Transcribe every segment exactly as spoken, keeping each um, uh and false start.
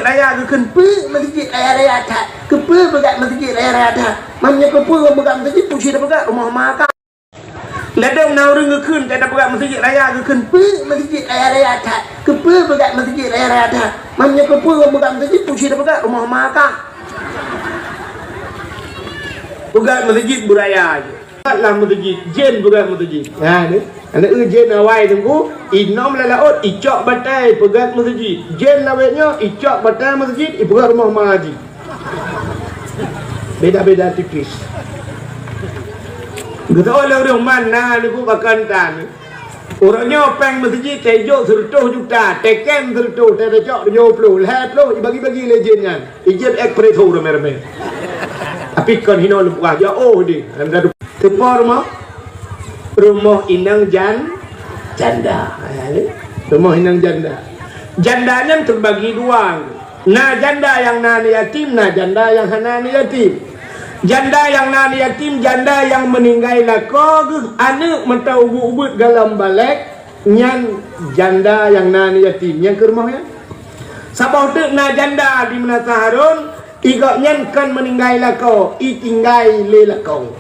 Raya geukheun peue meuseujid raya-raya that. Keupeue peugah meuseujid raya-raya that? Mam nyoe keupeue peugah meuseujid, pusi tapeugah rumoh ma ka. Ladôm na ureuëng geukheun ka tapeugah meuseujid raya geukheun peue meuseujid raya-raya that. Keupeue peugah meuseujid raya-raya that? Mam nyoe keupeue peugah meuseujid, pusi tapeugah rumoh ma ka. Peugah meuseujid beuraya jih. Lah meuseujid, jén peugah meuseujid. Ha ni. Aneuk eu jén awai teungku, inom lam laôt, icok batée peugah meuseujid. Jén lawét nyoe, icok batée meuseujid, ipeugah rumoh ma jih. Beda-beda tipis. Geutanyoe lôn reuman na neupeubakan tan. Uroe nyoe péng meuseujid teuijok sireutôh juta, teuken sireutôh, teuicok tujoh ploh, lhée ploh ibagi-bagi lé jén nyan. Ijép ek preso ramé-ramé. Tapi kon hinoe leumpah jak oh deh. Teupo rumoh? Rumoh inong jan-, janda. Ha, rumoh inong janda. Janda nyan teubagi dua. Na janda nyang na aneuk yatim, na janda nyang hana aneuk yatim. Janda nyang na aneuk yatim, janda nyang meuninggai lakoe geuh, aneuk mantong ubeuet-ubeuet gohlom balek, nyan janda nyang na aneuk yatim. Nyang keu rumoh nyan? Saboh teuk na janda di Meunasah Harun, i gobnyan kon meuninggai lakoe, i tinggai lé lakoe.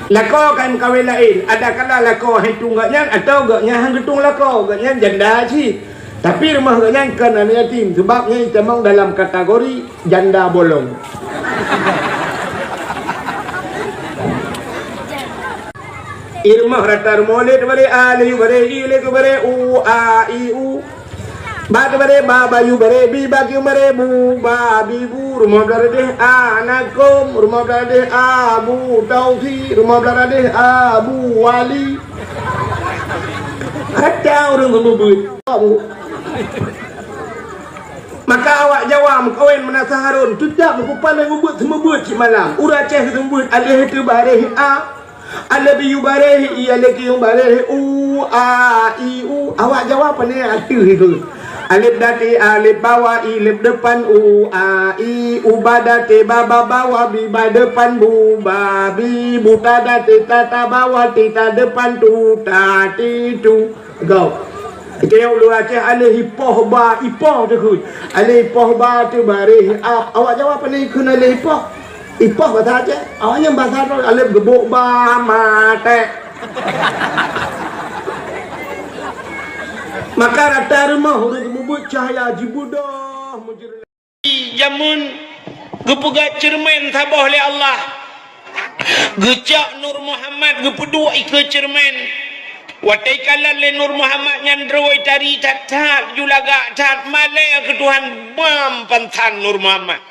Lakoe ka meukawen laén, adakala lakoe han tueng gobnyan atawa gobnyan han geutueng lakoe, gobnyan janda cit. Tapi rumoh gobnyan kon aneuk yatim, seubab nyan itamong dalam kategori janda bolong. I rumoh rata rumoh lé teubare a, lé yu bare i, lé ku bare u, a, i, u. Ba teubare ba, ba yu bare bi, ba kieu bare bu, ba, bi, bu. Rumoh blah radeh a, na kôm. Rumoh blah radeh a, bu, tausi. Rumoh blah radeh a, bu, wali. Kacau ureuëng seumeubeuet. Maka awak Jawa meukawen Meunasah Harun, teutap meukupaleng ubeuet seumeubeuet cit malam. Ureuëng Aceh seumeubeuet, aleh teubareh a, aleh biyu bareh i, aleh kiyong bareh u, a, i, u. Awak Jawa pane ateueh itu. Aleb dati, aleb bawa, i leb depan, u, a, i, u ba dati, ba ba bawa, bi ba depan, bu, ba, bi, bu ta dati, ta ta bawa, ti ta depan, tu, ta, ti, tu. Go. Keu ureuëng Aceh aleh ipoh ba, ipoh teuh. Aleh ipoh ba teubareh a. Awak Jawa pane kheun aleh ipoh? Ipoh basa Aceh. Awak nyan basa droe aleh geubok ba maté. Maka rata rumoh ureuëng seumeubeuet cahya jibeudôh meujeureulah. Jameun geupeugah ceureumen saboh lé Allah. Geucok Nur Muhammad geupeuduek ikeue ceureumen. Watée ikalon lé Nur Muhammad nyan droe tari that-that, ju lagak that, malée keu Tuhan bam pansan Nur Muhammad.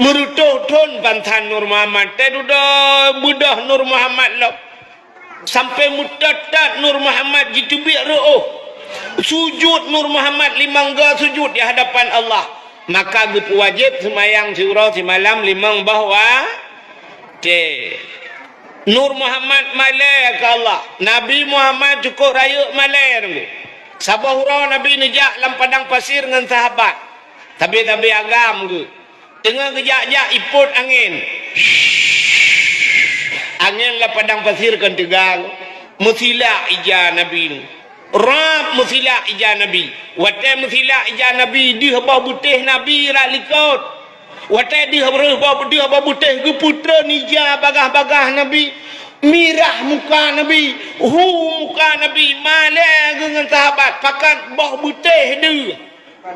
Meureutôh thon pansan Nur Muhammad, teududoe beudôh Nur Muhammad lom. Sampai meutot-tot Nur Muhammad jiteubiet reuôh. Sujut Nur Muhammad limong go sujut di hadapan Allah. Maka geupeuwajéb seumayang siuroe simalam limong boh watée. Nur Muhammad malée keu Allah. Nabi Muhammad cukôp rayeuk malée teungku. Saboh uroe Nabi neujak lam padang pasir ngon sahabat. Sabe-sabe agam geuh. Teungoh geujak-jak ipot angén. Angén lam padang pasir kon teuga. Meusilak ija Nabi nyoe. Rab meusilak ija Nabi. Watée meusilak ija Nabi, deuh boh beutéh Nabi rab likot. Watée deuh, deuh boh, deuh boh beutéh geupeutreun ija bagah-bagah Nabi. Mirah muka Nabi, hu muka Nabi, malée geuh ngon sahabat, pakat boh beutéh deuh.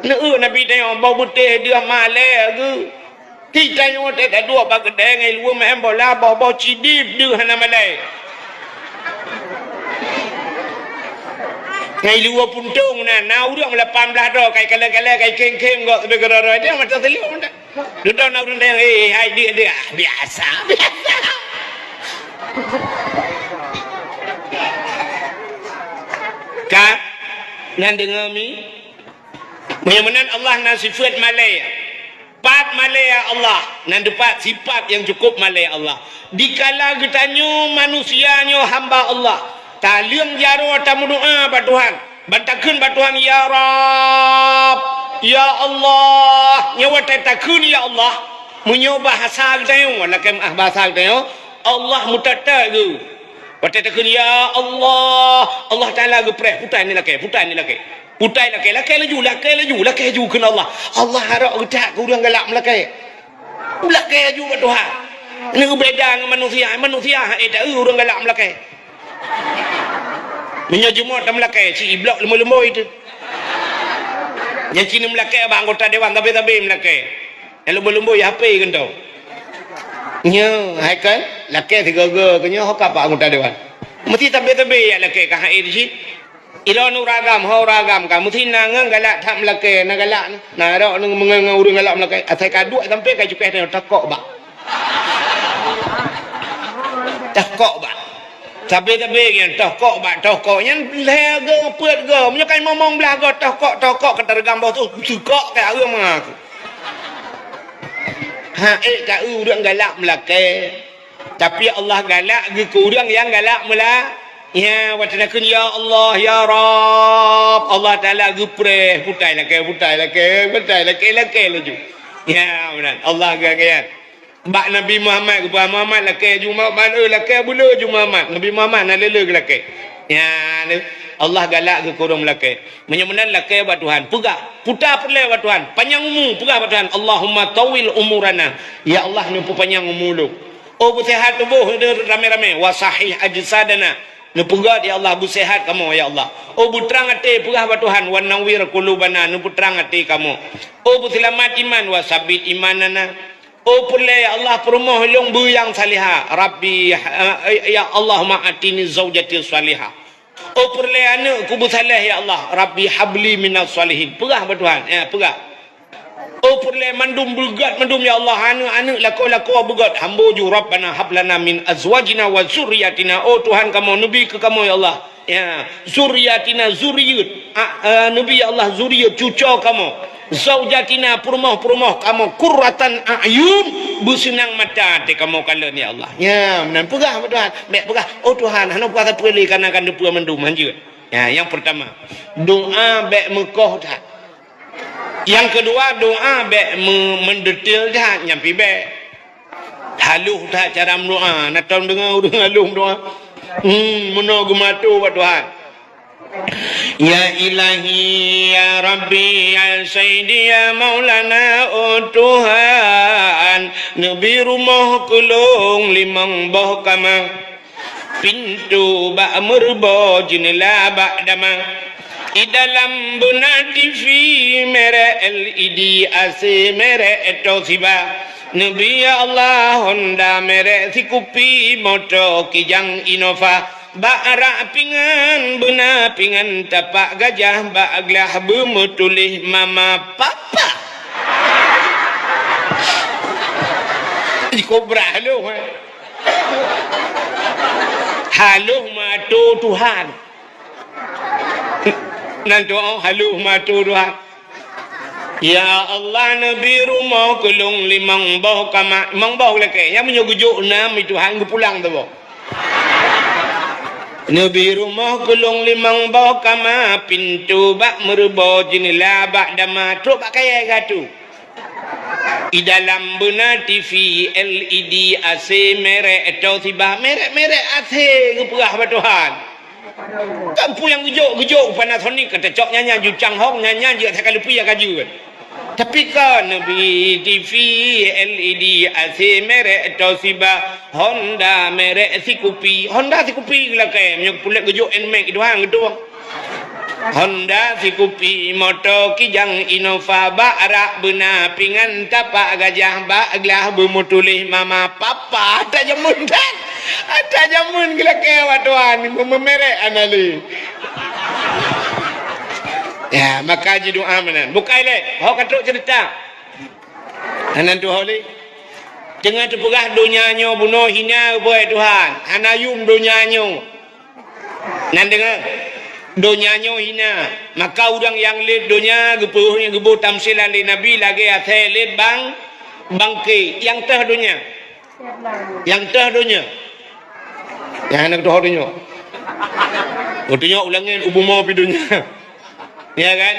Neueu Nabi tanyoe boh beutéh deuh malée geuh. Ti tanyoe teuka duek bak keudée ngai luweue maén bola boh-boh cidib deuh hana malée. Ngai luweue puntông na, na ureuëng lapan blaih droe kai kalée-kalée kai keng-keng gok teubi keudroe-droe dia mata teuliek mata. Dudoe na ureuëng tanyoe, "Hei, hai deuh-deuh, ah, biasa, biasa." Ka? Nyan deungoe mi? Meunyoe meunan Allah na sifeuet malée. Pat malée Allah, nan teupat sifat nyang cukôp malée Allah. Dikala geutanyoe manusia nyoe hamba Allah, taleueng jaroe tameudoá bak Tuhan, ban takheun bak Tuhan, "Ya Rabb, ya Allah." Nyoe watée takheun, "Ya Allah," meunyoe bahasa geutanyoe, lakée meuah bahasa geutanyoe, Allah meutot-tot geuh. Watée takheun, "Ya Allah," Allah Taala geupreh, "Putai ni lakée, putai ni lakée." Putai lakée, lakée laju, lakée laju, lakée laju kheun Allah. Allah harok geutak keu ureuëng galak meulakée. Lakée laju bak Tuhan. Nyoe beda ngon manusia, manusia hana taeu ureuëng galak meulakée. Meunyoe jumôt tameulakée, si iblok leumboi-leumboi teuh. Nyang cit meulakée bak anggota dewan, tabe-tabe meulakée. Nyang leumboi-leumboi HP keunong. Nyoe, hai kan, lakée sigoe-goe keu nyoe ho ka bak anggota dewan. Meusti tabe-tabe jak lakée ka hai di cit. Ilôn ureuëng agam, ho ureuëng agam ka meusti na ngon galak that meulakée, na galak, na rok ngon, ngon ureuëng galak meulakée. Asai ka duek sampoe ka cukéh nyoe tokok bak. Tokok bak. Sabe-sabe nyan tokok bak tokok nyan lhée goe peuet goe. Meunyoe ka limong blah goe tokok-tokok ka tareugam boh tu seukok ka ureuëng mangat. Ha ék taeu ureuëng galak meulakée. Tapi Allah galak geuh keu ureuëng nyang galak meula. Ya, watée nakheun, "Ya Allah, ya Rabb," Allah Taala geupreh, putai lakée, putai lakée, putai lakée, lakée laju. Ya, meunan. Allah geuh, geuh. Bak Nabi Muhammad geupeugah, "Muhammad lakée ju Muhammad, eh, lakée buleue ju Muhammad." Nabi Muhammad na le-le geulakée. Ya, Allah galak geuh keu ureuëng meulakée. Meunyoe meunan lakée bak Tuhan, peugah, puta peureulée bak Tuhan, panyang umu, peugah bak Tuhan, "Allahumma tawil umurana." Ya Allah, neupeupanyang umu lôn. Oh, beuseuhat tuboh ramé-ramé, wa sahih ajsadana. Neupeugét, ya Allah, beuseuhat kamoe, ya Allah. Oh, beutrang até, peugah bak Tuhan, wa nawwir qulubana, neupeutrang até kamoe. Oh, beuseulamat iman, wa sabbit imanana. Oh, peureulée, ya Allah, peurumoh lôn beu nyang salihah. Rabbi, eh, ya Allahumma atini zaujati salihah. Oh, peureulée aneuëk ku beusaléh, ya Allah. Rabbi habli minas salihin. Peugah bak Tuhan, ya, peugah. Oh, peureulée mandum beugét mandum, ya Allah, aneuëk-aneuëk lakoe-lakoe beugét. Hambo ju, Rabbana hablana min azwajina wa zurriyatina. Oh, Tuhan kamoe, neubi keu kamoe, ya Allah. Ya, zurriyatina, zuriyeuet. A, eh, neubi, ya Allah, zuriyeuet, cucoe kamoe. Zaujatina, peurumoh-peurumoh kamoe. Qurratan a'yun, beuseunang mata até kamoe kalon, ya Allah. Ya, meunan peugah bak Tuhan. Bék peugah, "Oh, Tuhan, hana peugah sapeue lé, kana ka neupeu mandum," hanjeuet. Ya, nyang peurtama, doá bék meukoh that. Nyang keudua, doá bék me-, meudetil that, nyan pih bék. Haloh that cara meudoá, na tom deungoe ureuëng haloh meudoá. Hmm, meunoe geumato bak Tuhan. Ya Ilahi, ya Rabbi, ya Sayyidi, ya Maulana, oh Tuhan, neubi rumoh keu lôn limong boh kama. Pintoe bak meureuboh, jeuneula bak dama. I dalam beuna TV, merek LED, AC, merek Toshiba. Neubi ya Allah, Honda merek sikupi, moto Kijang Innova. Bak rak pingan, beuna pingan tapak gajah, bak glah beumeutuléh mama papa. Ih, kobra lôn, eh. Haloh mato Tuhan. Nan tu, oh, haloh mato Tuhan. Ya Allah, neubi rumoh keu lôn limong boh kama, limong boh lakée. Nyang meunyoe geujok nam, itu han geupulang tu boh. Neubi rumoh keu lôn limong boh kama, pintoe bak meureuboh, jeuneula bak dama, trok bak kayée gatu. I dalam beuna TV, LED, AC, merek Toshiba, merek-merek AC geupeugah bak Tuhan. Kan peue nyang geujok, geujok Panasonic, ka teucok nyan, nyan ju Changhong, nyan, nyan jeuet that ka leupie ka jeuet. Tapi kan neubi TV, LED, AC, merek Toshiba, Honda, merek sikupi. Honda sikupi geulakée, meunyoe puléh geujok Nmax itu han geutueng. Honda sikupi, moto Kijang Innova, bak rak beuna pingan tapak gajah, bak glah beumeutuléh mama papa. Ata jameun that. Ata jameun geulakée bak Tuhan, meumerek hana lé. Ya, maka jidoá meunan. Bukai lé, ho ka trok ceurita. Hana tuho lé. Teungoh teupeugah donya nyoe bunoe hina, beuet Tuhan. Hana yum donya nyoe. Nan deungoe, donya nyoe hina, maka ureuëng nyang lét donya geupeuhôi geuboh tamsilan lé Nabi lagée asée lét bang, bangke nyang teuh donya. Nyang teuh donya. Nyang hana geutuho donya. Geutunyok u langét, u bumoe pih donya. Ya kan?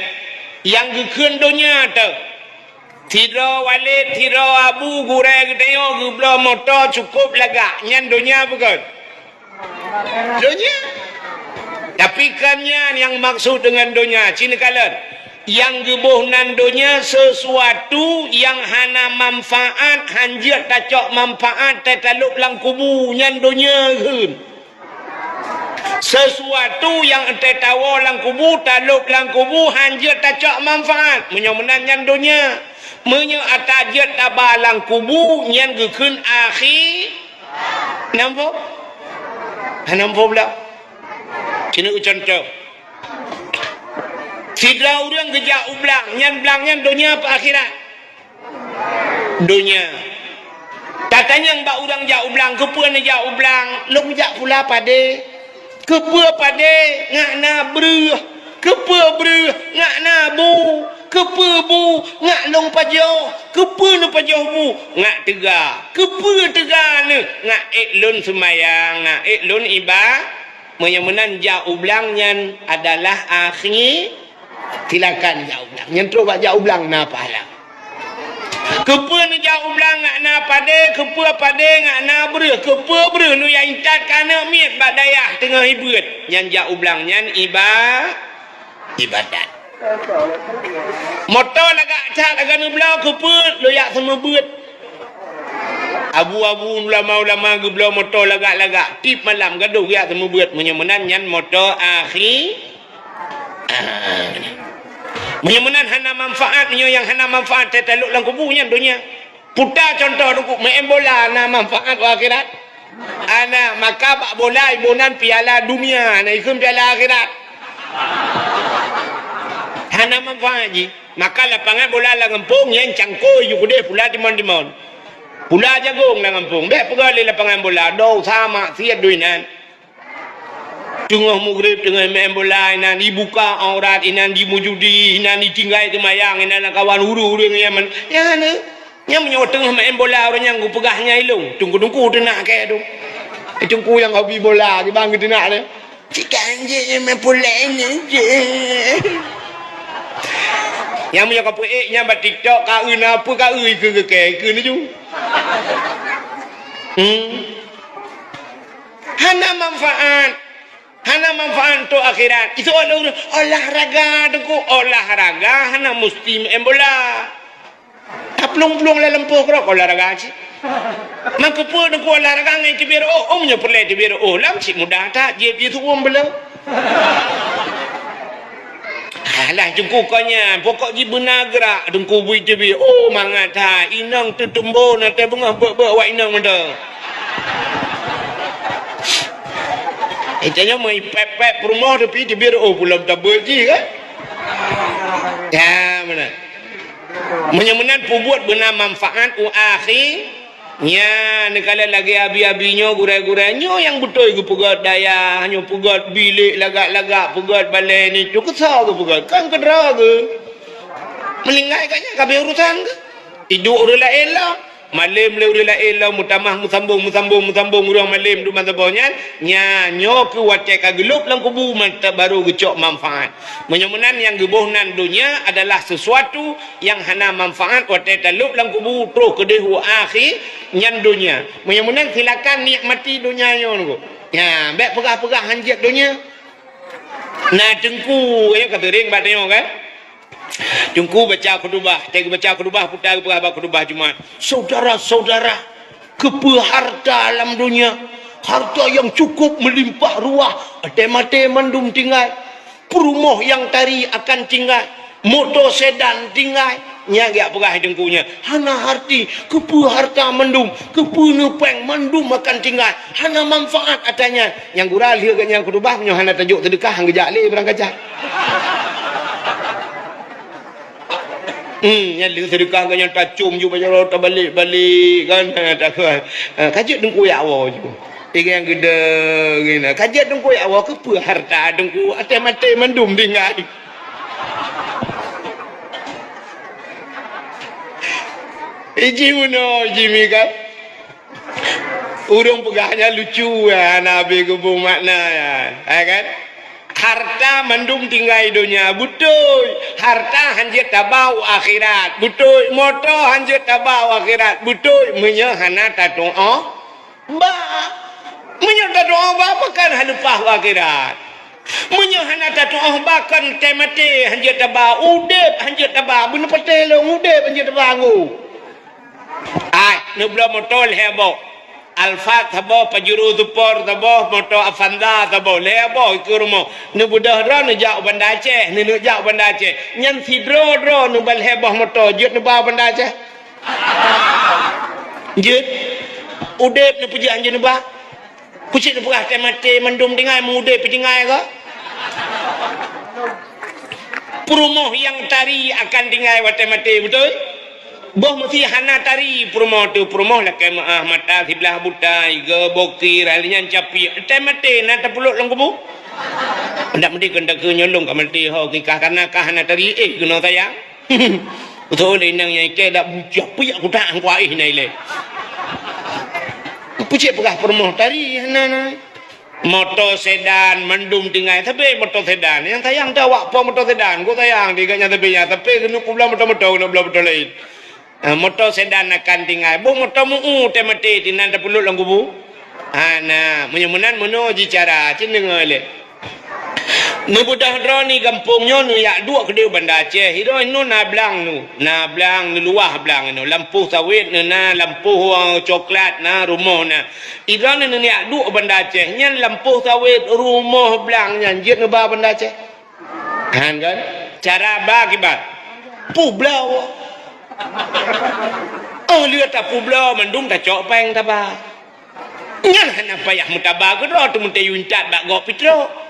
Nyang geukheun donya teuh. Sidroe walét, sidroe abu, gurée geutanyoe geubloe moto cukôp lagak. Nyan donya bukon? Donya. Tapi kon nyan nyang maksud deungon donya, ci neukalon. Nyang geuboh nan donya sesuatu nyang hana manfaat, hanjeuet tacok manfaat, teutalop lam kubu, nyan donya kheun. Sesuatu nyang teuh tawoe lam kubu, talop lam kubu, hanjeuet tacok manfaat. Meunyoe meunan nyan donya. Meunyoe ata jeuet taba lam kubu, nyan geukheun akhi-, nampak? Hana nampak pula. Sinoe contoh. Sidroe ureuëng geujak u blang, nyan blang nyan donya apa akhirat? Donya. Tatanyong bak ureuëng jak u blang, keupeue neujak u blang? Lôn jak pula padé. Keupeue padé? Ngat na breueh. Keupeue breueh? Ngat na bu. Keupeue bu? Ngat lôn pajoh. Keupeue neupajoh bu? Ngat teuga. Keupeue teuga neuh? Ngat ék lôn seumayang, ngat ék lôn iba-, Meunyoe meunan jak u blang nyan adalah akhi-, silakan jak u blang. Nyan trok bak jak u blang na pahala. Keupeue neujak u blang ngat na padé, keupeue padé ngat na breueh, keupeue breueh neujak intat keu aneuk miet bak dayah teungoh ibeuet. Nyan jak u blang nyan iba-, ibadat. Moto lagak that lagak neubloe keupeue lôn jak seumeubeuet. Abu-abu ulama-ulama geubloe moto lagak-lagak, tiep malam gadôh geujak seumeubeuet. Meunyoe meunan nyan moto akhi-, ah. Meunyoe meunan hana manfaat, meunyoe nyang hana manfaat teutalok lam kubu nyan donya. Puta contoh Teungku, maén bola na manfaat u akhirat? Hana, maka bak bola iboh nan piala dunia, na ikheun piala akhirat. Hana manfaat jih. Maka lapangan bola lam gampông nyan cangkôi ju keudeh pula timon-timon. Pula jagong lam gampông. Bék peugah lé lapangan bola, dosa maksiat doi nan. Teungoh mugreb, teungoh maén bola inan, ibuka aurat inan, jimujudi inan, itinggai teumayang inan, lam kawan ureuëng-ureuëng nyan man-, nyan, nyan meunyoe teungoh maén bola ureuëng nyan geupeugah nyan ilong, teungku-teungku teunak keu tu. Eh, teungku nyang hobi bola, kiban geuteunak tu. Cit ka anjing nyang maén bola ini je. Nyang meunyoe ka peuék nyan bak TikTok, ka eu na peue ka eu ikeu geukée, ikeu nuju. Hmm. Hana manfaat. Hana manfaat untuk akhirat. Itu orang olahraga tu ku, olahraga hana mesti main bola. Taplueng-plueng lam leumpah keudroe olahraga cit. Maka peue deungon olahraga ngon teubiet reuôh? Oh, meunyoe peureulée teubiet reuôh, lam cit mudah that jieb jisuem beuleue. Alah, cungku kon nyan, pokok jih beuna geurak, deungku bui teubiet. Oh, mangat that, inong teutumbo na teubeungoh beuet-beuet awak inong mantong. Eh, tanyoe meu pép-pép peurumoh, tapi teubiet reuôh pulom tabeuet jih kan? Ya, meunan. Meunyoe meunan peubuet beuna manfaat u akhi, nyan neukalon lagée abi-abi nyoe, gurée-gurée nyoe nyang beutôi geupeugét dayah, nyoe peugét bilék lagak-lagak, peugét balée nyoe, keu soe geupeugét? Kan keudroe geuh. Meuninggai ka nyan ka abéh urosan geuh. Iduek ureuëng laén lom. Malém lé ureuëng laén lom meutamah meusambong, meusambong, meusambong ureuëng malém duek mantong boh nyan, nyan nyoe keuh watée ka geulôb lam kubu mantong barô geucok manfaat. Meunyoe meunan nyang geuboh nan donya adalah sesuatu nyang hana manfaat watée talôb lam kubu troh keudeh u akhi nyan donya. Meunyoe meunan silakan nikmati donya nyoe. Nyan, bék peugah-peugah hanjeuet donya. Na teungku, eh, ka seuring bak tanyoe kan? Teungku baca khutubah, watée geubaca khutubah, puta geupeugah bak khutubah Jumat. Saudara-saudara, keupeue harta lam donya? Harta nyang cukup meulimpah ruah, até maté mandum tinggai. Peurumoh nyang tari akan tinggai, moto sedan tinggai. Nyan geujak peugah teungku nyan, hana arti, keupeue harta mandum, keupeue neupéng mandum akan tinggai, hana manfaat atra nyan. Nyang gura lheueh geuh nyang khutubah, meunyoe hana tajok seudeukah, han geujak lé barangkaja. Hmm, nyan lheueh seudeukah geuh nyan tacom ju bak jaroe tabalek-balek kan, ha, takheun. Ha, ka jeuet teungku jak woe ju. Igai nyang geudong ina. Ka jeuet teungku jak woe keupeue harta teungku, até maté mandum tinggai. Iji meunoe, iji mi kan. Ureuëng peugah nyan lucu, ya, hana habéh geubeumakna, ya. Ya kan? Harta mandum tinggai donya, beutôi. Harta hanjeuet taba u akhirat, beutôi. Moto hanjeuet taba u akhirat, beutôi. Meunyoe hana tatuoh ba. Meunyoe tatuoh ba, pakon hana leupah u akhirat. Meunyoe hana tatu'oh ba kon teumaté hanjeuet taba, udeb hanjeuet taba, beuneupatéh lôn udeb hanjeuet taba nggu. Ai, neubloe moto lhèe boh. Alphard saboh, Pajero Sport saboh, moto Avanza saboh, lhèe boh ikeue rumoh. Neubeudôh droe neujak u Banda Aceh, neuneuk jak u Banda Aceh. Nyan sidroe-droe neuba lhèe boh moto jeuet neuba u Banda Aceh. Jeuet. Udeb neupeujeuet hanjeuet neuba. Keucit neupeugah teumaté mandum tinggai, meudeb pih tinggai ka. Peurumoh nyang tari akan tinggai watèe maté, beutôi? Boh meusi hana tari peurumoh teuh, peurumoh lakèe meu'ah mata siblah buta, iga bokir, ahli nyan capiek. Teumaté na tapeulok lam kubu? Ndak meudeh kon takeu nyoe lôn ka maté ho, kikah kana kah hana tari, eh, keunoe sayang. Beutôi lé inong nyang ikèe dak bucah piyak kutak angkuah ih na ilèe. Peue cit peugah peurumoh tari hana na. Moto sedan mandum tinggai, tapi moto sedan. Nyang sayang teuh awak po moto sedan. Ku sayang di gobnyan tapi nyan, tapi keuneuk peubloe moto-moto, keuneuk bloe moto laén. Ah, moto sedan akan tinggai. Boh moto meu-u teumaté, tinan tapeulok lam kubu. Hana, meunyoe meunan meunoe ji cara, cit deungoe lé. Neubeudôh droeneuh gampông nyoe neujak duek keudeh u Banda Aceh. Hiroe nyoe na blang nyoe. Na blang, neuluwah blang nyoe. Lampôh sawét nyoe na, lampôh, eh, coklat na, rumoh na. Droeneuh neujak duek u Banda Aceh. Nyan lampôh sawét, rumoh, blang nyan jeuet neuba Banda Aceh. Han kan? Cara ba kiban. Peubloe. Oh, lheueh tapeubloe mandum tacok péng taba. Nyan hana payah meutaba keudroe, teumeuteuyue intat bak gob pih trok.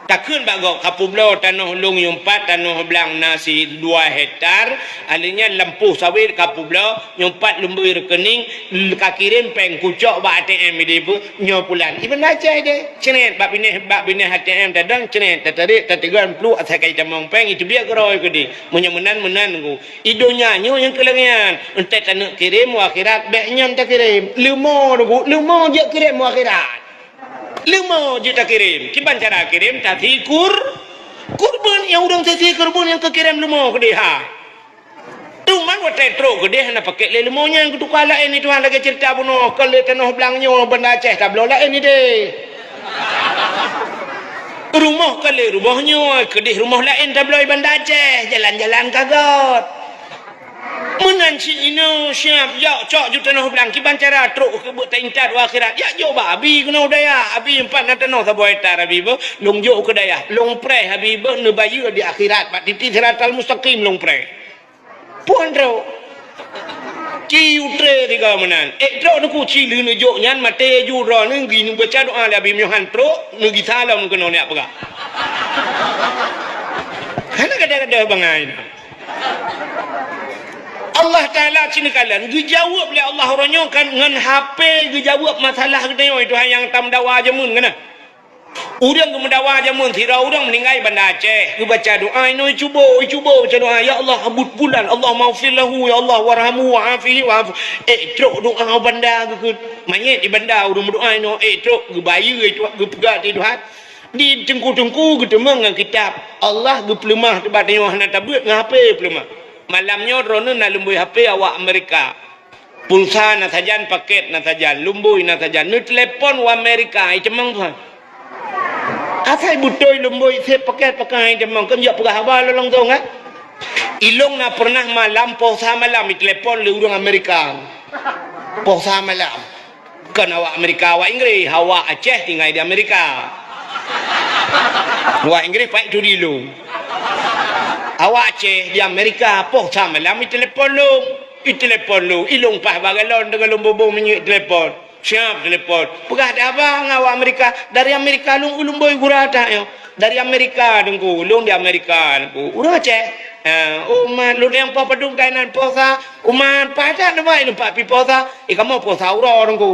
Takheun bak gob, "Kapeubloe tanoh lôn nyang pat, tanoh blang na sidua hektar, alèh nyan lampôh sawét kapeubloe, nyang pat lumbôi rekening, kakirém péng kucok bak A T M idéh peue, nyoe pulan." Iban baca idéh, cret bak binéh, bak binéh A T M tadong, cret, tatarek, tateugon pluek asai ka jitamong péng, iteubiet keudroe keudéh. Meunyoe meunan, meunan ku. I donya nyoe nyang keulangèan, enteuk taneuk kirém u akhirat, bèk nyan takirém. Leumo, leumo jeuet kirém u akhirat. Leumo jeuet takirém. Kiban cara kirém, tasi kur-, kurban, nyang ureueng tasi kurban nyang keukirém leumo keudéh ha. Teuma watèe trok keudéh hana pakèk lé leumo nyan, geutuka laén i Tuhan lagèe ceurita bunoe, kon lé tanoh blang nyoe Banda Aceh tabloe laén idéh. Rumoh kon lé rumoh nyoe, keudéh rumoh laén tabloe i Banda Aceh, jalan-jalan ka göt. Meunan cit inoe siab, jok cok ju tanoh blang, kiban cara trok keu beuet taintat u akhirat. Jak jok bak abi keunoe u dayah, abi nyoe pat na tanoh saboh hektar abi beuh, lôn jok keu dayah, lôn preh abi beuh neubayeue di akhirat, bak titi siratal mustaqim lôn preh. Puan trok. Ci utre tiga meunan. Eh, trok neuku ci lheueh neujok nyan, maté ju droeneuh, geuneuk baca doa lé abi meunyoe han trok, neugisa lom keunoe neujak peugah. Hana gadoh-gadoh bangai na. Allah Taala cit neukalon, geujaweueb lé Allah uroe nyoe kan ngon hapé geujaweueb masalah geutanyoe, Tuhan nyang tameudawa jameun keunan. Ureueng geumeudawa jameun sidroe ureueng meuninggai Banda Aceh, geubaca doa inoe cubo, cubo baca doa, "Ya Allah, abut pulan, Allahummaghfir lahu, ya Allah, warhamhu, wa'afihi, wa'fu." Eh, trok doa Banda geukheun. Manyét di Banda ureueng meudoa inoe, eh, trok geubayeue, eh, trok geupeugah di Tuhan. Di teungku-teungku geuteumeung ngon kitab. Allah geupeuleumah teubat tanyoe hana tabeuet ngon hapé peuleumah. Malam nyoe droeneuh na lumbôi hapé awak Amerika. Pulsa na sajan, pakét na sajan, lumbôi na sajan. Neutelepon u Amerika, i teumang tuha. Asai beutôi lumbôi sép pakét pakai i teumang, keu jak peugah haba lôn langsong, eh. Ilong na pernah malam, poh sa malam, itelepon lé ureueng Amerika. Poh sa malam. Kon awak Amerika, awak Inggris, awak Aceh tinggai di Amerika. Awak Inggris paik tu di ilong. Awak Aceh di Amerika, poh sa malam itelepon lôn. Itelepon lôn, ilong paih bagalon deungon lôn bobo minyeuk telepon. Siap telepon. Peugah dak haba ngon awak Amerika. Dari Amerika lôn, ulôn boi gura that nyoe. Dari Amerika, Teungku. Lôn di Amerika, Teungku. Ureueng Aceh. Ha, oh, man, lôn nyang poh padum kainan poh sa. Uman, paih that neuba ilôn pat pi poh sa. Eh, kamoe poh sa uroe, Teungku.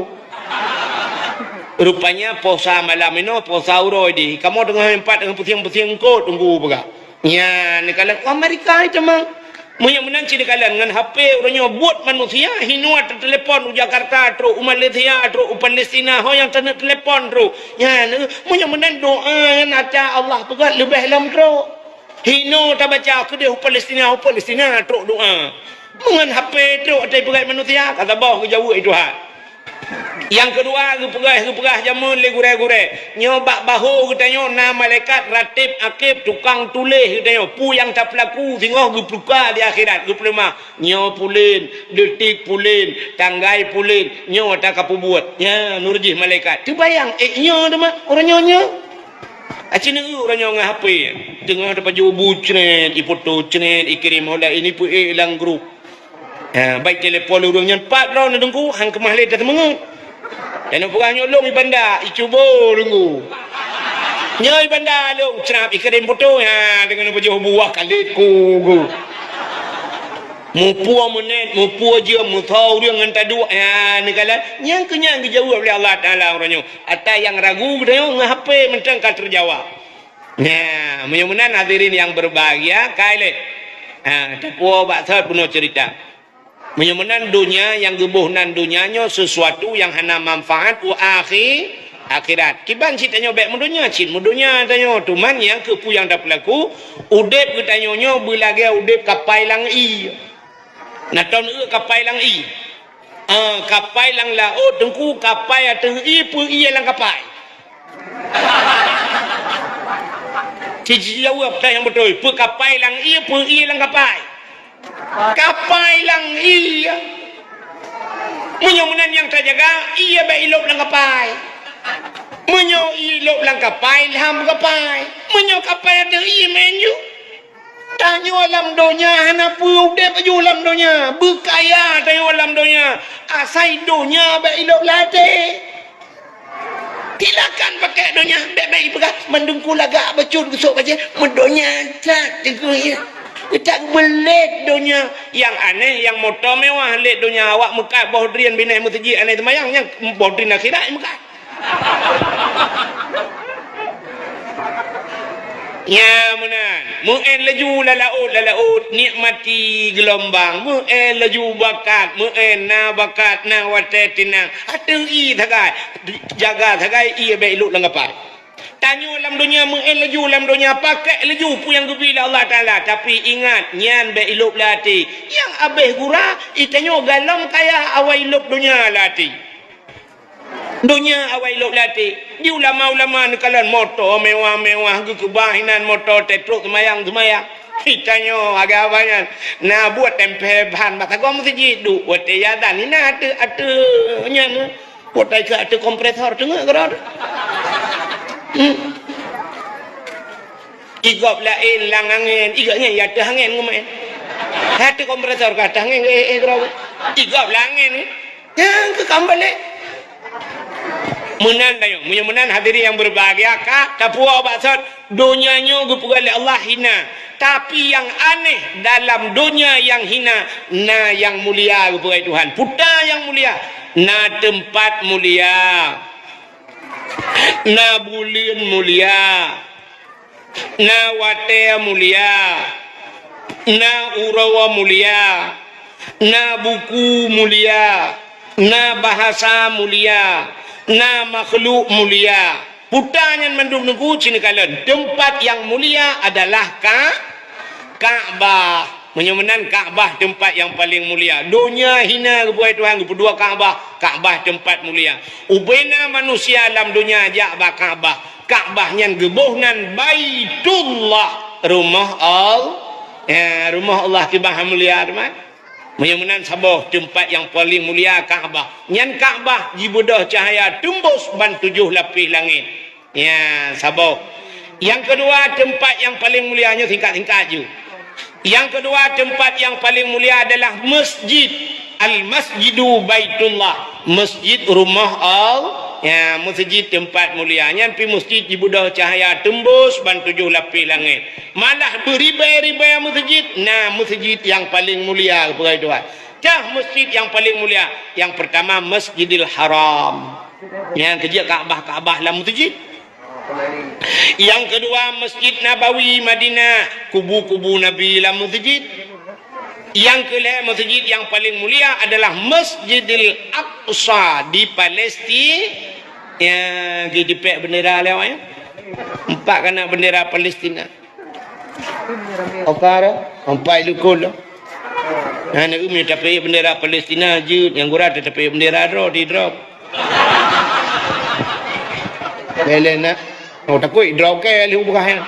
Rupanya poh sa malam inoe, poh sa uroe di. Kamoe teungoh empat, teungoh pusieng-pusieng eungkôt, Teungku, peugah. Nyan, neukalon Amerika teuma. Meunyoe meunan cit neukalon ngon hapé uroe nyoe buet manusia, hinoe teutelepon u Jakarta trok, u Malaysia trok, u Palestina, ho nyang taneuk telepon trok. Nyan, meunyoe meunan doa nyan ata Allah peugah leubeh lom trok. Hinoe tabaca keudeh u Palestina, u Palestina trok doa. Meungon hapé trok ata peugah manusia, ka saboh geujaweueb Tuhan. Nyang keudua, geupeugah-geupeugah jameun lé gurée-gurée. Nyoe bak bahô geutanyoe na malaikat ratib akib tukang tuléh geutanyoe. Peue nyang tapeulaku singoh geupeuka di akhirat, geupeuleumah. Nyoe pulen, detik pulen, tanggai pulen, nyoe ta kapeubuet. Nyan nurjih malaikat. Teubayang, eh, nyoe teuma, uroe nyoe, nyoe. Aci neu uroe nyoe ngon H P. Teungoh tapajoh bu cret, ifoto cret, ikirém oleh ini peuék lam grup. Ha, baik telepon ureueng nyan, "Pat droe neuh Teungku, han keumah lé taseumeungeut." Dan peugah nyoe lôn i banda, icubo Teungku. Nyoe i banda lôn, crab ikirém foto, ha, deungon pajoh buah kalit ku, ku. Muphom minét, muphom jeuem, meusaboh ureueng ngon taduek, ha, neukalon. Nyang keu nyan geujaweueb lé Allah Taala uroe nyoe. Ata nyang ragu geutanyoe ngon H P mantong ka teujaweueb. Nah, meunyoe meunan hadirin yang berbahagia, kai lé. Ha, tapuo bak sot bunoe cerita. Meunyoe meunan donya nyang geuboh nan donya nyoe sesuatu nyang hana manfaat u akhi-, akhirat. Kiban cit tanyoe bék meudonya, cit meudonya tanyoe. Cuman nyang keupeue nyang tapeulaku, udeb geutanyoe nyoe beulagée udeb kapai lam ie. Na ton eu kapai lam ie. Ah, kapai lam laôt, Teungku, kapai ateueh ie, peue ie lam kapai? Ci-, ci-, jaweueb teuh nyang beutôi. Peue kapai lam ie, peue ie lam kapai? Kapai lam ie. Meunyoe meunan nyang tajaga, ie bék ilôb lam kapai. Meunyoe ie ilôb lam kapai, lham kapai. Meunyoe kapai ateueh ie, meu'en ju. Tanyoe lam donya hana peue udeb laju lam donya, beukaya tanyoe lam donya, asai donya bék ilôb lam até. Silakan pakai donya, bék-bék ipeugah, mandum ku lagak bacut geusok bajée, meudonya that teungku ya. Kita beulét donya. Nyang aneh, nyang moto mewah lét donya, awak meukat boh drien binéh meuseujid aneh seumayang, nyang boh drien akhirat meukat. Nya meunan, meu'en laju lam laôt, lam laôt, nikmati geulumbang, meu'en laju bakat, meu'en na bakat, na watée tinang, ateueh ie sagai, jaga sagai ie bék ilôb lam kapai. Tanyoe lam donya, meu'en laju lam donya, pakék laju peue nyang geubri lé Allah Taala, tapi ingat, nyan bék ilôb lam até. Nyang abéh gura, i tanyoe galom kaya awai lôb donya lam até. Donya awai lôb lam até. Di ulama-ulama neukalon moto mewah-mewah geukeubah inan moto teutrok seumayang-seumayang. Tanyoe agak abah nyan na buet tempé ban bak sagoe meuseujid duek watée azan inan ateueh, ateueh nyan. Watée keu ateueh kompresor teungeuk keudroe. Hmm. Igop laén lam angén, igop nyan ya ateueh angén ngeumaén. Ateueh kompresor ka ateueh angén, eh, eh, keudroe. Igop lam angén. Nyang keu kambalek. Meunan tanyoe, meunyoe meunan hadirin yang berbahagia, ka tapuo bak sot, donya nyoe geupeugah lé Allah hina. Tapi nyang aneh dalam donya nyang hina, na nyang mulia geupeugah Tuhan. Peue nyang mulia, na teumpat mulia, na buleuen mulia, na watée mulia, na uroe mulia, na buku mulia, na bahasa mulia, na makhluk mulia. Peue nyan mandum teungku, ci neukalon. Teumpat nyang mulia adalah Ka-, Ka'bah. Meunyoe meunan Ka'bah teumpat nyang paleng mulia. Donya hina geupeugah Tuhan, geupeuduek Ka'bah. Ka'bah teumpat mulia. Ubena manusia lam donya jak bak Ka'bah. Ka'bah nyan geuboh nan Baitullah, rumoh Al-, ya, rumoh Allah kiban mulia teuma. Meunyoe meunan saboh teumpat nyang paleng mulia Ka'bah. Nyan Ka'bah jibeudôh cahya teumbôh ban tujoh lapéh langét. Ya, saboh. Nyang keudua teumpat nyang paleng mulia nyoe singkat-singkat ju. Nyang keudua teumpat nyang paleng mulia adalah masjid. Al-Masjidu Baitullah, masjid rumoh Al-, ya, masjid teumpat mulia. Nyan pi masjid jibeudôh cahya teumbôh ban tujoh lapéh langét. Malah beuribai-ribai masjid, na masjid nyang paleng mulia, peugah Tuhan. Cah masjid nyang paleng mulia, nyang peurtama Masjidil Haram. Nyang keujeuet Ka'bah-Ka'bah lam masjid. Nyang keudua, Masjid Nabawi Madinah, kubu-kubu Nabi lam masjid. Nyang keulhèe, masjid nyang paleng mulia adalah Masjidil Aqsa di Palestina. Ya, geudipèk bendera lé awak, ya. Empat kana bendera Palestina. Oka dah, empat lukon dah. Nah, nak umi tapi bendera Palestina jeuet, nyang gura tapi bendera droe di droe. Lé-lé na. Oh, takut droe kèe lheueh ubah nyan.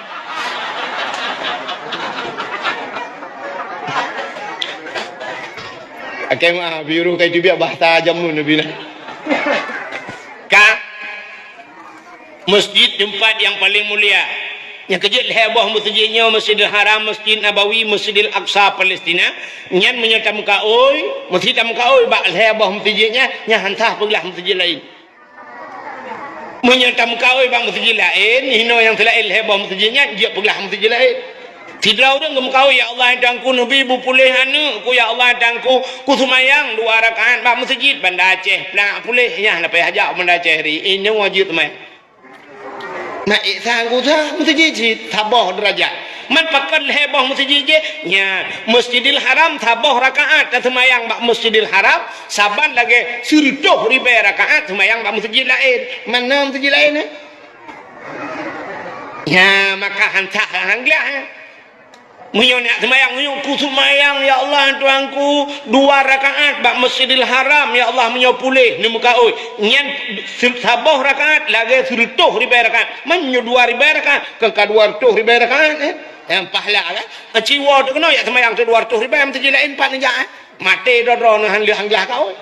Akai meu'ah, biuru kai teubiet bahasa jameun Nabi na. Ka. Masjid teumpat nyang paleng mulia. Nyang keujeuet lhèe boh meuseujid nyoe, Masjidil Haram, Masjid Nabawi, Masjidil Aqsa Palestina. Nyan meunyoe tameukaôi, meusti tameukaôi bak lhèe boh meuseujid nyan, nyan han sah peuglah meuseujid laén. Meunyoe tameukaôi bak meuseujid laén, hinoe nyang seulaén lhèe boh meuseujid nyan, jeuet peuglah meuseujid laén. Sidroe ureueng geumeukaôi, "Ya Allah, Tuhanku, neubi beupuléh aneukku, ya Allah, Tuhanku, kuseumayang dua rakaat bak meuseujid Banda Aceh, nak puléh." Nyan leupah jak Banda Aceh ri, inoe jeuet seumayang. Nak ék sang kusa meuseujid cit, saboh deurajat. Man pakon lhèe boh meuseujid jih? Nyan, Masjidil Haram saboh rakaat taseumayang bak Masjidil Haram, saban lagèe sireutôh ribèe rakaat seumayang bak meuseujid laén. Man na meuseujid laén, eh? Nyan, maka han sah, han glah, eh? Meunyoe nak seumayang, meunyoe kuseumayang, ya Allah, Tuhanku, dua rakaat bak Masjidil Haram, ya Allah, meunyoe puléh, neumeukaôi. Nyan se-, saboh rakaat lagèe sireutôh ribèe rakaat. Meunyoe dua ribèe rakaat, kon ka dua reutôh ribèe rakaat, eh? Nyang pahla kan? Siwoe teuk keunoe jak seumayang dua reutôh ribèe, meuseujid laén pat neujak, eh? Maté droe-droe neuh han lheueh han glah kaôi.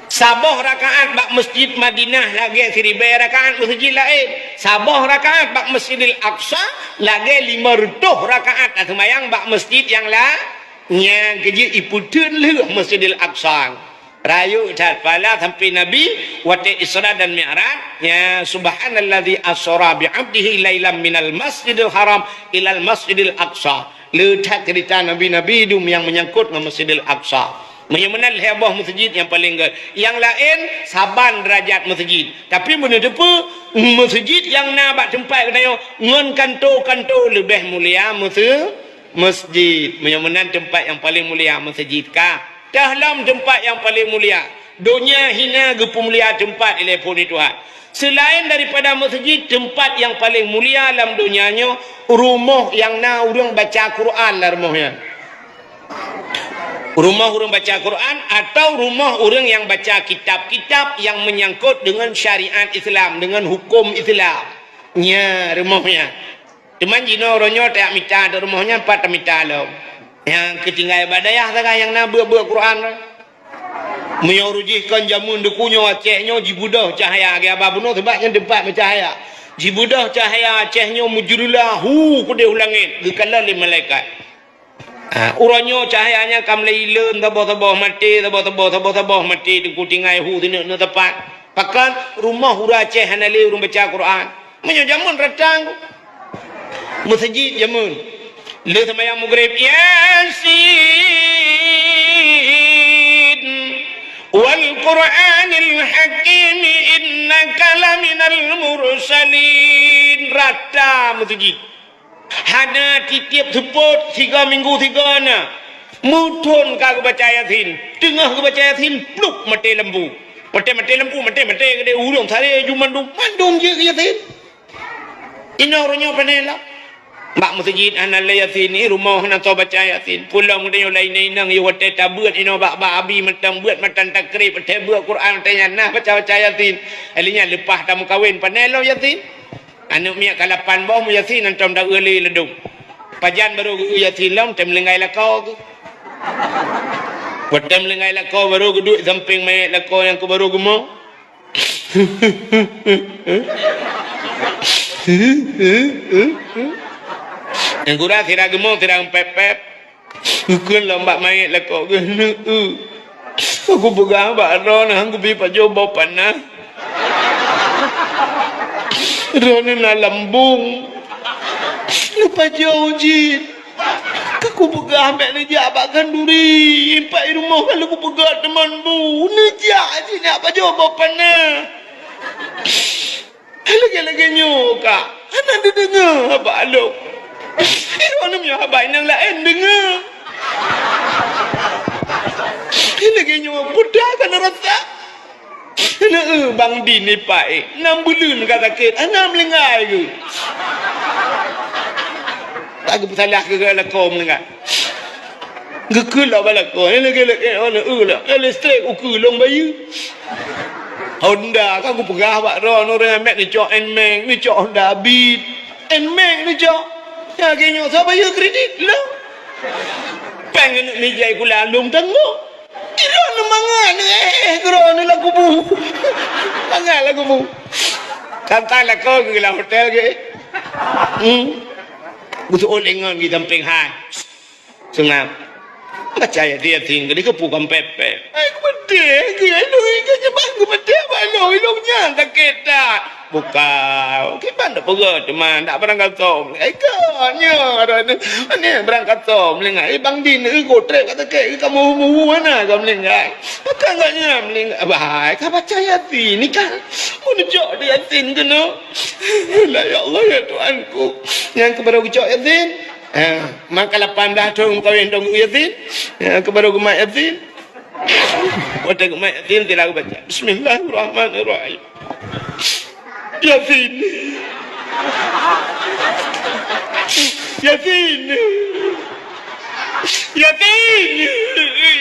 Saboh rakaat bak Masjid Madinah lagèe siribèe rakaat meuseujid laén. Saboh rakaat bak Masjidil Aqsa lagèe limong reutôh rakaat taseumayang bak masjid nyang la-, nyang keujeuet ipeutheun lheueh Masjidil Aqsa. Rayeuk that pahala sampoe Nabi watèe Isra dan Mi'raj, ya, "Subhanalladzi asra bi 'abdihi lailam minal Masjidil Haram ilal Masjidil Aqsa." Le that ceurita nabi-nabi dum nyang meunyangkot ngon Masjidil Aqsa. Meunyoe meunan lhèe boh meuseujid nyang paleng gèt. Nyang laén saban deurajat meuseujid. Tapi meunyoe teupeue, meuseujid nyang na bak teumpat geutanyoe ngon kanto-kanto leubeh mulia meuse-, meuseujid. Meunyoe meunan teumpat nyang paleng mulia meuseujid ka. Teuh lom teumpat nyang paleng mulia. Donya hina geupeumulia teumpat ilèe phon Tuhan. Seulaén daripada meuseujid, teumpat nyang paleng mulia lam donya nyoe, rumoh nyang na ureueng baca Quran lam rumoh nyan. Rumoh ureueng baca Quran atau rumoh ureueng nyang baca kitab-kitab nyang meunyangkot deungon syariat Islam, deungon huköm Islam. Nyan rumoh nyan. Teuma jinoe uroe nyoe tajak mita ateueh rumoh nyan, pat tamita lom. Nyang keutinggai bak dayah sagai nyang na beuet-beuet Quran. Meunyoe ureueng jih kon jameun deuku nyoe Aceh nyoe jibeudôh cahya, geuba bunoe sabab nyan teumpat meucahya. Jibeudôh cahya Aceh nyoe meujeureulah hu keudéh u langét, geukalon lé malaikat. Ha, uroe nyoe cahya nyan ka mulai ilôn, saboh-saboh maté, saboh-saboh, saboh-saboh maté, teungku tinggai hu sineuk-neuk teumpat. Pakon rumoh ureueng Aceh hana lé ureueng baca Quran. Meunyoe jameun ratang, meuseujid jameun. Le seumayang Maghrib, "Yasin, wal Qur'anil Hakim, innaka laminal mursalin." Rata meuseujid. Hana tiep-tiep seupôt, tiga minggu tiga na. Meuthon ka geubaca Yasin. Teungoh geubaca Yasin, plup, maté lampu. Maté, maté lampu, maté, maté keudéh ureueng saré ju mandum, mandum jeuet Yasin. Inoe uroe nyoe pane lom. Bak meuseujid hana lé Yasin, i rumoh hana soe baca Yasin. Peue lom geutanyoe laén-laén inong, yoh watèe tabeuet inoe bak, bak abi mantong beuet matan takrib, watèe beuet Quran, watèe nyan nah baca-baca Yasin. Lheuh nyan leupah tameukawen, pane lom Yasin. Aneuk miet ka lapan boh, meu Yasin hantom taeu lé ladôm. Pajan barô geu Yasin lom, tém meulinggai lakoe geuh. Watèe meulinggai lakoe barô geuduek sampéng manyét lakoe nyang keu barô geumo. Nyang gura sira geumo, sira pép-pép. Geukheun lom bak manyét lakoe geuh, "Neue, ka kupeugah bak droeneuh han kubi pajoh boh panah. Droeneuh na lambông. Neupajoh jih. Ka kupeugah bèk neujak bak khanduri, impak i rumoh ka lheueh kupeugah teuma bu. Neujak jih neujak pajoh boh panah." Lagèe-lagèe nyoe ka, hana neudeungoe haba lôn. Droeneuh meunyoe haba inong laén deungoe. Lagèe nyoe peue that ka neurasa. Neue, bang di nipa, eh, nam buleuen ka sakét, hana meulinggai geuh. Tak geupeusalah keu lakoe meulinggai. Geukheun lom bak lakoe, eh, lagèe-lagèe, oh, neue lom. Eh, listrik ukeue lôn bayeue. Honda ka kupeugah bak droeneuh, ureueng Nmax neucok Nmax, neucok Honda Beat. Nmax neucok. Nyang lagèe nyoe soe bayeue kredit lom. Pèng keuneuk mijai kula lôn tanggong. Droeneuh mangat, eh, eh, droeneuh lam kubu. Mangat lam kubu. Ka that lakoe keu lam hotel keu. Hmm. Geutu'ôt lé ngon geuh sampéng hai. Seungab. Baca ayat Yasin keu dikeue pukon pèpèp. Ai, geupeudeh keu ai, lôn ka nyeumbah geupeudeh bak lôn, lôn nyan sakét that. Bukan, kiban dak peugah teuma dak barangkasoe. Ai, ka nyoe, aduh, ni, ni barangkasoe, meuninggai, eh, Bang Din, eh, gotrek ka sakét, eh, ka muhu-muhu hana ka meuninggai. Bukan gobnyan meuninggai, bah, ka baca Yasin, ni kan. Mun jok di Yasin keunoe. La, ya Allah, ya Tuhanku. Nyang keubaru geucok Yasin. Ha, maka lapan blaih thôn meukawen dong Yasin. Ha, keubaru geumat Yasin. Watèe geumat Yasin, sila geubaca, "Bismillahirrahmanirrahim. Yasin. Yasin. Yasin.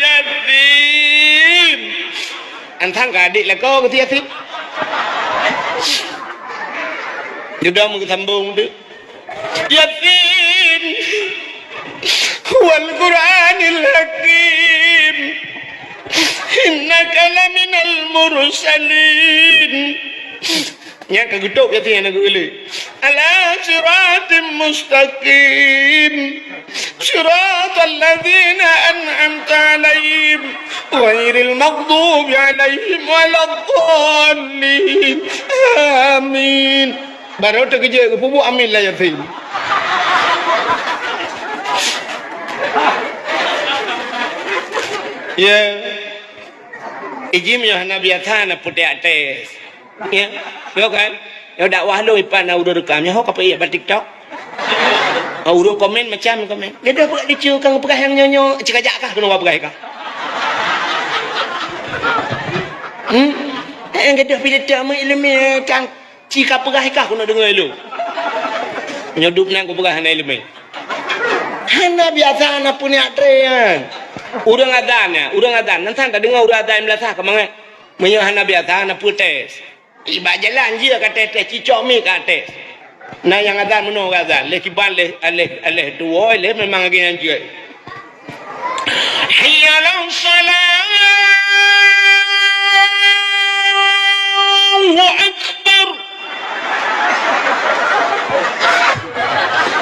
Yasin." Antang ka adik lakoe keu Yasin. Dudoe meugeusambong tu. Yasin, wal Qur'anil Hakim, innaka laminal mursalin. Nyan ka geutôb Yasin nyang na geuh lé. Ala siratim mustaqim, siratal ladzina an'amta 'alaihim, ghairil maghdubi 'alaihim waladdallin. Amin. Barô teukeujot geupeubuet amin lam Yasin. Ya. Iji meunyoe hana biasa na putéh até. Ya. Yo kan? Yo dakwah lôn ipat na ureueng rekam. Nyoe ho ka peuék bak TikTok. Ha, ureueng komen macam komen. Gadoh peugah lucu kang peugah nyang nyoe-nyoe. Cik ajak kah keunoe peugah kah? Hmm? Eh, gadoh filter meuileumèe kang. Ci ka peugah kah keuneuk deungö ilôn. Nyoe dub nan kupeugah hana ileumèe. Hana biasa na peuniat tré nyan. Ureueng azan nyan, ureueng azan. Nan san tadeungö ureueng azan meulasah ka mangat. Meunyoe hana biasa na peutés. Bak jalan jih ka tés-tés, cicok mi ka tés. Na nyang azan meunoe ka azan. Lé kiban lé, lé, lé tuwoe lé memang lagèe nyan jeuet. Hayya 'alas shalah. Allahu Akbar.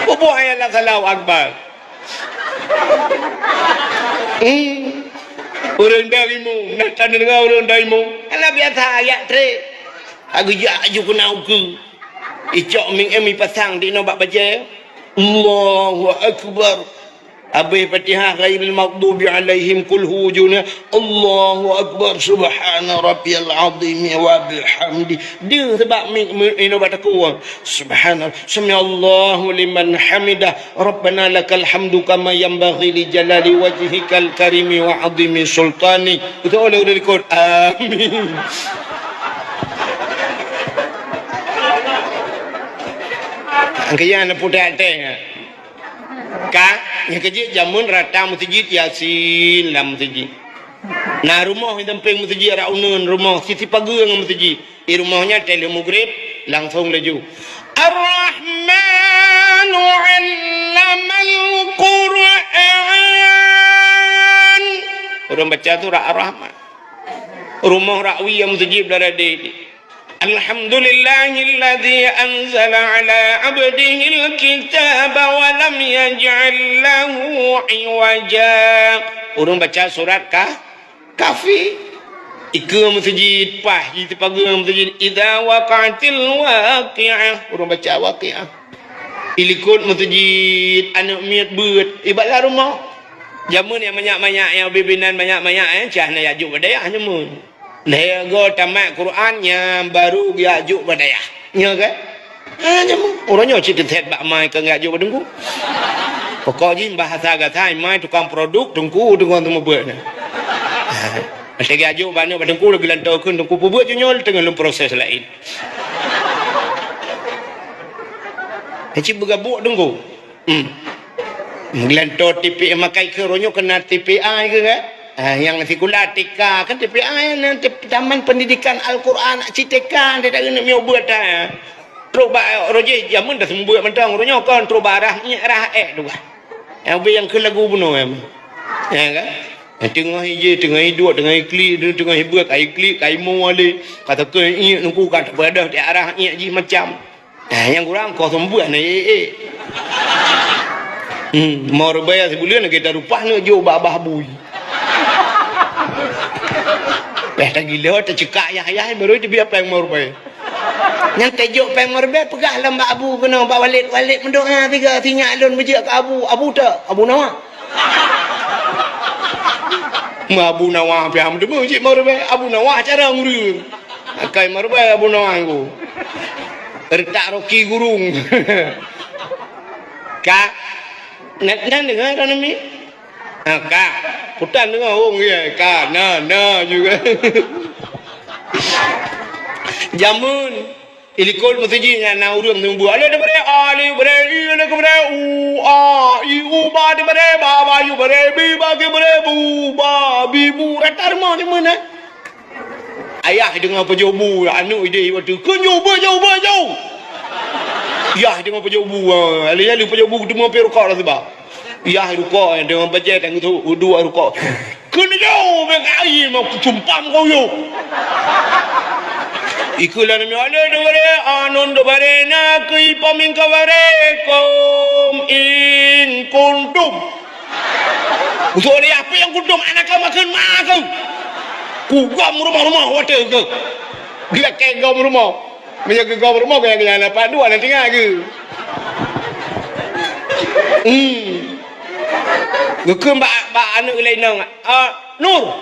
Bubuh hayya 'alas shalah, Allahu Akbar. Hmm. Ureueng daimu, na tadeungö ureueng daimu. Hana biasa ayat tré. Geujak aju keu na ukeue. Icok mi, eh, mi pasang di inoe bak bajèe. Allahu Akbar. Habéh Fatihah, ghairil maghdubi 'alaihim, qul hu, ujungnya, Allahu Akbar, subhana rabbiyal azim wa bihamdi. Deuh sabab mi, mi, inoe bak takue. Subhana, sami'allahu liman hamidah. Rabbana lakal hamdu kama yanbaghi li jalali wajhikal karimi wa 'azimi sultanik. Beutôi lé udah likot. Amin. Angkaya na putéh até. Ka, nyang keujeuet jameun rata meuseujid Yasin lam meuseujid. Na rumoh nyang sampéng meuseujid, rot uneuen rumoh, sisi pageue ngon meuseujid. Di rumoh nyan teuh lheueh mugrib, langsong laju. Ar-Rahmanu 'allamal Qur'an. Ureueng baca surat Ar-Rahman. Rumoh rot wie nyang meuseujid blah radik. Alhamdulillahilladzi anzala 'ala 'abdihil kitaba wa lam yaj'al lahu 'iwaja. Ureueng baca surat Kah-, Kahfi. Ikeue meuseujid, paih jih sipageue meuseujid. Idza waqa'atil waqi'ah. Ureueng baca Waqi'ah. Di likot meuseujid, aneuk miet beuet. Di bak lam rumoh. Jameun nyang manyak-manyak, nyang bibinan manyak-manyak, eh, cah na jak jok bak dayah jameun. Lhèe goe tamat Quran, nyan baru geujak jok bak dayah. Nyo kan? Ha, nyan meuh. Uroe nyoe cit teuthèt bak mai keu geujak jok bak teungku. Pokok jih bahasa gata, mai tukang produk, teungku, teungku teumeubuet nyan. Ha. Watèe geujak jok bak aneuk bak teungku, lagèe lantoe kheun teungku peubuet jih nyoe teungoh lom proses laén. Nyan cit beugabuk teungku. Hmm. Geulantoe T P A makai keu uroe nyoe keunan T P A keu kan? Ah, nyang sikula T K kan T P A nyan, T-, Taman Pendidikan Al-Quran, cit T K, dia tak keuneuk miyueb buet dah. Trok bak roh jih jameun dah seumeubeuet mantong, uroe nyoe kon trok bak rah nyak rah ék tu bah. Nyang ubé nyang kheun lagu bunoe nyan. Ya kan? Nyang teungoh ijé, teungoh iduek, teungoh iklik, teungoh ibeuet, ka iklik, ka imo alé. Ka takheun iék nungku ka teupeudeh di arah iék jih macam. Eh, nyang kurang kosong buah na, eh, eh. Hmm, mau rubaya sibuleuen lagèe tarupah neuk jok bak abah bui. Eh, tagila, tacekak yah-yah, baru teubiet péng mau rubaya. Nyang tajok péng mau rubaya, peugah lom bak abu keunoe, bak Walid, Walid meudoa tiga, sinyak lôn beujeuet keu abu, abu tak? Abu Nawa. Meu Abu Nawa pih ham teumeu cit mau rubaya, Abu Nawa cara ngureueng. Akai marubai Abu Nawang ku. Retak roki gurung. Ka. Nan, nan deungoe droeneuh mi? Ha, ka. Putan deungoe wong ye. Ka. Na, na juga. Jameun. Ilikot meuseujid nyan na ureueng seumeubeuet. Alif dibri, alif bri, i alif bri, u, a, i, u, ba dibri, ba, ba, yu bri, bi, ba, ki bri, bu, ba, bi, bu. Rata rumoh jameun, eh. Ayah deungoe pajoh bu, aneuk ideh watèe, "Kheun jauh, beuh jauh, beuh jauh!" Yah deungoe pajoh bu, ha, lheueh nyan lheueh pajoh bu, teuma pih rukok lam sibah. Yah rukok, deungoe bajèe tang tu, uduk rukok. "Kheun jauh, bèk kai, mau kucumpam kau yôh!" Ikheun lé aneuk, "Aneuk dibri, aneuk dibri, na keu ipaming ka bri, kum in kuntum." Usôk lé, "Apa nyang kuntum? Aneuk kau makheun ma keu." Kugom rumoh-rumoh watèe keu. Geulakèe gom rumoh. Meunyoe geugom rumoh, gaya-gaya lapan dua na tinggai keu. Hmm. Geukheun bak, bak aneuk laén nyoe, "Ah, Nur,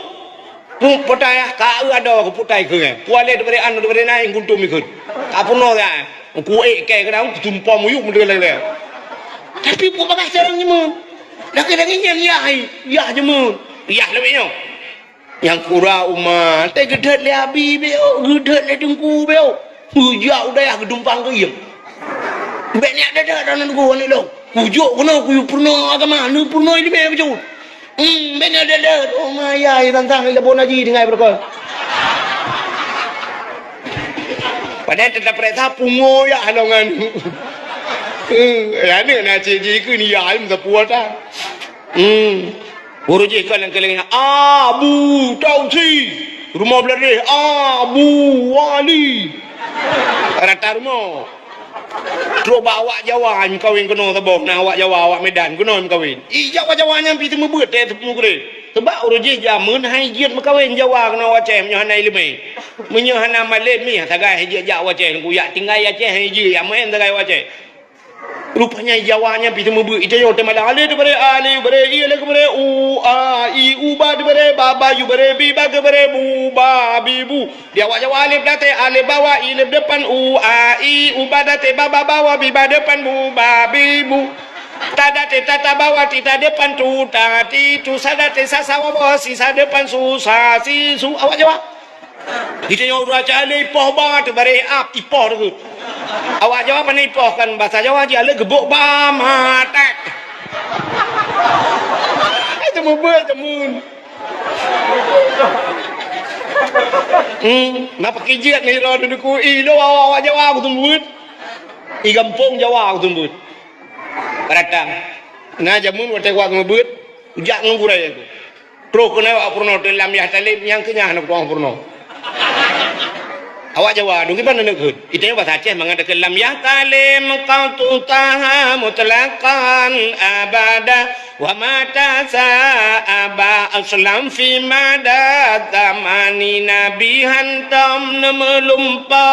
pu-, putai ah, ka eu adoe keu putai keu nyan. Pualé dibri an, dibri na, in kuntum ikheun. Ka peunoh ya. Ku ék kèe keu na, kucumpam muyup meudeulée-deulée." Tapi buet bagaih carông jameun. Lagèe-lagèe nyan yah, yah jameun. Yah lagèe nyoe. Nyang kura uma, teuh geudhôt lé abi beu, geudhôt lé teungku beu. Peujak u dayah geudumpang keu iem. Bèk nyak dada dan nunggu aneuk lôn. Kujok keunoe, kuyue peurunoe agama, neupeurunoe ileumèe bacut. Hmm, bèk nyak dada. Oh, maya, ya tantang, ya bon haji, tinggai beureukoh. Padahai teuta peuriksa pungo ya halongan. Hmm, ya aneuk na cik jih keu ni ya, alim sapuwa ta. Hmm. Guru jih kon nyang keulieng, Abu Tausi. Rumoh Bladeh, Abu Wali. Rata rumoh. Trok bak awak Jawa, meukawen keunoe saboh, na awak Jawa, awak Medan, keunoe meukawen. Ijak awak Jawa nyan pih seumeubeuet, teuh seumeubeuet. Sebab ureueng jih jameun hai jeuet meukawen Jawa keunoe Aceh, meunyoe hana ileumèe. Meunyoe hana malém, mih sagai hai jeuet jak Aceh, kuyak tinggai Aceh, hai jeuet, ya maén sagai Aceh. Rupanya Jawa nyan pih seumeubeuet, ita nyoe teuma alif dibri, alif bri, i alif bri, u, a, i, u, ba dibri, ba, ba, yu bri, bi, ba dibri, bu, ba, bi, bu. Di awak Jawa alif daté, alif bawah, i alif depan, u, a, i, u, ba daté, ba, ba bawah, bi, ba depan, bu, ba, bi, bu. Ta daté, ta, ta bawah, ti, ta depan, tu, ta, ti, tu, sa daté, sa, sa bawah, si, sa depan, su, sa, si, su. Awak Jawa. Geutanyoe ureueng Aceh lé ipoh ba teubareh ap, ipoh teuh. Awak Jawa pane ipoh kan, basa Jawa jih aleuh geubok ba matek. Ai teuma beuet teuma. Hmm, na pakijeuet ni ro duduku i lo awak Jawa aku teuma beuet. I gampông Jawa aku teuma beuet. Peurata. Na jameun watèe wak ngeubeuet, ujak ngon gurèe aku. Trok keunoe awak peurunoe teuh lam yah taleb nyang keu nyan hana kutu'oh peurunoe. Awak Jawa dong kiban aneuk kheun. Ita nyoe basa Aceh mangat takheun lam yah taleb qat'u taha mutlaqan abada wa mata sa'aba aslam fi mada zamani nabi hantom neumeulumpa.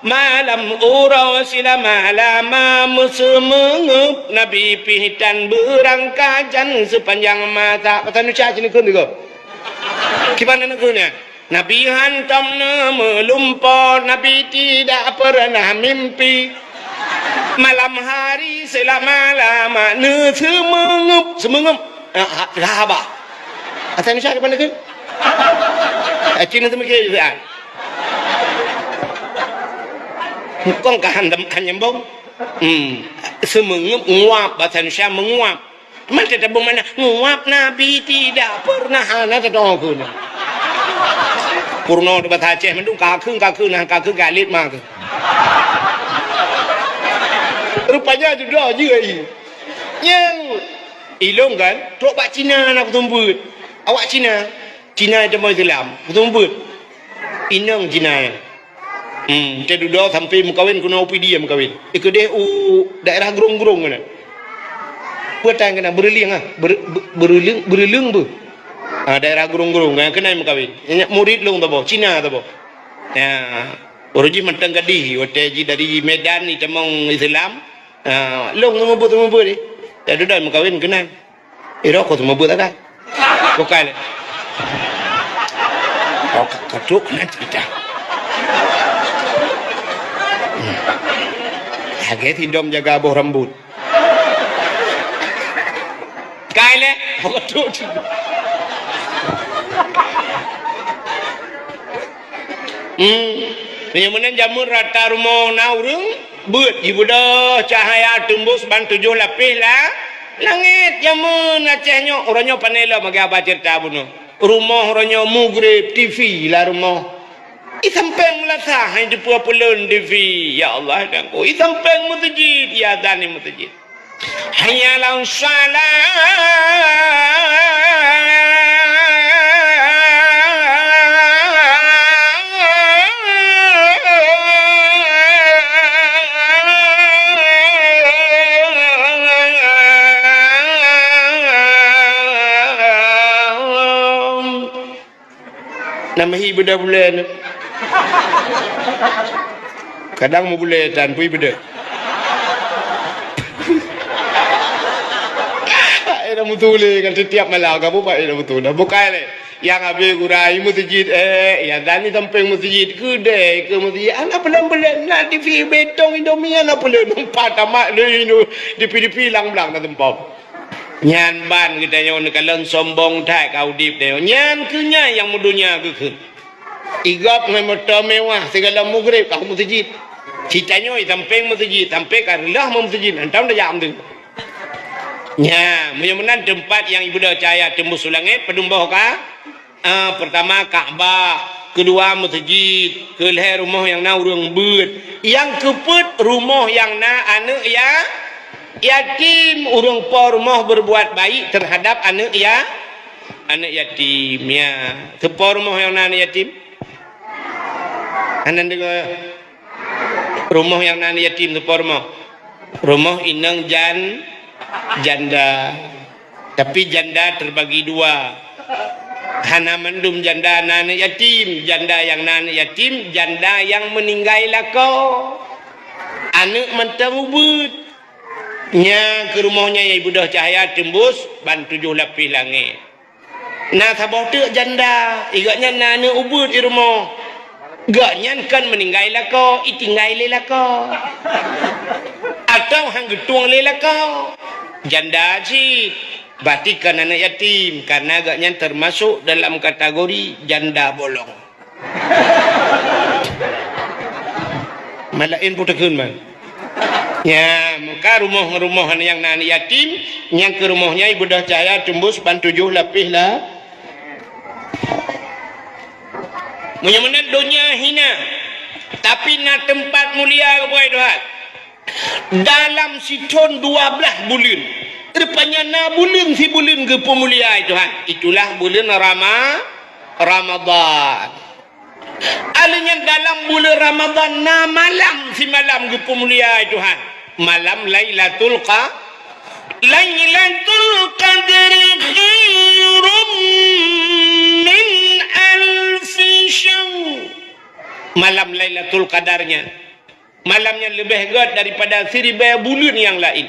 Malam uroe silama-lama meuseumeungeup Nabi pih tan beurangkajan seupanjang masa. Pasal Indonesia sini kheun juga. Kiban aneuk kheun nyan? Nabi hantom neumeulumpo, Nabi tidak pernah mimpi. Malam hari selama-lama neuseumeungeup, seumeungeup. Ah, ah, lah, bah. Asai Indonesia kiban aneuk kheun? Eh, cina teumikir juga. Kon ka han, han nyambung. Hmm. Seumeungeup nguap, bahasa Indonesia menguap. Man teutabong mana? Nguap Nabi tidak pernah. Hana teutabong keu na. Purno di bahasa Aceh mandum kakheun, kakheun, nah, kakheun galit mah keu. Rupanya judoe jih ai. Nyang ilong kan, trok bak Cina na kutumbut. Awak Cina. Cina nyang tamong Islam. Kutumbut. Inong Cina nyan. Hmm, teududoe sampai meukawen keunoe u Pidie meukawen. Di keudeh u daerah Grong-Grong keunan. Peue tan keunan, Beureulieng ah. Ber-, Be-, Beureulieng, Beureulieng beuh. Ah, daerah Grong-Grong, ah, keunan meukawen. Nyan murit lôn saboh, Cina saboh. Ya, ureueng jih mantong gadih, watèe jih dari Medan jitamong Islam. Ah, lôn seumeubeuet-seumeubeuet jih. Teududoe meukawen keunan. Iro ko semua buat ada. Bukan. Oh, ka-, katuk kena cerita. Hmm. Lagi sindom jaga boh rambut. Kai le. Oh, katuk. Hmm. Meunyoe meunan jameun rata rumoh na ureueng, beuet jibeudôh cahya teumbus ban tujoh lapéh la-, langét. Jameun Aceh nyoe, uroe nyoe pane lom lagèe haba ceurita bunoe. Rumoh uroe nyoe mugreb, T V lam rumoh. Di sampéng meulasah, hai teupeue peulon T V, ya Allah, dan ko. Di sampéng meuseujid, ya, dan di meuseujid. Hayya 'alas shalah. Nyan hi beudôh bulèe nyoe. Kadang meubulèe tan pui beudôh. Ai dah meutuléh kan setiap malam ka bubat ai dah meutuléh. Bukai lé. Nyang habéh gura i meuseujid, eh, nyang dan i sampéng meuseujid, keudè keu meuseujid. Hana peulon-peulon na T V betong Indomie hana peulon. Empat tamat lé Indo-, T V-T V lang blang na seumpom. Nyan ban geutanyoe neukalon sombong that ka udép tanyoe. Nyan keuh nyan nyang meudonya keuh. Igop ngon moto mewah, sigala mugreb ka meuseujid. Ci tanyoe i sampéng meuseujid, sampoe ka reuloh meuseujid, hantom tajak meuseujid. Nyan, meunyoe meunan teumpat nyang ibeudôh cahya teumbus u langét, padum boh ka? Ah, peurtama Ka'bah, keudua meuseujid, keulhèe rumoh nyang na ureueng beuet, nyang keupeuet rumoh nyang na aneuk ya-, yatim, ureueng po rumoh beureubuat baik teuhadap aneuk ya-, aneuk yatim, ya. Soe po rumoh nyang na aneuk yatim? Hana deungoe. Rumoh nyang na aneuk yatim soe po rumoh? Rumoh inong jan-, janda. Tapi janda terbagi dua. Hana mandum janda na aneuk yatim. Janda nyang na aneuk yatim, janda nyang meuninggai lakoe. Aneuk mantong ubeuet. Nyan keuh rumoh nyan nyang ibeudôh cahya teumbus ban tujoh lapéh langét. Na saboh teuk janda, i gobnyan na aneuk ubeuet i rumoh. Gobnyan kon meuninggai lakoe, itinggai lé lakoe. Atawa han geutueng lé lakoe. Janda cit, berarti kon aneuk yatim, karena gobnyan teumasok dalam kategori janda bolong. Malaén putôh kheun man. Nya, maka rumoh-rumoh nyang na aneuk yatim, nyang keu rumoh nyan ibeudôh cahya teumbus ban tujoh lapéh la-, meunyoe meunan donya hina, tapi na teumpat mulia geuboh Tuhan. Dalam sithon dua blaih buleuen. Rupanya na buleuen sibuleuen geupeumulia Tuhan. Itulah buleuen Rama-, Ramadhan. Alheuh nyan dalam buleuen Ramadhan na malam simalam geupeumulia Tuhan. Malam Lailatul Qa-, Lailatul Qadri khairum min alfi syahr. Malam Lailatul Qadar nyan. Malam nyan leubeh gét daripada siribèe buleuen nyang laén.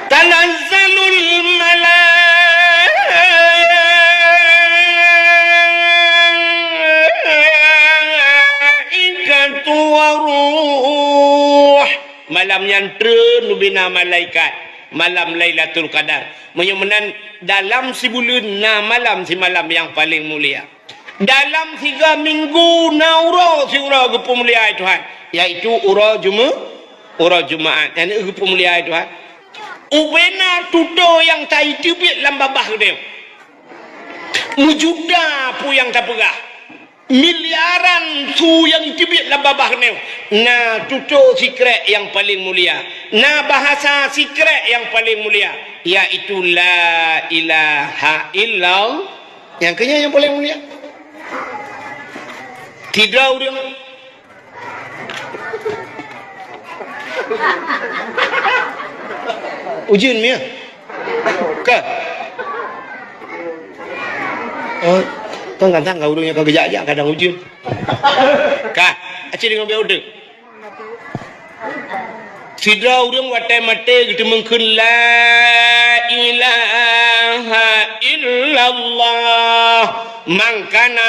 Tanazzalul malaikatu waruh. Malam nyan treun ubena malaikat. Malam Lailatul Qadar. Meunyoe meunan dalam sibuleuen na malam simalam nyang paleng mulia. Dalam siga minggu na uroe siuroe geupeumulia Tuhan, yaitu uroe Jume-, uroe Jumaat. Nyan geupeumulia Tuhan. Ubena tutoe nyang taiteubiet lam babah geutanyoe. Meujuta peue nyang tapeugah. Miliaran su nyang iteubiet lam babah geutanyoe. Na tutoe sikrek nyang paleng mulia. Na bahasa sikrek nyang paleng mulia, yaitu la ilaha illallah. Nyang keu nyan nyang paleng mulia. Sidroe ureuëng ujeuen miah. Ka. Oh, kan kadang ka ureuëng nyang ka geujak-jak kadang ujeuen. Ka, aci deungon beu udeueng. Sidroe ureuëng watée maté geuteumeung kheun la ilaha illallah, man kana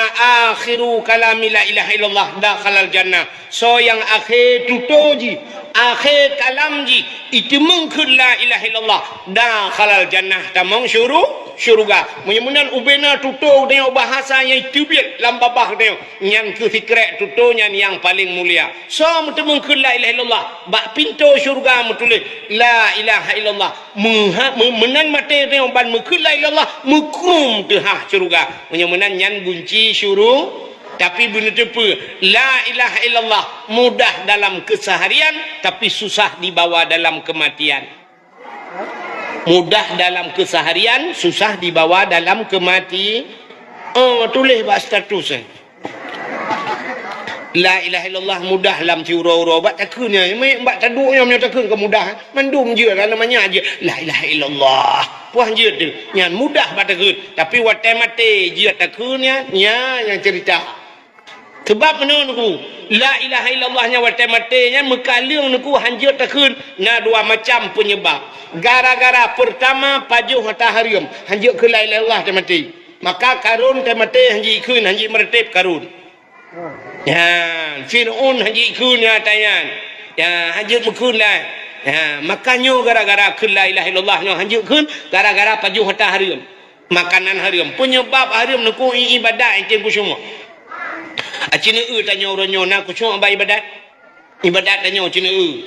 akhiru kalami la ilaha illallah dakhalal jannah. Soe nyang akhé tutoe jih, akhé kalam jih, iteumeung kheun la ilaha illallah, dakhalal jannah, tamong syuru-, syuruga. Meunyoe meunan ubena tutoe geutanyoe bahasa nyang iteubiet lam babah geutanyoe, nyan kheueh sikrek tutoe nyan nyang paleng mulia. Soe meuteumeung kheun la ilaha illallah, bak pintoe syuruga meutuléh la ilaha illallah. Meuha-, meu-, meunan maté geutanyoe ban meukheun la ilaha illallah, meukhum teuhah syuruga. Meunyoe meunan nyan gunci syuru-, Tapi beuneuteupeu, la ilaha illallah mudah dalam keseharian, tapi susah dibawa dalam kematian. Mudah dalam keseharian, susah dibawa dalam kemati-, oh, tuléh bak status, eh. La ilaha illallah mudah lam siuroe-uroe, bak takheun nyan, bak taduek nyan meunyoe takheun ka mudah, eh. Mandum jeuet, hana manyak jeuet. La ilaha illallah. Puah jeuet tu. Nyan mudah bak takheun. Tapi watée maté jeuet takheun nyan, nyan nyang cerita. Sabab meunoe Teungku, la ilaha illallah nyan watée maté nyan meukaleueng Teungku, hanjeuet takheun. Na dua macam peunyeubab. Gara-gara peurtama pajoh ata hareuem, hanjeuet kheun la ilaha illallah watée maté. Maka Karun watée maté hanjeuet kheun, hanjeuet meureutéb Karun. Ya, Fir'aun hanjeuet kheun nyan ata nyan. Ya, hanjeuet meukheun lah. Ya, maka nyoe gara-gara kheun la ilaha illallah nyoe hanjeuet kheun gara-gara pajoh ata hareuem. Makanan hareuem. Peunyeubab hareuem Teungku i-, ibadat item khusyuk. Aci neueu tanyoe uroe nyoe na khusyuk bak ibadat. Ibadat tanyoe ci neueu.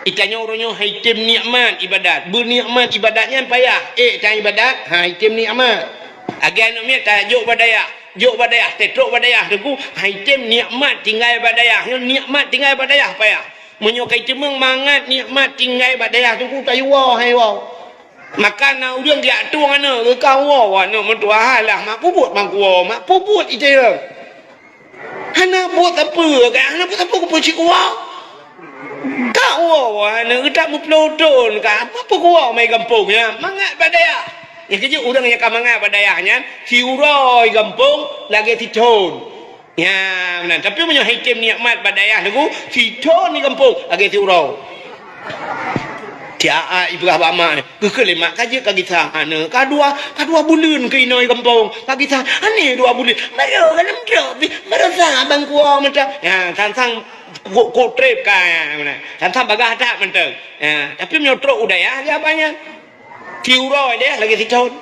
Itanyoe uroe nyoe han item nikmat ibadat. Beunikmat ibadat nyan payah. Ék tan ibadat, han item nikmat. Lagée aneuk miet tajok bak dayah. Jok bak dayah, tatrok bak dayah Teungku, han item nikmat tinggai bak dayah. Nyoe nikmat tinggai bak dayah payah. Meunyoe ka iteumeung mangat nikmat tinggai bak dayah Teungku, tayue woe, han iwoe. Maka na ureuëng geujak tueng aneuk, geuka woe aneuk meutuah, alah, mak peubuet mak kuwoe, mak peubuet iteueng. Hana buet sapeue, ka hana buet sapeue, kupeue cit kuwoe. Ka woe aneuk geutak meuploe thon, ka apa peukuwoe mai gampông nyan, mangat bak dayah. Nyang keujeuet ureuëng nyang ka mangat bak dayah nyan, siuroe gampông lagée sithon. Nyan meunan. Tapi meunyoe han item nikmat bak dayah Teungku, sithon di gampông lagée siuroe. Tiap ipeugah bak mak, geukheun lé mak ka jeuet ka gisa aneuk, ka dua, ka dua buleuen keu inoe gampông, ka gisa, aneuk dua buleuen, baru ka lom trok pih, baru sa abang kuwoe mantong. Ya, sang-sang kok, kok treb ka, ya, meunan. Sang-sang bagah that mantong. Ya, tapi meunyoe trok u dayah, ya apa nyan? Siuroe deh lagée sithon.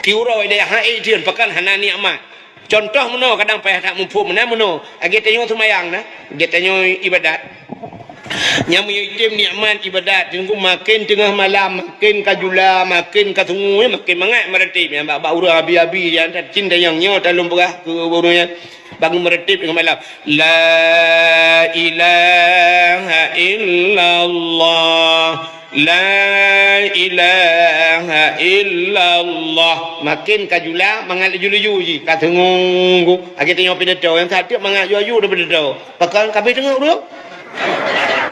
Siuroe deh, ha, eh, jeuet pakon hana nikmat. Contoh meunoe, kadang payah that muphom meunan meunoe. Lagée tanyoe seumayang na, lagée tanyoe ibadat. Nyang meunyoe item nikmat ibadat, Teungku, maken teungoh malam, maken ka jula, maken ka sungoe, maken mangat meureutéb. Nyang bak, bak ureuëng abi-abi, nyang that cin dayang nyoe talôn peugah keu ureuëng nyan. Bangun meureutéb teungoh malam. La ilaha illallah. La ilaha illallah. Maken ka jula, mangat laju-laju jih. Ka teungoh, lagée tanyoe pidato, nyang sateuk mangat laju-laju pidato. Pakon ka abéh teungoh ureuëng?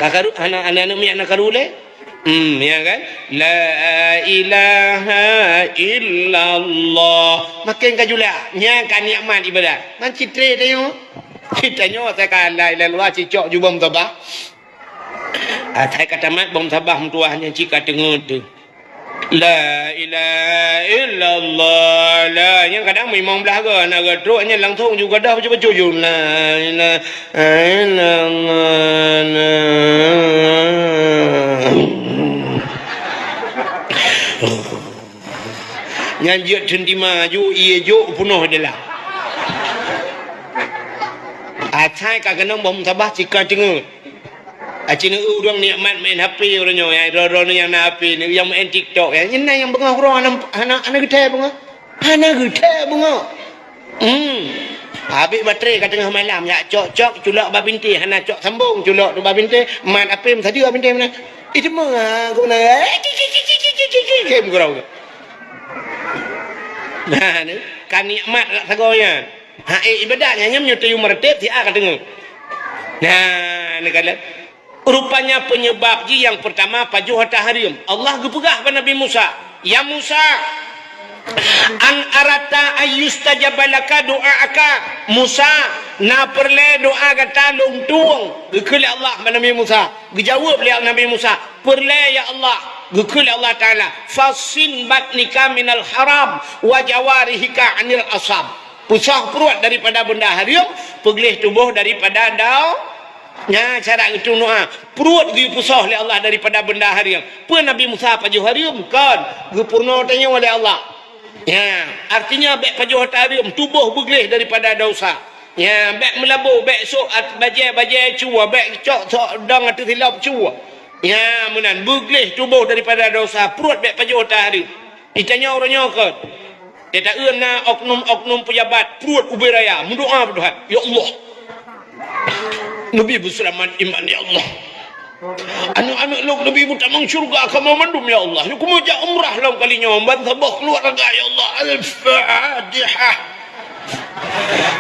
Ka karu, aneuk, aneuk miet na karu lé? Hmm, ya kan? La ilaha illallah. Maken ka jula. Nyan ka nikmat ibadat. Nyan citré tanyoe. Tanyoe asai ka la ilaha illallah, cicok ju bom tabah. Asai ka tamat bom tabah meutuah nyan cit ka teungeut teuh. La ilaha illallah. La, nyan kadang meuimong blah ga, na ga trok nyan langsong ju gadah bacut-bacut ju. La ilaha illallah. La. Nyan jeuet teuntima ju, ié jok peunoh di dalam. Asai ka keunong bom tabah cit ka teungeut. Aci neu ureuëng nikmat main H P uroe nyoe, ya, droe-droe nyang na H P, nyang main TikTok, ya. Nyan na nyang beungoh uroe hana, hana, hana geuthèe beungoh. Hana geuthèe beungoh. Hmm. Habéh baterai ka teungoh malam, ya cok-cok, culok bak bintéh, hana cok sambong, culok tu bak bintéh, mat H P meusadeue bak bintéh meunan. Itu mah, aku na, kem keurau. Nah, ni, kan nikmat kat sagoe nyan. Ha, eh, ibadat nyan, nyan meunyoe tayue meureutéb, siat ka teungoh. Nah, ni kalon. Rupanya penyebab jih nyang pertama pajoh ata hareuem. Allah geupeugah bak Nabi Musa, "Ya Musa, an arata ayyustajaba laka du'aaka." Musa, na peureulée doa gata lôn tueng. Geukheun lé Allah bak Nabi Musa. Geujaweueb lé Nabi Musa, "Peureulée ya Allah." Geukheun lé Allah Taala, "Fassin batnika minal haram wa jawarihika anil asab." Peusoh pruet daripada beunda hareuem, peugleh tuboh daripada dau. Nyan cara geutueng doa. Pruet geupeusoh lé Allah daripada beunda hareuem. Peue Nabi Musa pajoh hareuem? Kon, geupeurunoe tanyoe lé Allah. Nyan, artinya bék pajoh ata hareuem, tuboh beugleh daripada desya. Nyan, bék meulabô, bék sôk at-, bajée-bajée cue, bék cok sok dong ateueh silop cue. Nyan, meunan, beugleh tuboh daripada desya, pruet bék pajoh ata hareuem. Geutanyoe uroe nyoe kon. Teuta-eu na oknum-oknum pejabat pruet ubé raya, meudoa bak Tuhan, "Ya Allah, neubi beuseulamat iman, ya Allah. Aneuk-aneuk lôn neubi meutamong syeuruga kamoe mandum, ya Allah. Lôn keumeujak umrah lom kali nyoe ban saboh keuluwarga, ya Allah. Al-Fatihah."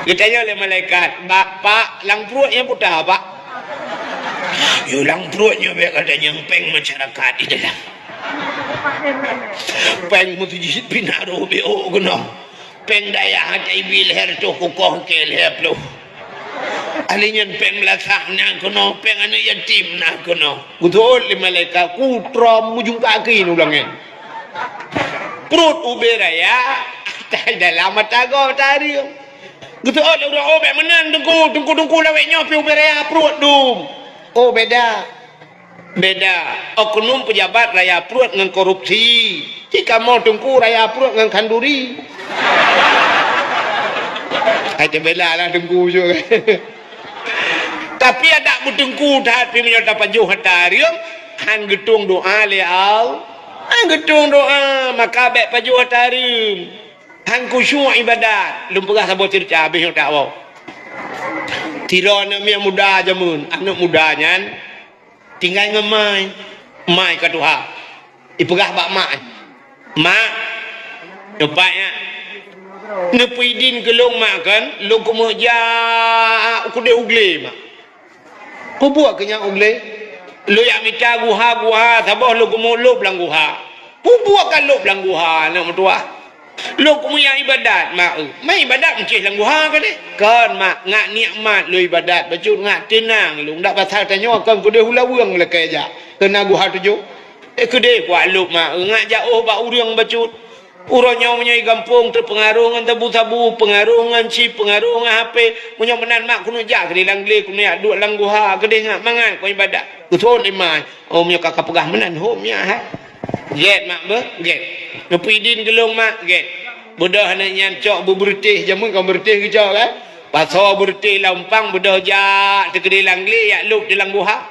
Geutanyoe lé malaikat, "Pak, Pak, lam pruet nyan peue teuh, Pak?" "Yo, lam pruet nyoe bék gata nyang péng masyarakat di dalam." Péng meuseujid pih na rhot B O keunoe. Péng dayah H I V lhèe reutôh kukoh keu lhèe ploh. Ahli nyan péng meulasah na keunoe, péng aneuk yatim na keunoe. Geuteuôt lé malaikat, "Ku trom mujung kaki nu langét." Pruet ubé raya, tai dalam mata gob tari. Geuteuôt lé ureueng, "Oh, bék meunan, Teungku, Teungku, Teungku, lawét nyoe pih ubé raya pruet dum." "Oh, beda." Beda. Oknum pejabat raya pruet ngon korupsi. Cit kamoe teungku raya pruet ngon khanduri. Hai teubela lah teungku jok. Tapi adak beuteungku that pih meunyoe tapajoh ata hareuem, han geutueng doa lé Allah. Han geutueng doa, maka bék pajoh ata hareuem. Han khusyuk ibadat. Lôn peugah saboh ceurita habéh nyoe tawoe. Sidroe aneuk miet muda jameun, aneuk muda nyan tinggai ngon mai. Mai ka tuha. Ipeugah bak mak, "Mak, neupat nyak. Neupeuidin keu lôn, Mak, kon lôn keumeujak u keudeh u glé, Mak." "Peue buet keu nyak u glé?" "Lôn jak mita guha-guha saboh lôn keumeulôb lam guha." "Peue buet ka lôb lam guha, aneuk meutuwah?" "Lôn keumeujak ibadat, Mak, eu." "Ma ibadat meucéh lam guha keudeh?" "Kon, Mak, ngat nikmat lôn ibadat bacut, ngat teunang lôn. Dak pasal tanyoe kon keudeh u laweueng lakée jak, keu na guha tujoh." "Eh, keudeh kuat lôb, Mak, eu, ngat jak ôh bak ureueng bacut. Uroe nyoe meunyoe i gampông teupeungaruh ngon sabu-sabu, peungaruh ngon chip, peungaruh ngon H P. Meunyoe meunan, Mak, keuneuk jak keudeh lam glé, keuneuk jak duek lam guha keudeh ngat mangat kon ibadat." Geuteuôt lé mai. "Oh, meunyoe ka kapeugah meunan, hom nyak hai." "Gét, Mak, beuh, gét. Neupeuidin keu lôn, Mak, gét." Beudôh aneuk nyan cok beubeureutéh, jameun kon beureutéh geucok, kan? Pasoe beureutéh lam umpang, beudôh jak teukeudeh lam glé, jak lôb di lam guha.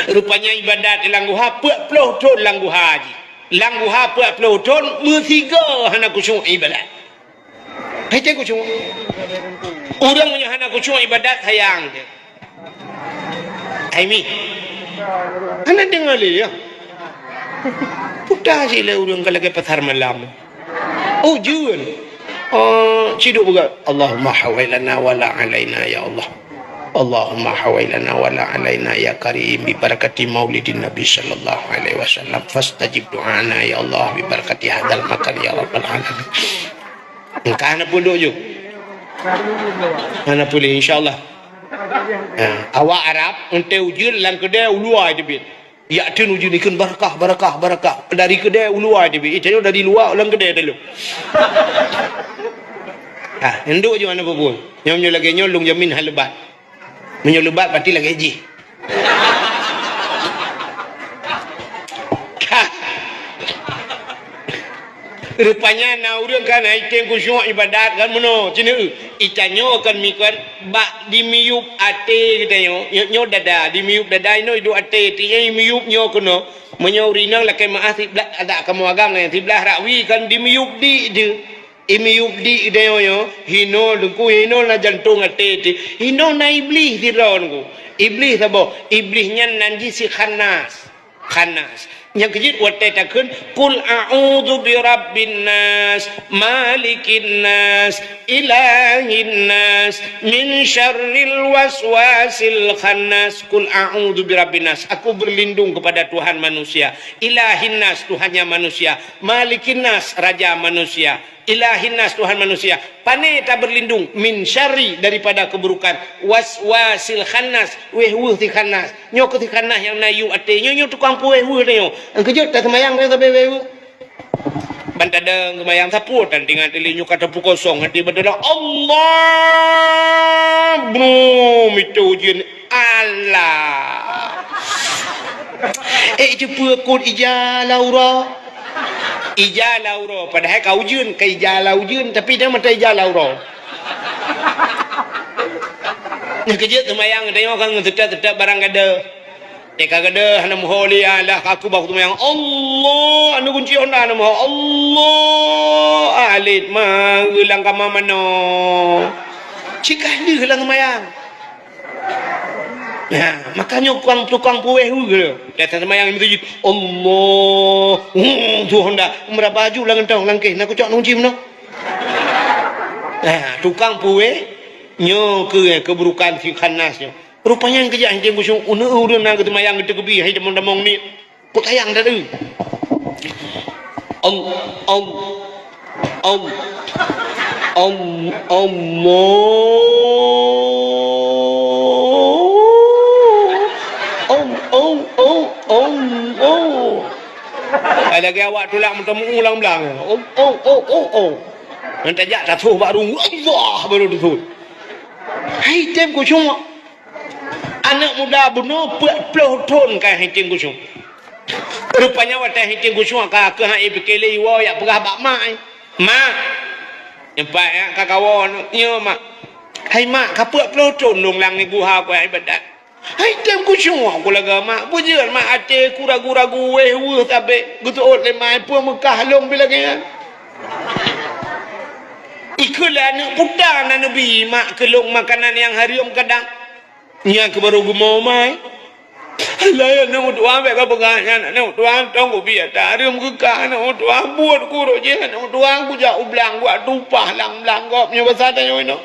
Rupanya ibadat di lam guha, peuet ploh thon lam guha jih. Lam guha peuet ploh thon, meusigoe hana khusyuk ibadat. Hai cen khusyuk. Ureueng meunyoe hana khusyuk ibadat, sayang jih. Hai mi. Hana deungoe lé, ya. Puta cit lé ureueng ka lagée pasar malam. Ujeuen. Oh, ciduk beugah. Allahumma hawailana wala alaina, ya Allah. Allahumma hawailana wala alaina, ya Karim, bi barakati maulidin Nabi sallallahu alaihi wasallam. Fastajib du'ana, ya Allah, bi barakati hadzal makan, ya rabbal alamin. Engka hana peuduek ju. Hana peuduek, insya Allah. Ha, awak Arab, enteuk ujeuen lam keudè u luwa teubiet. Jak teun ujeuen ikheun barakah, barakah, barakah. Dari keudè u luwa teubiet. Eh, tanyoe dari luwa lam keudè teuh lom. Ha, enduek ju hana peue-peue. Nyoe, nyoe lagèe nyoe lôn jamin han leubat. Meunyoe leubat, berarti lagèe jih. Rupanya na ureuëng kan ai tem khusyuk ibadat kan meunoe. Cina, "Eh, itanyoe kan mi kan bak dimiyueb até geutanyoe, nyoe, nyoe dada, dimiyueb dada inoe iduek até, tiep nyoe imiyueb nyoe keunoe." Meunyoe ureuëng inong lakée meuáh siblah, adak kamoe agam nyan siblah rakwi kan dimiyueb di deuh. Imiyueb di deuh nyoe, hinoe teungku, hinoe na jantong até teuh, hinoe na Iblih sidroe teungku. Iblih saboh, Iblih nyan nan jih si Khannas. Khannas. Nyang keujeuet watée takheun, "Qul a'udzu birabbin nas, malikin nas, ilahin nas, min syarril waswasil khannas." "Qul a'udzu birabbin nas." Aku berlindung kepada Tuhan manusia. Ilahin nas, Tuhannya manusia. Malikin nas, raja manusia. Ilahin nas, Tuhan manusia. Pane taberlindung, min syarri, daripada keburukan, waswasil khannas, wéh-weuh si Khannas. Nyoe keuh si Khannas nyang na yub até. Nyoe, nyoe tukang puwéh-weuh nyoe. Nyang keujeuet taseumayang nyoe sabe wéh-weuh. Ban tadong seumayang sapeue tan tingat teuh lé nyoe ka tapukosong até beutôi. Allah! Brum, itu ujeuen. Alah. Eh, jeupeue kon ija la uroe. Ija la uroe, padahai ka ujeuen, ka ija la ujeuen, tapi dia mata ija la uroe. Nyang keujeuet seumayang tanyoe kan ngon seutôt-seutôt barang gadoh. Eh, ka gadoh hana meuho lé, alah, ka aku bak seumayang. Allah, anu kunci honda hana meuho. Allah, alit ma geulang kama manoe. Cit ka lheueh lam seumayang. Nah, makanya tukang, tukang puwéh tu ke. Datang sembahyang di masjid. Allah. Hmm, tu honda. Meuraba aju lam gantong, lam kéh. Nak kucok nunci meunoe. Nah, tukang puwéh, nyoe keuh keburukan si Khannas nyoe. Rupanya nyang keujak hidéh musoh, uneuk ureueng na geuseumbahyang geuteukeubi, hai damong-damong ni. Kok sayang dah tu. Al-, al-, al-, al-, Allah. Al-, al-, al-, Allah. Hai lagèe awak tulak meuteumeu ulang blang. Al-, al-, al-, al-, al-. Nyan tajak tatuh baru Allah baru tatuh. Hai tem kucuma. Aneuk muda bunoe peuet ploh thon ka hiting kusyueng. Rupanya watèe hiting kusyueng ka keuh han ipike lé iwoe yak peugah bak mak, "Mak, nyoe pat yak ka kawoe aneuk nyoe, Mak." "Hai Mak, ka peuet ploh thon lôn lam guha ku ibadat. Hai tem kusyueng ku lagèe Mak, peue jeuet Mak até ku ragu-ragu wéh weuh sabe geuseuôt lé mak, peue meukah lôn pih lagèe nyan." Ikheun lé aneuk puta na neubi mak keu lôn makanan nyang hareuem kadang. Nyan keuh barô geumoe mai. Alah aneuk meutuah, bèk kapeugah nyan aneuk meutuah, tông kubi ata hareuem keu kah aneuk meutuah, buet kurok jih aneuk meutuah, kujak u blang, kuat tupah lam blang gob nyoe basa tanyoe inoe.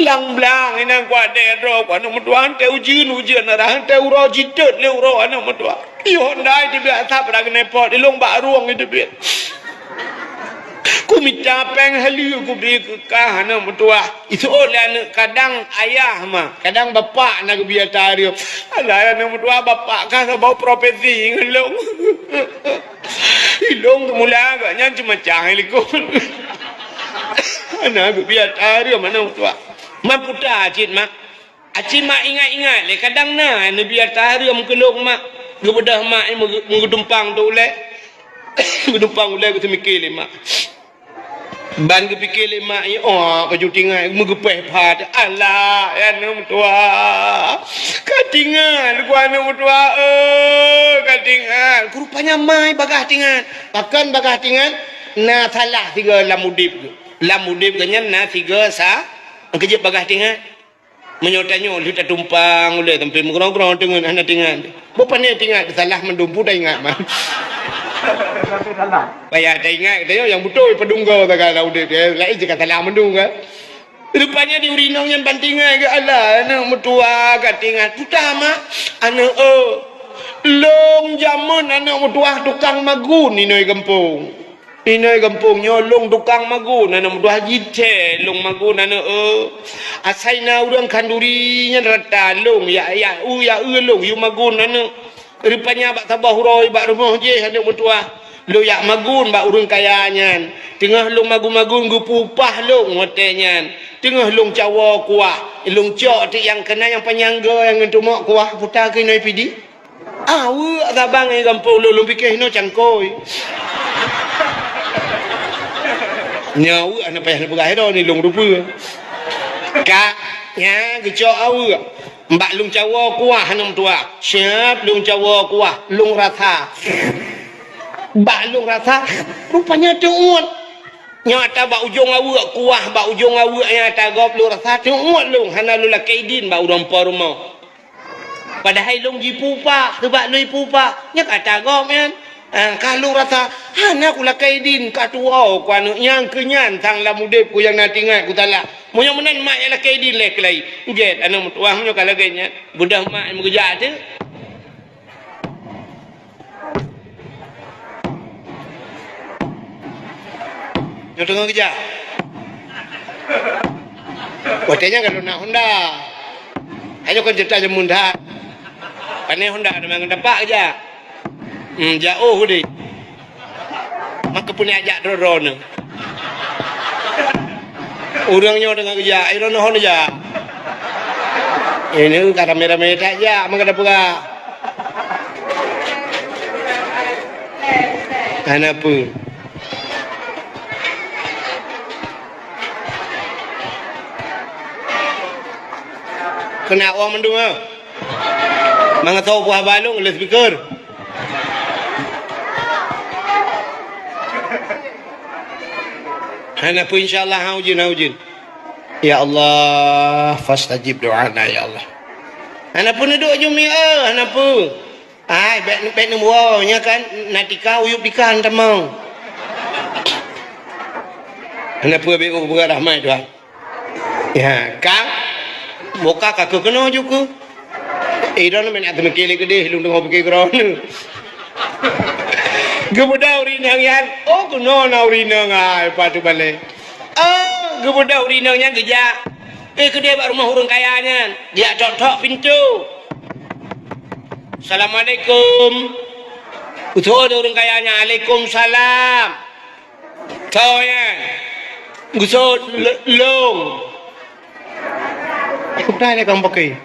Lam blang inan kuat dèe droe ku aneuk meutuah, teuh ujeuen, ujeuen rah, teuh uroe jitot lé uroe aneuk meutuah. Yoh ndai teubiet asap rak keuneupot, ilông bak rueng iteubiet. Kumita péng haleue kubi keu kah aneuk meutuah. Iseuôt lé aneuk kadang ayah ma, kadang bapak na geubi ata hareuem. Alah aneuk meutuah, bapak kah saboh profesi ngon lông. Ilông teumula gobnyan ceumacam likot. Hana geubi ata hareuem aneuk meutuah. Man puta cit mak. Aci mak ingat-ingat lé kadang na neubi ata hareuem keu lông mak. Geubeudôh mak nyan meugeu-, meugeudumpang teuh ulèe. Geudumpang ulèe geuseumiké lé mak. Ban geupike lé mak nyan, oh, baju tingat meugeupéh phat. Alah, ya aneuk meutuah. Ka tingat ku aneuk meutuah, eh, ka tingat. Rupanya mai bagah tingat. Pakon bagah tingat? Na salah sigoe lam udép geuh. Lam udép geuh nyan na sigoe sa-, keujeuet bagah tingat. Meunyoe tanyoe lheueh tatumpang ulèe sampoe meugrong-grong teungeut hana tingat. Boh pane tingat, salah mandum peue taingat man. Payah taingat tanyoe nyang beutôi padum goe sagai lam udép, eh, laén cit ka salah mandum kan. Rupanya di ureueng inong nyan ban tingat geuh, alah aneuk meutuah ka tingat. Puta mak, aneuk, eh, lông jameun aneuk meutuah tukang magun inoe gampông. Inoe gampông nyoe lông tukang magun aneuk meutuah, jithèe lông magun aneuk, eh. Asai na ureueng khanduri nyan rata lông, ya, ya, u, ya, eu lông, yue magun aneuk. Rupanya bak saboh uroe bak rumoh jih aneuk meutuah, lông yak magun bak ureueng kaya nyan. Teungoh lông magun-magun geupeu upah lông watèe nyan. Teungoh lông cawoe kuah, lông cok tiek nyang keunan nyang panyang goe nyang ngon tumok kuah, puta keunoe pidi. Ah, weuek saban ngon gampông lôn, lôn pike hinoe cangkôi. Nyoe aweuek hana payah neupeugah droeneuh lôn rupa. Ka, nya geucok aweuek. Bak lôn cawoe kuah hana meutuah. Siap lôn cawoe kuah, lôn rasa. Bak lôn rasa, rupanya teuôt. Nyang ata bak ujong aweuek kuah, bak ujong aweuek nyang ata gob lôn rasa teuôt lôn, hana lôn lakée idin bak ureuëng po rumoh. Padahai lôn jipupa, seubab lôn jipupa, nyan ka ata gob nyan. Ah, ka lôn rasa, hana kulakée idin, ka tuwoe ku aneuëk nyan, keu nyan sang lam udeb ku nyang na teuingat ku salah. Meunyoe meunan mak nyang lakée idin lé keulai. Gét aneuëk meutuah meunyoe ka lagée nyan. Beudôh mak nyang meukeujak teuh. Nyoe teungoh geujak. Watée nyan ka lôn na honda. Hanya kon ceurita jameun that. Pane honda teuma ngon tapak geujak. Hmm, jak oh deh. Maka pun jak droe-droe nyoe. Ureuëng nyoe teungoh geujak, ai droeneuh hon jak. Ini ka ramé-ramé that jak, maka tapeugah. Hana peue. Keuneuk awak mandum, ha? Mangat soe puah balong lé speaker. Hana peue, insya Allah, ha, ujeuen, ha, ujeuen. Ya Allah, fastajib doana, ya Allah. Hana peue neuduek jumi, eh, hana peue. Ai, bék, bék neuwoe, nyan kan na tika, uyueb tika han tamong. Hana peue, bék ukeue rahmat Tuhan. Ya, kang, boka ka keuh keunoe ju keuh. Eh, droeneuh meunan teumeuke lé keudeh, lôn teungoh pike keudroe. Geubeudôh ureuëng inong nyan, oh, keunoe na ureuëng inong, ai, pat teubalek. Oh, geubeudôh ureuëng inong nyan geujak. Eh, keudeh bak rumoh ureuëng kaya nyan, geujak tok-tok pintoe. "Assalamualaikum." Geuseuôt lé ureuëng kaya nyan, "Alaikumsalam." Soe nyan? Geuseuôt lé-, lôn. Peue lé kang pakai?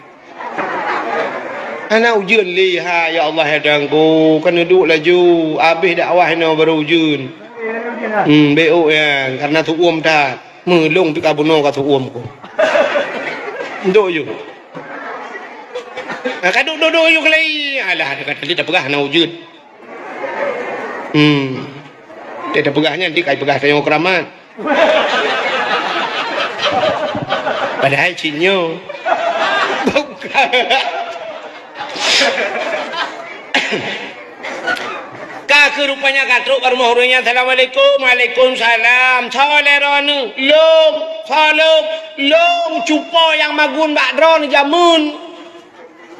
Hana ujeuen lé, ha, ya Allah, ya Tuhanku. Kan neuduek laju. Abéh dakwah inoe baru ujeuen. Hmm, bék nyan. Karena seuuem that. Meulông pih ka bunoe ka seuuem ku. Entok ju. Nah, ka duek-duek ju keulai. Alah, ka tadi tapeugah hana ujeuen. Hmm. Dia tapeugah nyan, dia ka peugah tanyoe keuramat. Padahai cit nyoe. Bukan. Ka keuh rupanya ka trok bak rumoh ureuëng nyan, "Assalamualaikum." "Waalaikumsalam." "Soe lé droeneuh?" "Lôn." "Soe lôn?" "Lôn cupo nyang magun bak droeneuh jameun.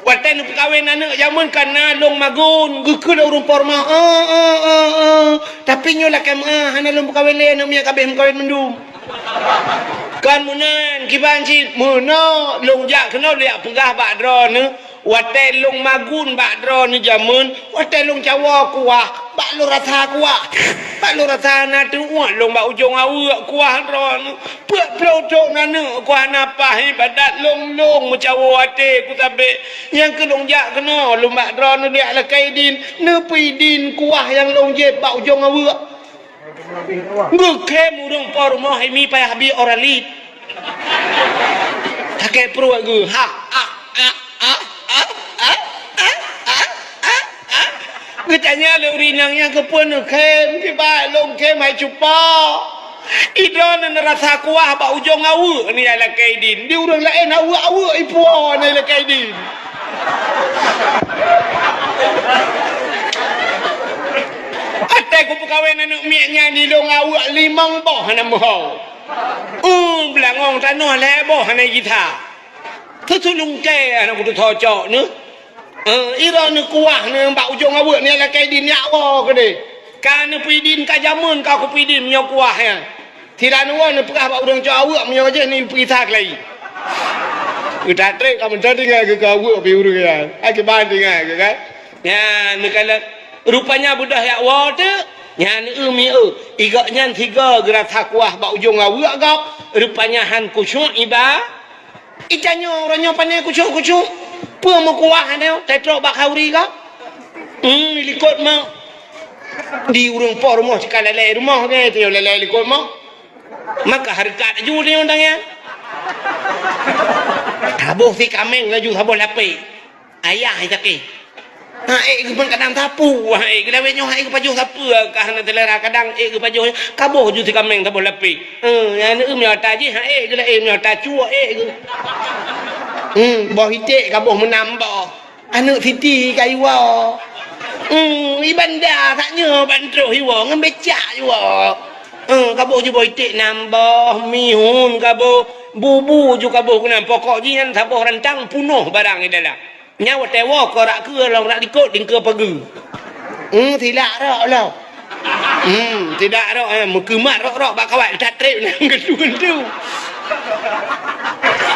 Watée neupeukawen aneuëk jameun ka na lôn magun." Geukheun lé ureuëng po rumoh, "Eh, eh, eh, eh. Tapi nyoe lakée meuáh, hana lôn peukawen lé, aneuëk miet ka abéh meukawen mandum." "Kon meunan, kiban cit?" "Meunoe, lôn jak keunoe lôn jak peugah bak droeneuh." Watée lôn magun bak droeneuh jameun, watée lôn cawoe kuah, bak lôn rasa kuah. Bak lôn rasa na teuôt lôn bak ujong aweuek kuah droeneuh. Peuet ploh thon aneuëk kuah na paih ibadat lôn-lôn meucawoe até ku sabé. Nyang keuh lôn jak keunoe lôn bak droeneuh jak lakée idin, neupeuidin kuah nyang lôn jieb bak ujong aweuek. Geukhém ureuëng po rumoh, imi payah bi Oralit. Sakét pruet geuh. Ha, ha, ha. Geutanya lé ureuëng inong nyan, "Keupeue neukhém?" "Kiban lôn khém hai cupo. Idroeneuh neurasa kuah bak ujong aweuek nyan lakée idin. Di ureuëng laén aweuek-aweuek ipuwoe nyan lakée idin." Watée kupeukawen aneuëk miet nyan di lôn aweuek limong boh hana meuho. Uh, beulangong tanoh lhée boh hana jitha. Keusu lungkée hana kuteutho cok neuh. Eh, idroeneuh kuah neuh bak ujong aweuek nyan lakée idin nyak woe keudeh. Ka neupeuidin ka jameun ka kupeuidin meunyoe kuah nyan. Sira neuwoe neupeugah bak ureuëng cok aweuek meunyoe jih neupeugisa keulai. Utak trek ka meuntang tinggai keu aweuek pi ureuëng nyan. Akiban tinggai keu kan. Nyan neukalon. Rupanya beudôh jak woe teuk. Nyan eu mi eu. Igok nyan sigo geurasa kuah bak ujong aweuek gob. Rupanya han khusyuk iba. Itanyoe uroe nyoe pane khusyuk-khusyuk. Peue meukuah nyoe? Tetrok bak khauri gob. Hmm, likot mah. Di ureuëng po rumoh sika lalée rumoh nyan, itanyoe lalée likot mah. Maka hareukat laju tanyoe tangian. Saboh si kaméng laju saboh lapéh. Ayah nyang sakét. Ha, ék geuh pun kadang sapeue, ha, ék geuh lawét nyoe, ha, ék geuh pajoh sapeue, ka hana seulera, kadang ék geuh pajoh nyoe, kaboh ju si kaméng saboh lapéh. Eh, aneuk meunyoe ata jih, ha, ék geuh laén, meunyoe ata cue, ék geuh. Hmm, boh iték kaboh meunam boh. Aneuk siti ka iwoe. Hmm, i banda sak nyoe ban troh iwoe ngon becak iwoe. Hmm, kaboh ju boh iték nam boh, mihun kaboh, bubu ju kaboh keunan. Pokok jih nyan saboh rantang punoh barang di dalam. Nyan watèe woe keu rak keue lom rak likot dingkeue pageue. Hmm, silak rok lom. Hmm, silak rok, eh, meukeumat rok-rok bak kawat that trép nyan geundu-geundu.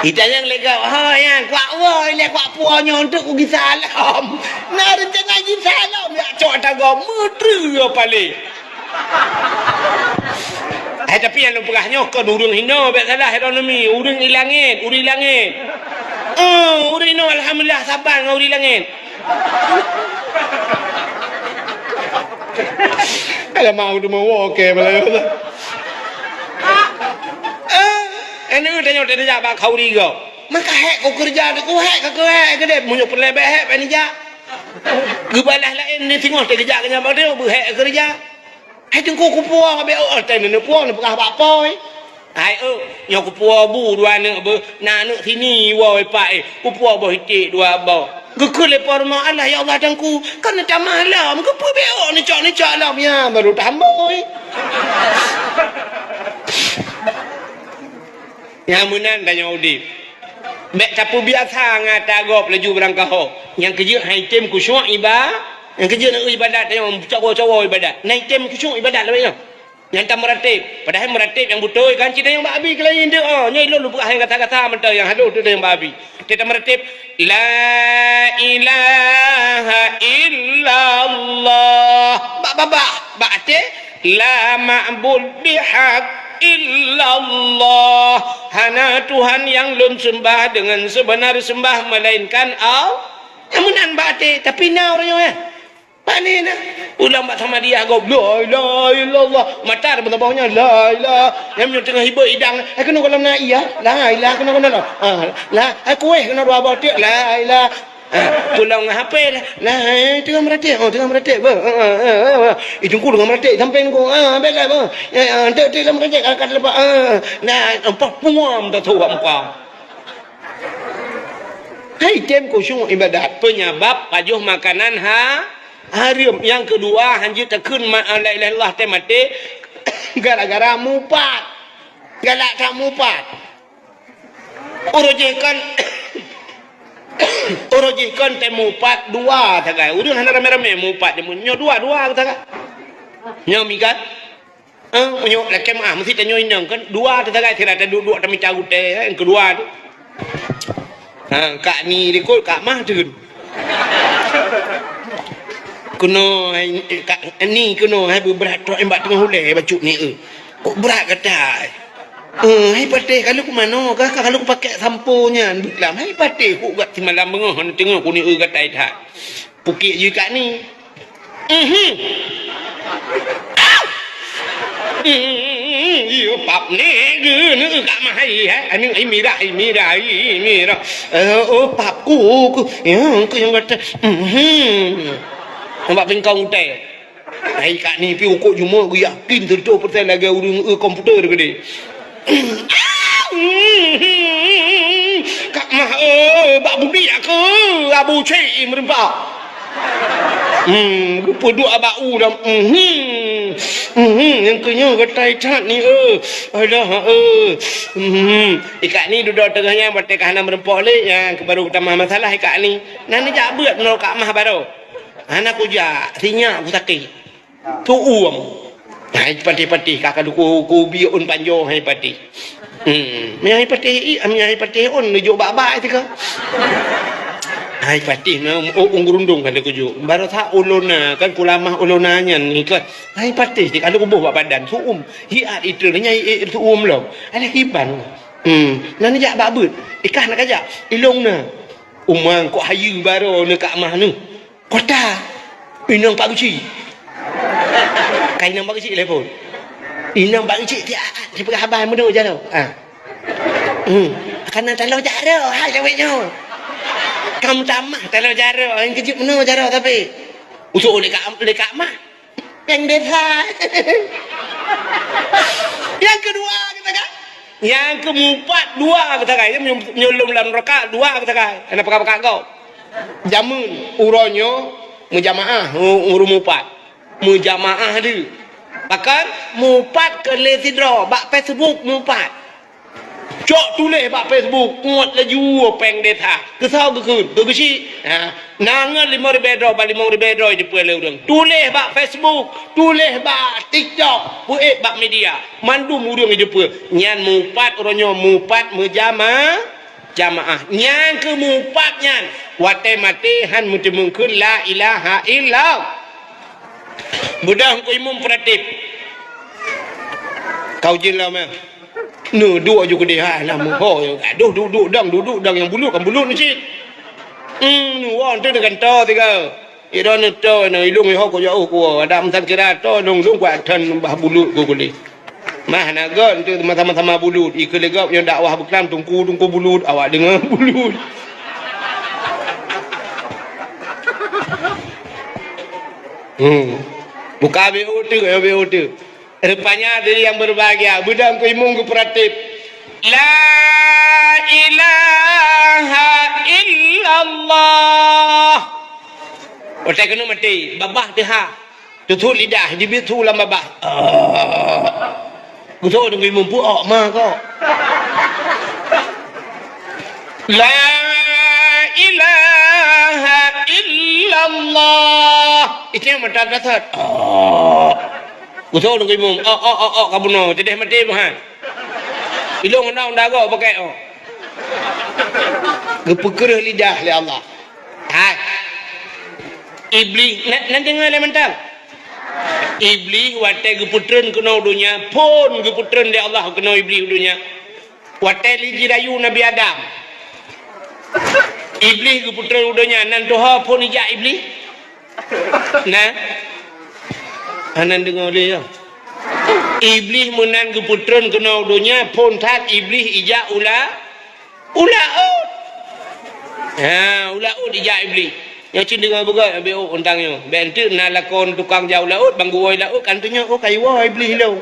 Itanyong lé gob, "Ho nyan, kuat woe ilèe kuat puwoe nyoe untuk kugisa lom." Na reuncana gisa lom, jak cok ata gob, meutreue paleng. Eh, tapi nyang lôn peugah nyoe kon ureueng hinoe, bèk salah ironomi, ureueng i langét, ureueng i langét. Eh, ureueng hinoe alhamdulillah saban ngon ureueng i langét. Alah, mau tu mau oke, malah. Eh, ini udah nyoe, udah jak bak khauri gob. Maka hék ku keureuja, ku hék ka keu hék keudéh, meunyoe peureulèe bèk hék, bèk nijak. Geubalah laén ni singoh teugeujak keu nyan bak teuh, beuhék keureuja. Hai teungku kupuwoe bèk, oh, teuh neupuwoe neupeugah bak po. Hai, oh, nyoe kupuwoe bu dua aneuk beuh, na aneuk sini woe pak, eh, kupuwoe boh iték dua boh. Geukheun lé po rumoh, "Allah, ya Allah, teungku, kan neutamah lom, keupeue bèk oh neucok-neucok lom?" Ya, baru tambah, eh. Nyang meunan tanyoe udép. Bèk tapeubiasa ngon ata gob laju beurangkaho. Nyang keujeuet han item khusyuk iba-, nyang keujeuet na ibadat tanyoe, cawo-cawo ibadat. Na item khusyuk ibadat lagèe nyoe. Nyang tameuratéb, padahai meuratéb nyang beutôi kan cit nyang bak abi keulayi teuh. Oh, nyoe lôn lôn peugah nyang gata-gata mantong nyang halôh teuh nyang bak abi. Teuh tameuratéb, "La ilaha illallah." Bak babah, bak até, "La ma'bud bihaq illallah." Hana Tuhan nyang lôn seumbah deungon seubeuna seumbah meulainkan Allah. Nyang meunan bak até, tapi na ureueng nyoe, eh. Pane na? Ulang bak Samadiyah gob, "La ilaha illallah." Mata ada beuna boh nyan, "La ilaha." Nyang meunyoe teungoh hibeuet idang, "Eh, keunoe gohlom na iya, la ilaha, keunoe, keunoe, la." Ah, la, eh, kuéh keunoe dua boh tiek, "La ilaha." Ah, pulang ngon H P dah. Nah, eh, teungoh meuratéb, oh, teungoh meuratéb, bah. Ah, ah, ah, ah. Itu ku teungoh meuratéb, sampai nunggu. Ah, bèk lah, bah. Ya, ya, entek, entek lam meuratéb, angkat lepas. Ah, nah, empat puam dah tu muka. Hai tem khusyuk ibadat, penyebab pajoh makanan ha-, hareuem. Nyang keudua, hanjeuet takheun ma-, la ilaha illallah teuh maté gara-gara mupat. Galak that mupat. Uroe jih kon, uroe jih kon teuh mupat dua sagai. Ureueng hana ramé-ramé mupat, nyoe dua-dua sagai. Nyoe mikat. Eh, meunyoe lakèe meu'ah, meusti tanyoe inong kan, dua teuh sagai sira taduek-duek tamita gutèe, eh, nyang keudua tu. Ha, Kak Ni likot, Kak Mah teun. Keunoe, hai, Kak Ni keunoe, hai, beubrat trok, eh, bak teungoh ulèe bacut ni, eh. Kok brat gata, eh? Eh, hai patéh, ka lôn keu manoe, ka, ka lôn keu pakèk sampo nyan, beuklam. Hai patéh, kok gat simalam beungoh, teungoh kuni, eh, gata that. Pukik jih Kak Ni. Mhm. Au! Mhm. Iyo, pap ni geuneuk Kak Mah hai, hai. Aneuk ai mirah, ai mirah, ai mirah. Eh, oh, pap ku, ku. Ya, ku nyang kata. Mhm. Nampak pingkong teh. Hai Kak Ni pi ukok jumuk geuyakin seratus persen lagèe ureueng, eh, komputer keudéh. Kak Mah, eh, bak bubi aku, Abu Cik meureumpok. Hmm, geupeuduek bak u lam, mhm. Mhm, nyang keu nyoe geutai that ni, eh. Alah, eh. Mhm. Ikak ni dudoe teungoh nyan watèe ka hana meureumpok lé, nyang keu baru geutamah masalah ikak ni. Nah, neujak beuet ngon Kak Mah baroe. Hana kujak, sinyak kusakét. Tu'uem. Hai patéh-patéh ka, ka duku kubi ôn panjoe hai patéh. Hmm, mi hai patéh i, mi hai patéh ôn neujok bak-bak teuka. Hai patéh na, oh, ôn geurundong ka dikeujok. Barosa ulôn na, kan kulamah ulôn na nyan ni kan. Hai patéh teuka lôn kuboh bak badan, su'uem. Hiat itu nyai, eh, su'uem lom. Ada hiban. Hmm, na neujak bak beuet. Ikah nak kajak, ilong na. Uma kok hayeue baroe neuh Kak Mah neuh. Kota. Inong Pak Geuchik. Ka inong Pak Geuchik telepon. Inong bak cik tiak, sipeugah haba meunoe jaroe. Ha. Hmm. Kana taloe jaroe, hai sawét nyoe. Kam tamah taloe jaroe, nyang keujeuet meunoe jaroe tapi. Usôk lé kak, lé kak mah. Péng desa. Nyang keudua geutangai. Nyang keumupat dua geutangai. Nyoe, nyoe lom lam raka dua geutangai. Hana pakat-pakat gob. Jameun uroe nyoe meujamaah u-, ureueng mupat. Meujamaah deuh. Pakon mupat keu lé sidroe bak Facebook mupat. Cok tuléh bak Facebook, uet laju péng desa. Keusoe geukheun, geugeuchik. Ha, na ngon limong ribèe droe, bak limong ribèe droe jipeu lé ureueng. Tuléh bak Facebook, tuléh bak TikTok, peuék bak media. Mandum ureueng jipeu. Nyan mupat uroe nyoe, mupat meujama-, jamaah. Nyang keumupat nyan, watèe maté han meuteumeung kheun la ilaha illallah. Beudôh keu imum peuratif. Kau jin lah meh. Nu duek ju keudeh ha, lah meuho. Aduh, duek-duek dang, duek-duek dang nyang bulut, kan bulut ni cit. Hmm, nu won tu dengan to tiga. Ira ni to, na ilung iho ko jauh ko. Ada meusan kira to, lung-lung kuat tan bah bulut ko kulih. Mah na gön tu sama-sama bulut. Ikeue lé gob nyoe dakwah beuklam tungku-tungku bulut, awak deungoe bulut. Hmm. Buka B O teuk, ya, B O teuk. Rupanya diri yang berbahagia, beudôh keu imum geupeuratif. La ilaha illallah. Watèe keuneuk maté, babah teuhah. Teusut lidah, jibiet su lam babah. Ah. Geusoe deungon imum pu-, ok ma kok. La ilaha illallah. Itu yang mata dasar. Ah. Geusoe deungon imum. Ok, ok, ok, ok, ka bunoe. Teuh maté meuhan. Ilong undang-undang gok pakai, oh. Geupeukreuh lidah lé Allah. Hai. Iblih, na, na deungoe lé mantong. Iblih watèe geupeutreun keunoe donya, phôn geupeutreun lé Allah keunoe Iblih donya. Watèe lé jirayu Nabi Adam. Iblih geupeutreun u donya, nan tuho phôn ijak Iblih? Nah. Hana deungoe lé, ya. Iblih meunan geupeutreun keunoe donya, phôn that Iblih ijak u la-, u laôt. Ha, u laôt ijak Iblih. Nyoe cit deungoe beugöt Abi Uk untang nyoe. Bèk enteuk na lakon tukang jak u laôt, ban geuwoe laôt, kan tunyok, oh, ka iwoe Iblih lom.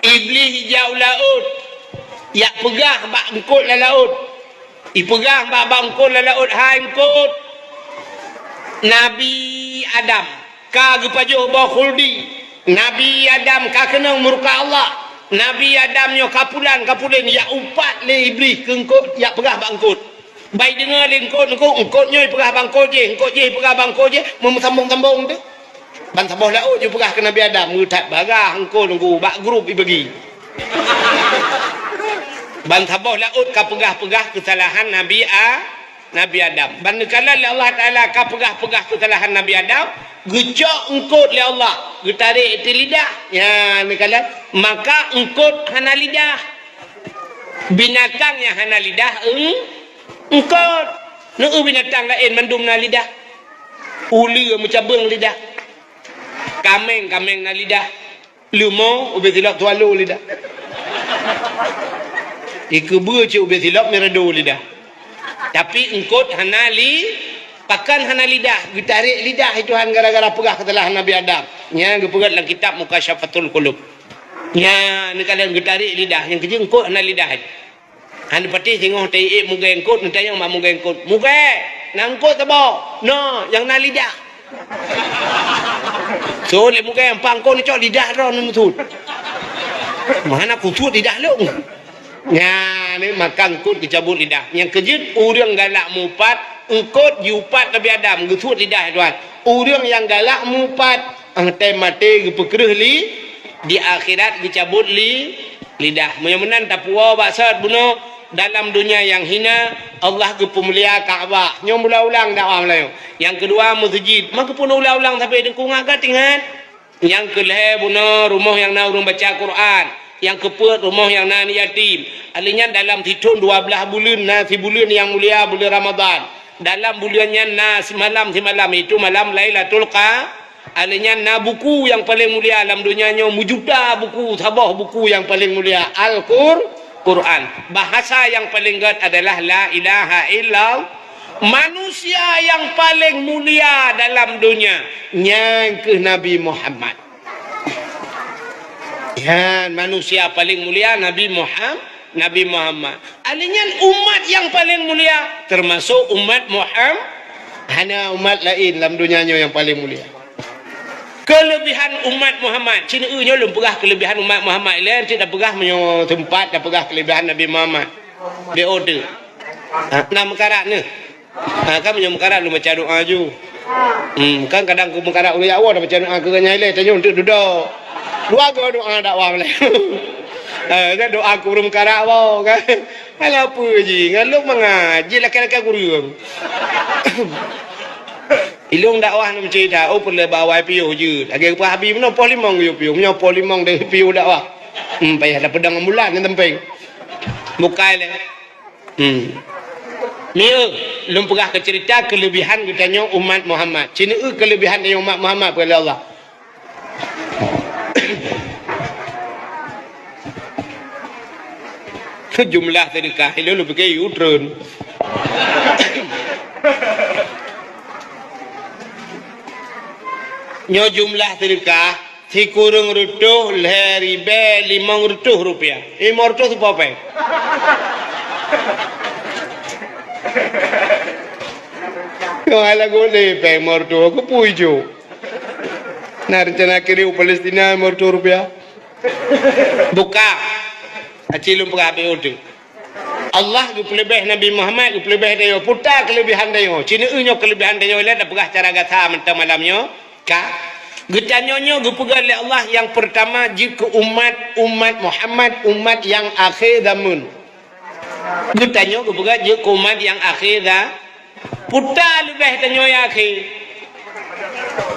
Iblih ijak u laôt. Jak peugah bak eungkôt lam laôt. Ipeugah bak, bak eungkôt lam laôt, "Hai eungkôt, Nabi Adam ka geupajoh boh khuldi. Nabi Adam ka keunong murka Allah. Nabi Adam nyoe ka pulan, ka pulen, jak upat lé Iblih keu eungkôt, jak peugah bak eungkôt." Ban ideungoe lé eungkôt, eungkôt, eungkôt nyoe ipeugah bak eungkôt jéh, eungkôt jéh ipeugah bak eungkôt jéh, meusambông-sambông teuh. Ban saboh laôt jipeugah keu Nabi Adam, meuthat bagah eungkôt ngon bak grup ibagi. Ban saboh laôt ka peugah-peugah keusalahan Nabi A-, Nabi Adam. Ban neukalon lé Allah Taala ka peugah-peugah keusalahan Nabi Adam, geucok eungkôt lé Allah, geutarek teuh lidah. Nyan neukalon, maka eungkôt hana lidah. Binatang nyang hana lidah, eung-, eungkôt. Neu binatang laén mandum na lidah. Uleue meucabeueng lidah. Kaméng, kaméng na lidah. Leumo, ubé silop swallow lidah. Ikeubeue cit ubé silop mirado lidah. Tapi eungkôt hana li-, pakon hana lidah, geutarek lidah lé Tuhan gara-gara peugah keusalahan Nabi Adam. Nyan geupeugét lam kitab Mukasyafatul Qulub. Nyan, neukalon geutarek lidah, nyang keujeuet eungkôt hana lidah. Hana patéh singoh taiék mugée eungkôt, neutanyong bak mugée eungkôt, "Mugée, na eungkôt saboh?" "Na, nyang na lidah." Sot lé mugée, "Empat eungkôt neucok lidah droe neuneusut." Meuhana kusut lidah lôn. Nyan, eh, maka eungkôt geucabot lidah. Nyang keujeuet, ureuëng galak mupat, eungkôt jiupat Nabi Adam, geusut lidah, tuan. Ureuëng nyang galak mupat, ah, watée maté geupeukreueh li, di akhirat geucabot li, lidah. Meunyoe meunan tapuwoe bak sot bunoe, dalam donya nyang hina, Allah geupeumulia Ka'bah. Nyoe meulang-ulang dakwah Meulayu. Nyang keudua, meuseujid. Maka pun ulang-ulang sampai deungon gata ingat. Nyang keulhée bunoe rumoh nyang na ureuëng baca Quran. Nyang keupeuet rumoh nyang na aneuk yatim. Alheuh nyan dalam sithon dua blaih buleuen na sibuleuen nyang mulia buleuen Ramadhan. Dalam buleuen nyan na simalam-simalam, itu malam Lailatul Qa-, alheuh nyan na buku nyang paleng mulia lam donya nyoe, meujuta buku, saboh buku nyang paleng mulia, Al-Qur-, Quran. Bahasa nyang paleng gét adalah La ilaha illallah. Manusia nyang paleng mulia dalam donya, nyan kheueh Nabi Muhammad. Nyan manusia paleng mulia Nabi Muham-, Nabi Muhammad. Alheuh nyan umat nyang paleng mulia, teumasok umat Muham-, hana umat laén lam donya nyoe nyang paleng mulia. Keuleubihan umat Muhammad, ci neueu nyoe lôn peugah keuleubihan umat Muhammad, ilée cit tapeugah meunyoe teumpat tapeugah keuleubihan Nabi Muhammad. Di ode. Ha, na meukarat neuh. Ha, kan meunyoe meukarat lôn baca doa ju. Hmm, kan kadang ku meukarat ureuëng awai baca doa keu nyan ilée tanyoe untuk dudoe. Dua go doa dakwah lé. Ha, kan doa keu ureuëng meukarat awai kan. Alah peue ji, ngon lôn mangat ji lakée-lakée kureueng. Ilôn dakwah nam cerita, oh peureulée ba awai piôh jeuet. Lagée peue Habib meunoe poh limong geuyue piôh, meunyoe poh limong deh piôh dakwah. Hmm, payah dapeudong ambulan nyan tempeng. Bukai lé. Hmm. Mieu, lôn peugah keu cerita keuleubihan geutanyoe umat Muhammad. Ci neueu keuleubihan tanyoe umat Muhammad peue lé Allah. Jumlah sedekah ilôn lôn pike yue treun. Nyoe jumlah sedekah sikureueng reutôh lhée ribée limong reutôh rupiah. Limong reutôh seupôt péng. Nyoe hana guna péng limong reutôh, keupeue jok? Na rencana kirim u Palestina limong reutôh rupiah? Buka. Aci lôn peugah habéh ode. Allah geupeuleubeh Nabi Muhammad, geupeuleubeh tanyoe. Peue keuleubihan tanyoe? Ci neueu nyoe keuleubihan tanyoe ilée tapeugah cara gata mantong malam nyoe. Ka. Geutanyoe nyoe geupeugah lé Allah nyang peurtama jeuet keu umat, umat Muhammad, umat nyang akhé zameun. Geutanyoe geupeugah jeuet keu umat nyang akhé za-, Peue leubeh tanyoe akhé.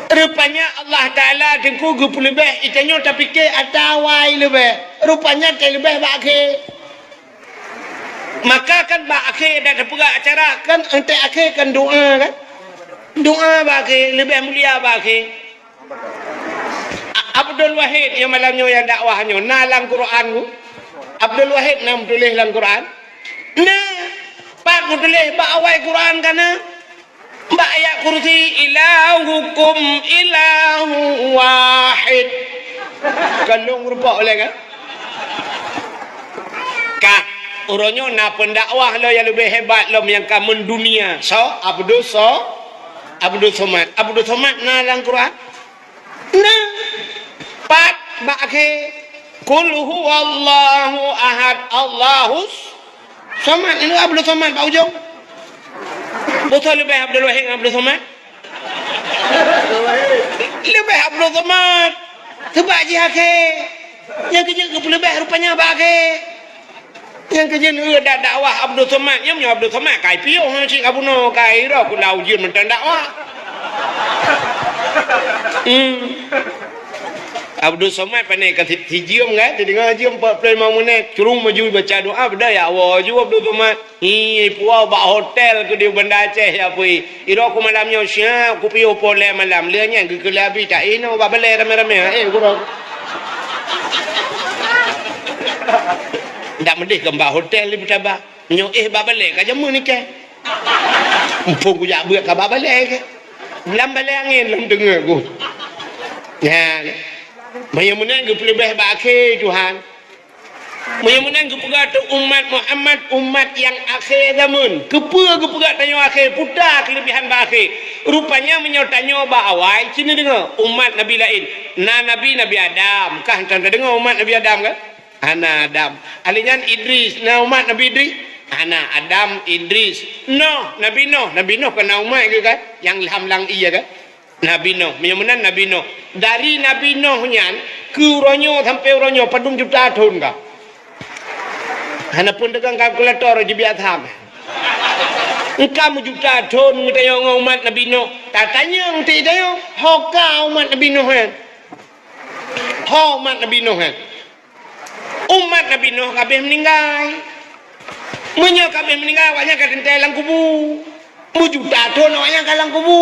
Rupanya Allah Taala teungku geupeuleubeh, tanyoe tapike ata awai leubeh. Rupanya teuleubeh bak akhé. Maka kan bak akhé dak teupeugah acara, kan enteuk akhé kan doa kan. Doa bak akhé, leubeh mulia bak akhé. A-, Abdul Wahid nyang malam nyoe nyang dakwah nyoe, na lam Quran ku? Abdul Wahid na meutuléh lam Quran? Na. Pat meutuléh bak awai Quran ka na? Bak ayat kursi, "Ilahukum ilahu wahid." Ka lôn rumpok lé kan? Ka, uroe nyoe na pendakwah lom nyang leubeh hebat lom nyang ka mendunia. Soe? Abdus So-, Abdus Somad. Abdus Somad na lam Quran? Nah, pat bak akhé, "Qul huwallahu ahad, Allahus samad." Ini Abdul Somad bak ujong. Beutôi leubeh Abdul Wahid ngon Abdul Somad? Leubeh Abdul Somad. Sebab jih akhé. Nyang keujeuet geupeuleubeh rupanya bak akhé. Nyang keujeuet, eh, dak dakwah Abdul Somad. Nyan meunyoe Abdul Somad, kai piôh nyan cit ka bunoe, kai roh kula ujeuen mantong dakwah. Hmm. Abdul Somad pane ka si-, sijeuem kan, sideungoe jeuem empat puluh lima menit, curong maju baca doa, beda ya Allah, ju Abdul Somad. Hi, puwoe bak hotel keu di Banda Aceh ya pui. Iroh ku malam nyoe siap, ku piôh polé malam. Lheueh nyan geukheun lé Abi, tak inoe bak balée ramé-ramé. Eh, gurong. Ndak meudeh keu bak hotel di Putaba. Nyoe éh bak balée ka jameun ikai. Muphom kujak beuet ka bak balée ke. Lam balée angén lom teungeut ku. Nyan. Meunyoe meunan geupeuleubeh bak akhé Tuhan. Meunyoe meunan geupeugah teuh umat Muhammad, umat nyang akhé zameun. Keupeue geupeugah tanyoe akhé? Peue keuleubihan bak akhé? Rupanya meunyoe tanyoe bak awai, ci neudeungoe, umat nabi laén. Na nabi, Nabi Adam. Kah tan tadeungoe umat Nabi Adam kan? Hana Adam. Ahli nyan Idris. Na umat Nabi Idris? Hana Adam, Idris. Noh, Nabi Noh. Nabi Noh kan na umat geuh kan? Nyang lam lang ié kan? Nabi Noh, meunyoe meunan Nabi Noh. Dari Nabi Noh nyan keu uroe nyoe sampoe uroe nyoe padum juta thon ka. Hana pun dagang kalkulator jibiasa. Engka meujuta thon geutanyoe ngon umat Nabi Noh. Tatanyong ti tanyoe, ho ka umat Nabi Noh nyan? Ho umat Nabi Noh nyan? Umat Nabi Noh ka habéh meuninggai. Meunyoe ka habéh meuninggai, awaknyan ka teuntée lam kubu. Meujuta thon awaknyan ka lam kubu.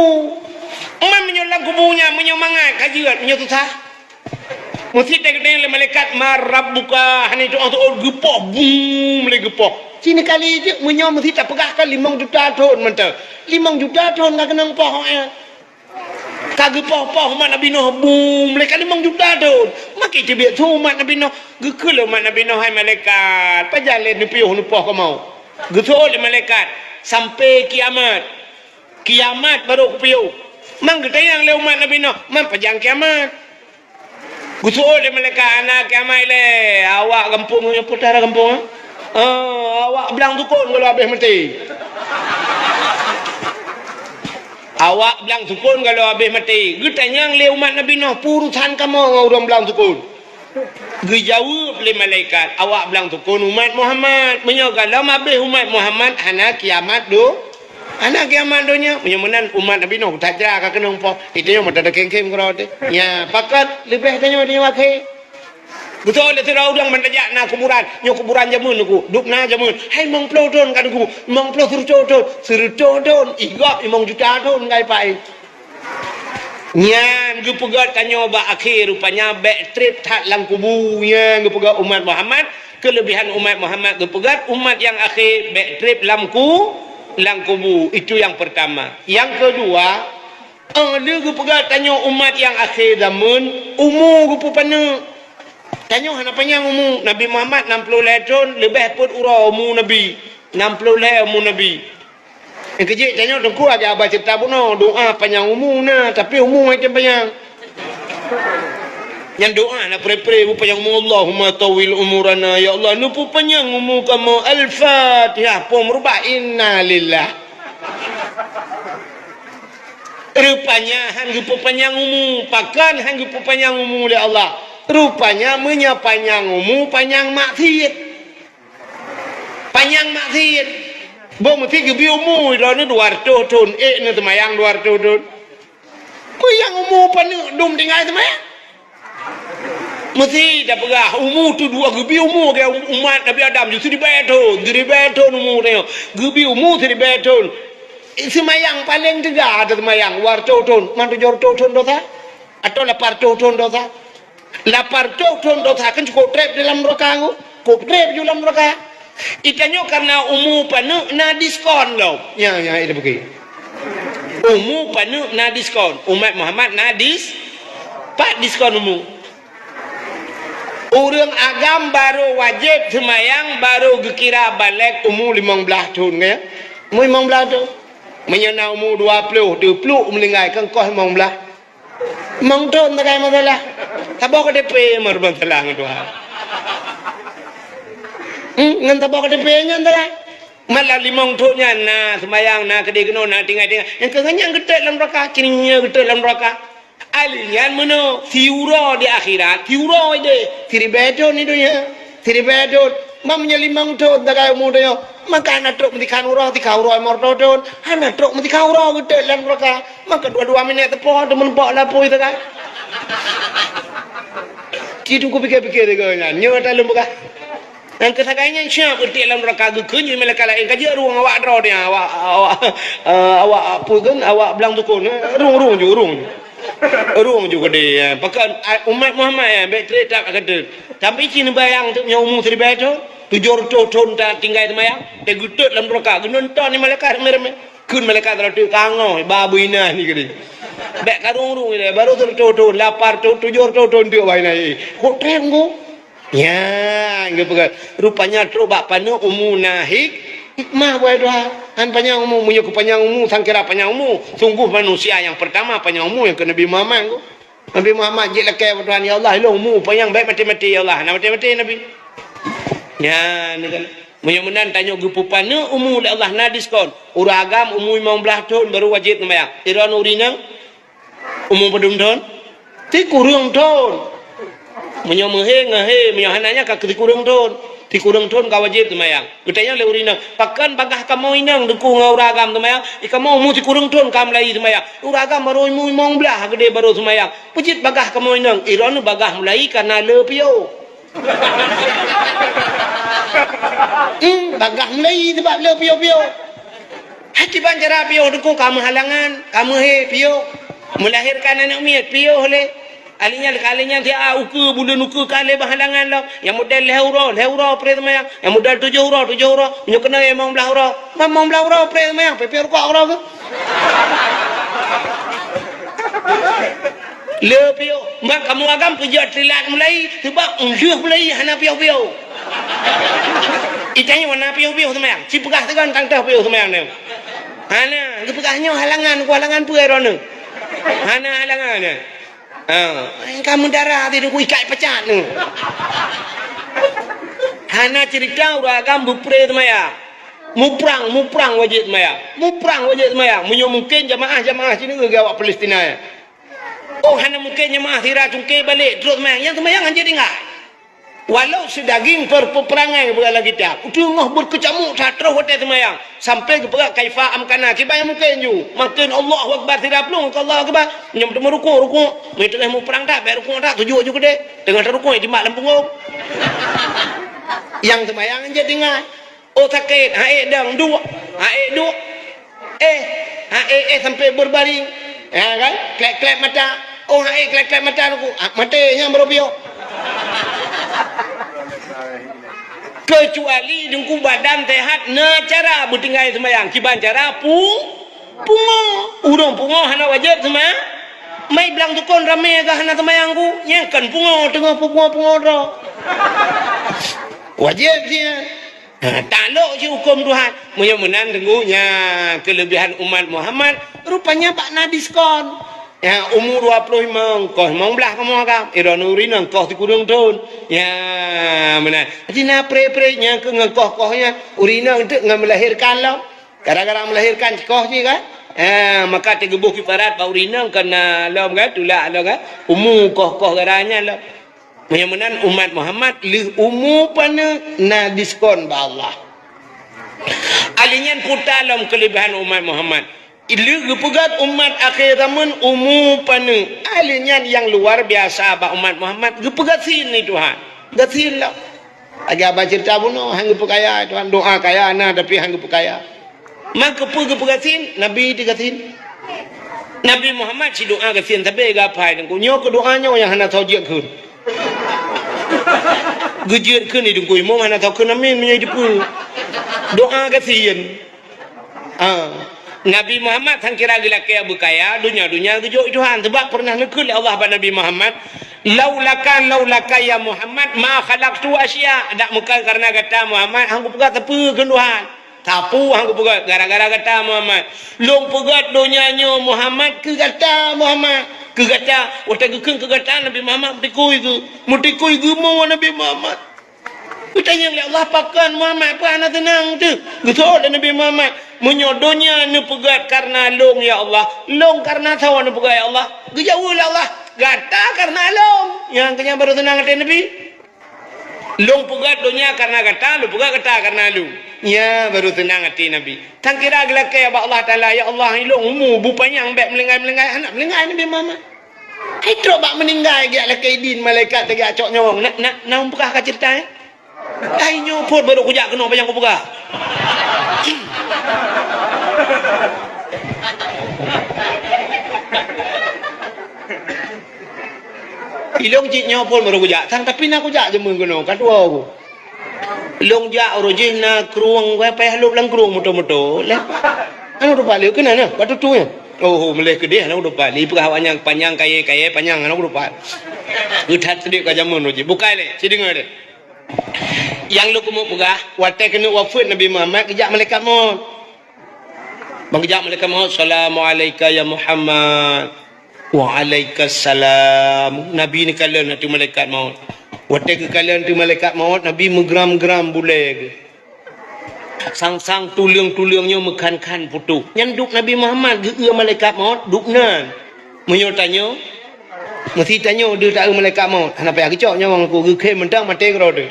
Man meunyoe lam kubu nyan, meunyoe mangat ka jeuet, meunyoe susah. Meusi teukeudeh lé malaikat, "Man rabbuka?" Hana jiteu'oh-teu'oh, geupoh, bum, lé geupoh. Sinoe kali jeuet, meunyoe meusi tapeugah ka limong juta thon mantong. Limong juta thon ka keunong poh awaknyan. Ka geupoh-poh umat Nabi Nuh, bum, lé ka limong juta thon. Maka teubiet su umat Nabi Nuh. Geukheun lé umat Nabi Nuh, "Hai malaikat, pajan lé neupiôh neupoh kamoe?" Geuseuôt lé malaikat, "Sampai kiamat. Kiamat barô kupiôh." Man geutanyong lé umat Nabi Nuh, "Man pajan kiamat?" Geuseuôt lé malaikat, "Hana kiamat lé. Awak gampông nyoe, peue tara gampông, ha? Ah, awak blang sukon gohlom habéh maté." Awak blang sukon gohlom habéh maté. Geutanyong lé umat Nabi Nuh, "Peue urusan kamoe ngon ureuëng blang sukon?" Geujaweueb lé malaikat, "Awak blang sukon umat Muhammad. Meunyoe gohlom habéh umat Muhammad, hana kiamat do-, hana kiamat donya." Meunyoe meunan umat Nabi Nuh, that cara ka keunong poh. Itu nyang mata dakeng-keng keudroe teuh. Nya, pakon leubeh tanyoe, tanyoe akhé. Beutôi lé sidroe ureuëng ban tajak na kuburan. Nyoe kuburan jameun Teungku, dub na jameun. Hai limong ploh thon ka Teungku, limong ploh, seureutôh thon. Seureutôh thon, i gob limong juta thon ka ipak. Nyan geupeugét tanyoe bak akhé, rupanya bék treb that lam kubu. Nyan geupeugét umat Muhammad, keuleubehan umat Muhammad geupeugét umat nyang akhé bék treb lam ku-, lam kubu. Itu nyang peurtama. Nyang keudua, óh lheueh geupeugét tanyoe umat nyang akhé zameun, umu geupeupaneuk. Tanyoe hana panyang umu. Nabi Muhammad nam ploh lhée thon, leubeh peuet uroe umu Nabi. Nam ploh lhée umu Nabi. Nyang keujeuet tanyoe Teungku, adak haba ceurita bunoe, doá panyang umu na, tapi umu han tem panyang. Nyan doá na pre-pre, beupanyang umu, "Allahumma tawwil umurana, ya Allah, neupeupanyang umu kamoe." Al-Fatihah, poh meurubah, innalillah. Rupanya han geupeupanyang umu, pakon han geupeupanyang umu lé Allah. Rupanya meunyoe panyang umu, panyang maksiet. Panyang maksiet. Boh meusi geubi umu droeneuh dua reutôh thon, ék neuh seumayang dua reutôh thon. Peue nyang umu paneuk dum tinggai seumayang? Meusi tapeugah umu tu dua geubi umu lagée umat Nabi Adam, ju siribée thon, siribée thon umu tanyoe. Geubi umu siribée thon. Seumayang paleng teuga ata seumayang, dua reutôh thon, man tujoh reutôh thon dosa, atawa lapan reutôh thon dosa. Lapan reutôh thon dosa kan cukôp treb di lam neuraka nyoe. Cukôp treb ju lam neuraka. Itanyoe karena umu paneuk na diskon lom. Nya, nya, ita bukui. Umu paneuk na diskon. Umat Muhammad na dis-, pat diskon umu. Ureuëng agam barô wajéb seumayang barô geukira balek umu limong blaih thon, ya. Umu limong blaih thon. Meunyoe na umu dua ploh, teupluek meuninggai, kan koh limong blaih. Limong thon takai masalah. Saboh K T P meuruban salah ngon Tuhan. Hmm, ngon saboh K T P nyan salah. Malah limong thon nyan na seumayang, na keudeh keunoe, na tinggai-tinggai. Nyang keu nyan geutot lam neuraka, cit nyan geutot lam neuraka. Ahli nyan meunoe, siuroe di akhirat, siuroe ideh, siribée thon di donya. Siribée thon, ma meunyoe limong thon takai umu tanyoe, maka hana trok meutikhan uroe, tikhan uroe limong reutôh thon, hana trok meutikhan uroe geutot lam neuraka, maka dua-dua minét teupoh teumeuleumpok lapui takai. Ci Teungku pike-pike sigoe nyan, nyoe ata lôn peugah. Nyang keu sagai nyan siap geutot lam neuraka geukheun jih malaikat laén ka jeuet rueng awak droe nyan, awak, awak, eh, awak peue kheun, awak blang sukon, eh, rueng-rueng ju, rueng ju. Rueng ju keudeh, eh. Pakon, ah, umat Muhammad, eh, bék treb that ka teuh. Tapi ci neubayang teuk nyoe umu siribée thon, tujoh reutôh thon tatinggai seumayang, teuh geutot lam neuraka, geunonton lé malaikat ramé-ramé. Kheun malaikat rot teuk tangoh, ba beuinan ni keudeh. Bék ka rung-rung ilée, barô seureutôh thon, lapan reutôh, tujoh reutôh thon teuk ba inan, eh. Kok treb ngon? Nyan geupeugah, rupanya trok bak paneuk umu na hik-, hikmah, buai Tuhan. Han panyang umu, meunyoe keu panyang umu, sangkira panyang umu. Sungguh manusia nyang peurtama panyang umu nyang keu Nabi Muhammad ngon. Nabi Muhammad jeuet lakée bak Tuhan, "Ya Allah, ilôn umu panyang bék maté-maté, ya Allah." Hana maté-maté Nabi. Nyan kan. Meunyoe meunan tanyoe geupeupaneuk umu lé Allah na diskon. Ureuëng agam umu limong blaih thon barô wajéb seumayang. Droeneuh ureuëng inong umu padum thon? Sikureueng thon. Meunyoe meuhé, ngeuhé, meunyoe hana nyan ka keu sikureueng thon. Sikureueng thon ka wajéb seumayang. Geutanyong lé ureuëng inong, "Pakon bagaih kamoe inong Teungku ngon ureuëng agam seumayang? Di kamoe umu sikureueng thon ka mulai seumayang. Ureuëng agam barô umu limong blaih geude barô seumayang. Peue jeuet bagaih kamoe inong?" Droeneuh bagaih mulai kana le piôh. Hmm, bagaih mulai sabab le piôh-piôh. Hai kiban cara piôh Teungku, ka meuhalangan, ka meuhé piôh. Meulahérkan aneuk miet, piôh lé. Ahli nyan, ahli nyan siat ukeue, buleuen ukeue ka lé bak halangan lom. Nyang model lhèe uroe, lhèe uroe pré seumayang. Nyang model tujoh uroe, tujoh uroe. Meunyoe keunoe limong blaih uroe, limong blaih uroe pré seumayang, peuet-peuet rukok keudroe geuh. Le piôh, mak kamoe agam peujeuet teulat mulai, seubab lheueh mulai hana piôh-piôh. Itanyoe na piôh-piôh seumayang, ci peugah teugon tang toh piôh seumayang nyoe. Hana, geupeugah nyoe halangan, ku halangan peue droeneuh? Hana halangan nyan. Ha, ka meudara ti ku ikat pecat nyoe. Hana cerita ureueng agam beupré seumayang. Muprang, muprang wajéb seumayang. Muprang wajéb seumayang. Meunyoe mungken jamaah-jamaah sineuk geuh awak Palestina nyan. Oh, hana mungken jeumaáh sira cungké balek, trok seumayang. Nyang seumayang hanjeuet tinggai. Walau seudaging per-, peperangai, geupeugah lam kitab. Teungoh beukeucamuk that troh watée seumayang. Sampai geupeugah, "Kaifa amkana." Kiban nyang mungken ju. Mungken Allahu Akbar sira plueng, keu Allahu Akbar. Nyoe teuma rukuk, rukuk. Meunyoe teungoh muprang that, bèk rukuk that, sujud ju keudeh. Teungoh tarukuk, jimat lam punggong. Nyang seumayang hanjeuet tinggai. Oh, sakét, ha ék dong, duek, ha ék duek. Eh, ha ék, eh, sampai berbaring. Ya kan? Klep-klep mata. Oh, ha ék klep-klep mata Teungku. Ah, maté nyang baru piôh. Kecuali Teungku badan sehat, na cara beutinggai seumayang. Kiban cara pu-, pungo. Ureueng pungo hana wajéb seuma-, mai blang tukon ramé gah hana seumayang ku. Nyang kon pungo teungoh pungo-pungo droe. Wajéb sih. Ha, taklok cit huköm Tuhan. Meunyoe meunan Teungku, nyan keuleubihan umat Muhammad, rupanya bak na diskon. Ya, umu dua ploh limong, koh limong blaih kamoe agam. Eh, droeneuh ureueng inong koh sikureueng thon. Ya, meunan. Jadi na pré-pré nyang keu ngon koh-koh nyan, ureueng inong teuk ngon meulahérkan lom. Gara-gara meulahérkan koh cit kan? Ha, maka teugeuboh kiparat bak ureueng inong kon na lom kan, tulak lom kan. Umu koh-koh gara nyan lom. Meunyoe meunan umat Muhammad lheueh umu paneuk na diskon bak Allah. Ahli nyan puta lom keuleubihan umat Muhammad. Lheueh geupeugöt umat akhé zaman umu paneuk. Ahli nyan nyang luar biasa bak umat Muhammad geupeugöt sin lé Tuhan. Geusin lom. Lagèe abang cerita bunoe, han geupeukaya Tuhan, doa kaya na tapi han geupeukaya. Maka peue geupeugöt sin? Nabi teuh geusin. Nabi Muhammad sidoa geusin sabe geuhafai Teungku. Nyoe keu doa nyoe nyang hana soe jeuet kheun. Geujeuet kheun di Teungku Imum hana soe kheun amin meunyoe jeuet peue. Doa geusin. Ah. Nabi Muhammad sang kira geulakèe beukaya, donya-donya geujok Tuhan. Sebab pernah neukheun lé Allah bak Nabi Muhammad, "Laulaka, laulaka ya Muhammad, ma khalaqtu asya." Dak meukan karena gata Muhammad, han kupeugöt sapeue kheun Tuhan. Sapeue han kupeugöt, gara-gara gata Muhammad. Lôn peugöt donya nyoe Muhammad keu gata Muhammad. Keu gata, watèe geukheun keu gata Nabi Muhammad meutikui geu. Meutikui geumoe Nabi Muhammad. Geutanyong lé Allah, "Pakon Muhammad peue hana seunang teuh?" Geuseuôt lé Nabi Muhammad, "Meunyoe donya neupeugöt kareuna lôn ya Allah, lôn kareuna soe neupeugöt ya Allah?" Geujaweueb lé Allah, "Gata kareuna lôn." Nyang keu nyan baru seunang até Nabi. Lôn peugöt donya kareuna gata, lôn peugöt gata kareuna lôn. Nyan baru seunang até Nabi. Sang kira geulakèe bak Allah Taala, "Ya Allah, ilôn umu beu panyang bèk meulinggai-meulinggai." Hana meulinggai Nabi Muhammad. Hai trok bak meuninggai geujak lakèe idin malaikat geujak cok nyawöng. Na, na, na peugah ka ceurita, eh? Hai nyoe phon baru kujak keunoe panyang kupeugah. Ilôn cit nyoe phon baru kujak, sang tapi na kujak jameun keunoe, ka tuwo ku. Lôn jak uroe jih na krueng, payah lôb lam krueng moto-moto. Leh, anu rupa lé keunan na, bak tutu nyan. Oh, meuleh keudeh anu rupa. Lé peugah awak nyan panyang kayèe-kayèe panyang anu rupa. Geuthat seudeh ka jameun uroe jih. Bukai lé, ci deungö deh. Nyang lôn keumeung peugah, watèe keuneuk wafeuet Nabi Muhammad, geujak malaikat maut. Ban geujak malaikat maut, "Salamu'alaika ya Muhammad." "Wa'alaikassalam." Nabi neukalon ateueh malaikat maut. Watèe geukalon ateueh malaikat maut, Nabi meugram-gram bulèe geuh. Sang-sang tuleueng-tuleueng nyoe meukhan-khan putôh. Nyan duek Nabi Muhammad geueu malaikat maut, duek nan. Meunyoe tanyoe, meusti tanyoe deuh taeu malaikat maut. Hana payah geucok nyawöng ku, geukhém mantong maté keudroe deuh.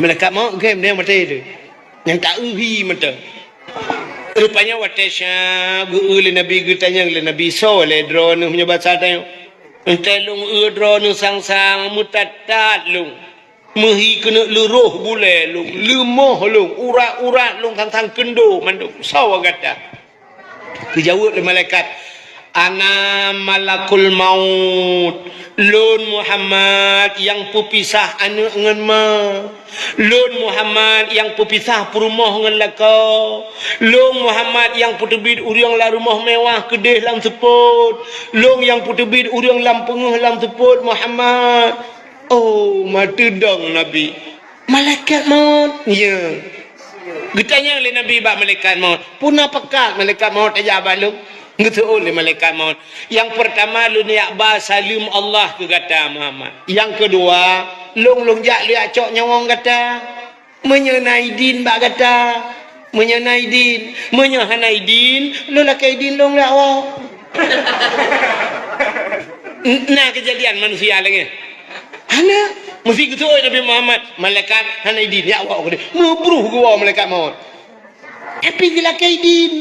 Malaikat maut geukhém deuh maté deuh. Nyang taeu hi mantong. Rupanya watèe syab geueu lé Nabi, geutanyong lé Nabi, "Soe lé droeneuh?" Meunyoe basa tanyoe, "Enteuk lôn eu droeneuh sang-sang, meutat-tat lôn." Meuhi keuneuk leuroh bulèe lôn, leumoh lôn, urat-urat lôn sang-sang keundo mandum. Soe gata? Geujaweueb lé malaikat, "Ana malakul maut. Lôn Muhammad nyang peupisah aneuk ngon ma. Lôn Muhammad nyang peupisah peurumoh ngon lakoe. Lôn Muhammad nyang peuteubiet ureueng lam rumoh mewah keudeh lam seupôt. Lôn nyang peuteubiet ureueng lam peungéh lam seupôt, Muhammad." Oh, meuteudong Nabi. "Malaikat maut?" "Ya." Geutanyong lé Nabi bak malaikat maut, "Peue na pakat malaikat maut tajak bak lôn?" Geuseuôt lé malaikat maut, "Nyang peurtama lôn jak ba saleuem Allah keu gata, Muhammad. Nyang keudua, lôn, lôn jak lôn jak cok nyawöng gata. Meunyoe na idin bak gata, meunyoe na idin, meunyoe hana idin, lôn lakèe idin lôn jak woe." N-, na keujadian manusia lagèe nyan? Hana. Meusi geuseuôt Nabi Muhammad, malaikat hana idin, jak woe keudeh. Meubruh geuwoe malaikat maut. Tapi geulakèe idin.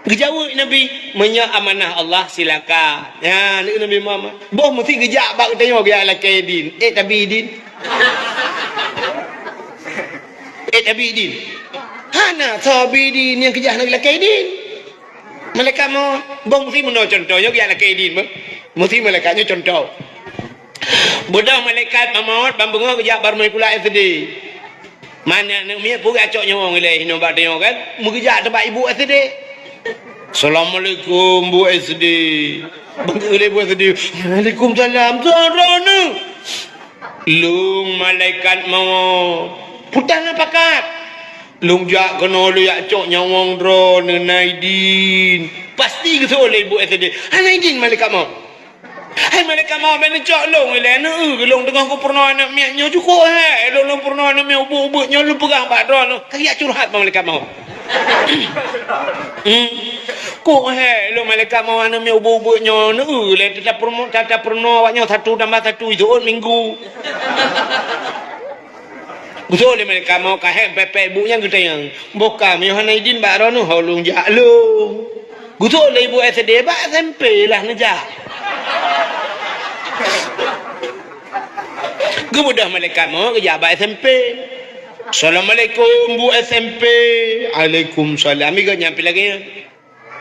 Geujaweueb Nabi, "Meunyoe amanah Allah, silakan." Nyan, Nabi Muhammad. Boh meusi geujak bak geutanyoe geujak lakèe idin. Eh, tabi idin. Eh, tabi idin. Hana soe bi idin nyang keujak hana geulakèe idin. Malaikat maut, boh meusi meunoe cuntoh, nyoe geujak lakèe idin, boh. Meusi malaikat nyoe cuntoh. Beudôh malaikat maut ban beungoh geujak bak rumoh sikula S D. Man aneuk miet peue geucok nyawöng ilèe hinoe bak tanyoe kan? Meugeujak teubak ibu S D. "Assalamualaikum, Bu S D." Bangkét ilèe Bu S D. "Waalaikumsalam. Soe droeneuh?" "Lôn malaikat maut." "Peue na pakat?" "Lôn jak keunoe lôn jak cok nyawöng droeneuh, na idin?" Pasti geuseuôt lé ibu S D. "Hana idin malaikat maut." "Hai malaikat maut, bèk neucok lôn ilèe, neu-eu lôn teungoh kupeurunoe aneuk miet nyoe, cukôp hék lôn, lôn peurunoe aneuk miet ubeut-ubeut nyoe lôn peugah bak droeneuh." Ka geujak curhat bak malaikat maut. Hmm. "Cukôp hék lôn malaikat maut, aneuk miet ubeut-ubeut nyoe, neu-eu lé tata peurunoe, tata peurunoe awak nyoe satu tambah satu jiseuôt minggu." Geuseuôt lé malaikat maut ka hék pèpèe ibu nyan geutanyong, "Boh ka meunyoe hana idin bak droeneuh, ho lôn jak lôn." Geuseuôt lé ibu S D bak S M P lah neujak. Geubeudôh malaikat maut geujak bak S M P. "Assalamualaikum, Bu S M P." "Waalaikumsalam." Iga nyan pi lagèe nyan.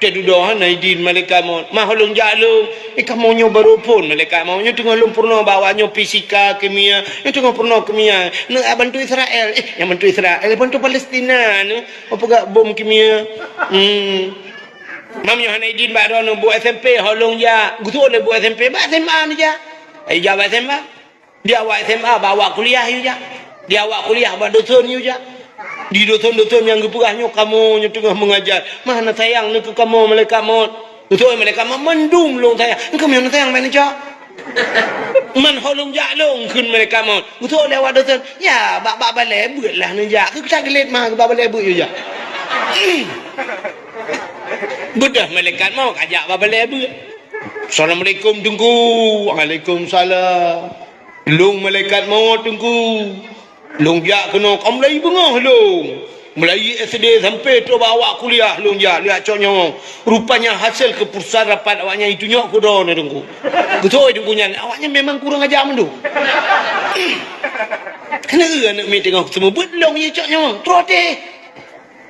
Teududoe hana idin malaikat maut. "Ma ho lôn jak lôn." "Eh, kamoe nyoe barô phôn malaikat maut. Nyoe teungoh lôn peurunoe bak awak nyoe fisika, kimia. Nyoe teungoh peurunoe kimia. Neu-eu bantu Israel." "Eh, nyang bantu Israel, bantu Palestina neu. Peugah bom kimia." Hmm. "Ma meunyoe hana idin bak droeneuh, Bu S M P, ho lôn jak." Geuseuôt lé Bu S M P, bak S M A neujak. Ai jak bak S M A. Di awak S M A, bak awak kuliah yue jak. Di awak kuliah, bak dosen yue jak. Di dosen-dosen nyang geupeugah nyoe, "Kamoe nyoe teungoh meungajar. Ma hana sayang neu keu kamoe, malaikat maut." Geuseuôt malaikat maut, "Mandum lôn sayang." "Engkau meunyoe hana sayang, bèk neucok." "Man ho lôn jak lôn," kheun malaikat maut. Geuseuôt lé awak dosen, "Ya, bak, bak balèe beuet lah neujak. Keu that geulet ma bak balèe beuet yue jak." Beudôh malaikat maut ka jak bak balèe beuet. "Assalamualaikum, Teungku." "Waalaikumsalam." "Lôn malaikat maut, Teungku. Lôn jak keunoe ka mulai beungoh lôn. Mulai S D sampoe trôk bak awak kuliah lôn jak, lôn jak cok nyawöng. Rupanya hasil keuputusan rapat awak nyan jitunyok keu droeneuh, Teungku." Geuseuôt Teungku nyan, awak nyan memang kurang aja mandum. Keuneuk aneuk miet teungoh seumeubeuet lôn jicok nyawöng, troh teh.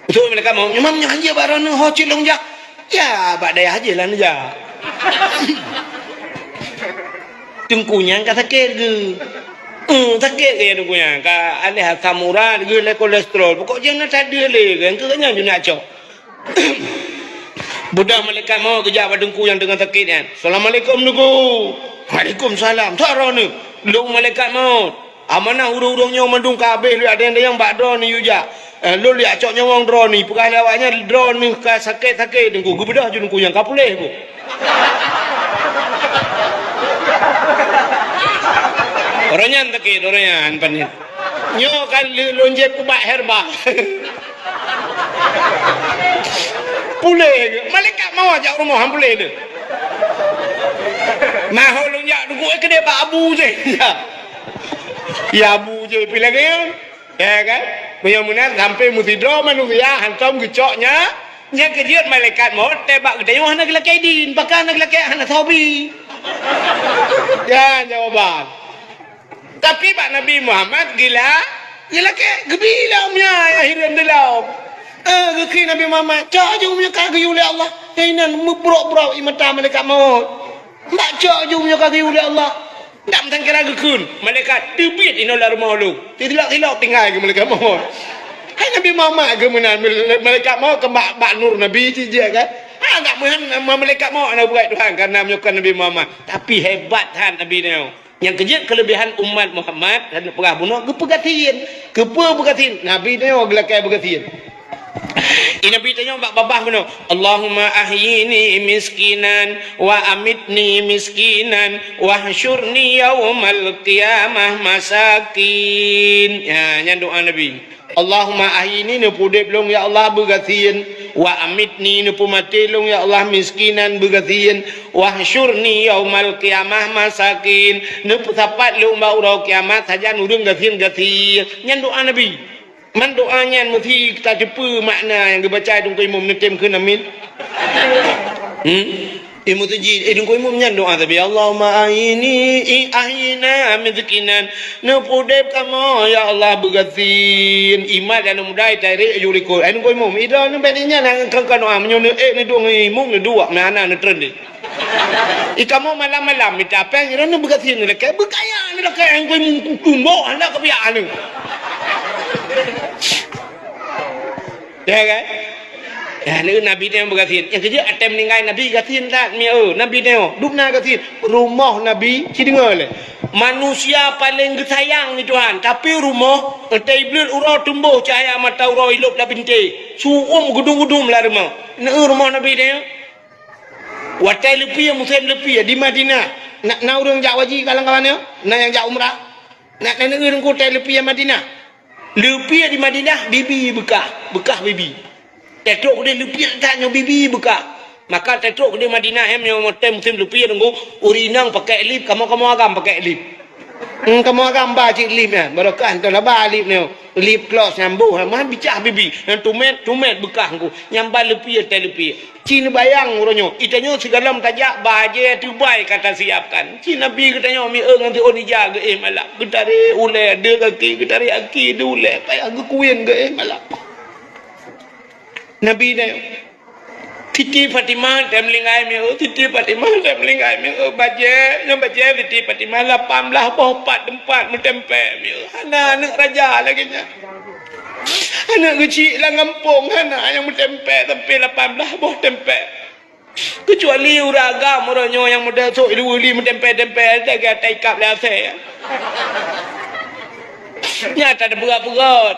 Geuseuôt malaikat maut, "Nyoe ma meunyoe hana bak droeneuh, ho cit lôn jak?" "Ya, bak dayah jih lah neujak." Teungku nyan ka sakét geuh. Eh, sakét geuh nyan teungku nyan. Ka aléh asam urat geuh, lé kolesterol. Pokok jih na that deuh lé geuh, keu nyan jeuet neucok. Beudôh malaikat maut geujak bak teungku nyang teungoh sakét nyan. "Assalamualaikum, Teungku." "Waalaikumsalam. Soe droeneuh?" "Lôn malaikat maut. Amanah ureueng-ureueng nyoe mandum ka habéh lôn, ada nyang bak droeneuh yue jak. Eh, lôn lôn jak cok nyawöng droeneuh." Peugah lé awak nyan, "Droeneuh ka sakét-sakét, Teungku." Geubeudôh ju teungku nyan ka puléh, Bu. Ureueng nyan sakét, ureueng nyan panen. Nyoe kan lôn jieb ubat herba. Puléh geuh. Malaikat maut jak rumoh han puléh deuh. "Ma ho lôn jak, Teungku, eh, keudéh bak Abu jih." Ya. Ya, Abu jih pi lagèe nyan. Ya kan? Meunyoe meunan sampoe meusidroe manusia hantom geucok nya, nyang keujeuet malaikat maut teuh bak geutanyoe hana geulakèe idin, pakon hana geulakèe, hana soe bi. Ya, jawaban. Tapi bak Nabi Muhammad gila, gila kek, geubi lom nyan, hireuen dilom. Eh, geukheun Nabi Muhammad, "Cok ju meunyoe ka geuyue lé Allah." Hai nan meubrok-brok i mata malaikat maut. "Bak cok ju meunyoe ka geuyue lé Allah." Ndak meusangkira geukheun, malaikat teubiet inoe lam rumoh lôn. Tilok-tilok tinggai keu malaikat maut. Hai Nabi Muhammad keu meunan, malaikat maut keu bak, bak nur Nabi cit jih kan. Ha, ndak meuhan malaikat maut hana buet Tuhan karena meunyoe kon Nabi Muhammad. Tapi hebat that Nabi nyoe. Nyang keujeuet keulebihan umat Muhammad, dan peugah bunoe geupeugasien. Keupeue beugasien? Nabi tanyoe geulakée beugasien. I Nabi tanyoe bak babah bunoe, "Allahumma ahyini miskinan wa amitni miskinan wahsyurni yaumal qiyamah masakin." Ya, nyan doa Nabi. "Allahumma ahyini," neupeuudeb lôn ya Allah beugasien, "wa amitni," neupeumaté lôn ya Allah miskinan beugasien, "wahsyurni yaumal qiyamah masakin," neupeusapat lôn bak uroe kiamat sajan ureuëng gasien-gasien. Nyan doa Nabi. Man doa nyan meusi tateupeue makna nyang geubaca i teungku imum neutem kheun amin. Hmm? Di meuseujid, eh, teungku imum nyan doa sabe, "Allahumma ahyini, i-, ahyina miskinan." Neupeuudeb kamoe, ya Allah, beugasien. Imat dan muda itarek ju likot. Ai teungku imum, ida neubek nyan ngon keu doa, meunyoe neuék neuduek ngon imum neuduek, meuhana neutreun deh. I kamoe malam-malam mita péng, ira neubeugasien neulakée, beukaya neulakée, ai teungku imum tumbok hana keubiak anu. Ya kan? Ya, ni Nabi tanyoe beugasien. Nyang keujeuet até meuninggai Nabi gasien that, mi, oh, Nabi tanyoe. Dubna gasien. Rumoh Nabi, ci deungoe lé. Manusia paleng geusayang ni Tuhan, tapi rumoh, entah iblih uroe tumboh cahya mata uroe ilop lam bintéh. Su'um geudum-geudum lam rumoh. Neu rumoh Nabi tanyoe. Watée leupie, musém leupie di Madinah. Na, na ureuëng jak haji ka lam kawan nyoe? Na nyang jak umrah? Na, na neu ureuëng kutée leupie Madinah? Leupie di Madinah bibi beukah, beukah bibi. Teutrok keudeh leupie that nyoe bibi beukah. Maka teutrok keudeh Madinah, hem, nyoe watée musém leupie nunggu, ureuëng inong pakai lip, kamoe-kamoe agam pakai lip. Hmm, kamoe agam ba cit lip nyan, barokah entah laba lip nyoe. Lip gloss nyan boh, mah bicah bibi. Nyan tumet, tumet beukah nunggu. Nyan ba leupie, tée leupie. Ci neubayang uroe nyoe, i tanyoe sigohlom tajak bajée teubai ka tasiapkan. Ci Nabi geutanyoe mi-e ngon siôn ija geuéh malam. Geutarek ulée deuh gaki, geutarek gaki deuh ulée, payah geukuen geuéh malam. Nabi tanyoe. Siti Fatimah tem linggai mi-e, Siti Fatimah tem linggai mi-e, bajée, ngon bajée Siti Fatimah lapan blaih boh pat teumpat meutempé mi-e. Hana aneuëk raja lagée nyan. Aneuëk geuchik lam gampông hana nyang meutempé sampai lapan blaih boh tempé. Keucuali ureuëng agam uroe nyoe nyang meudeusok i luweue li meutempé-tempé lagée ata ikab lé asée. Nyan ata teupeugah-peugah.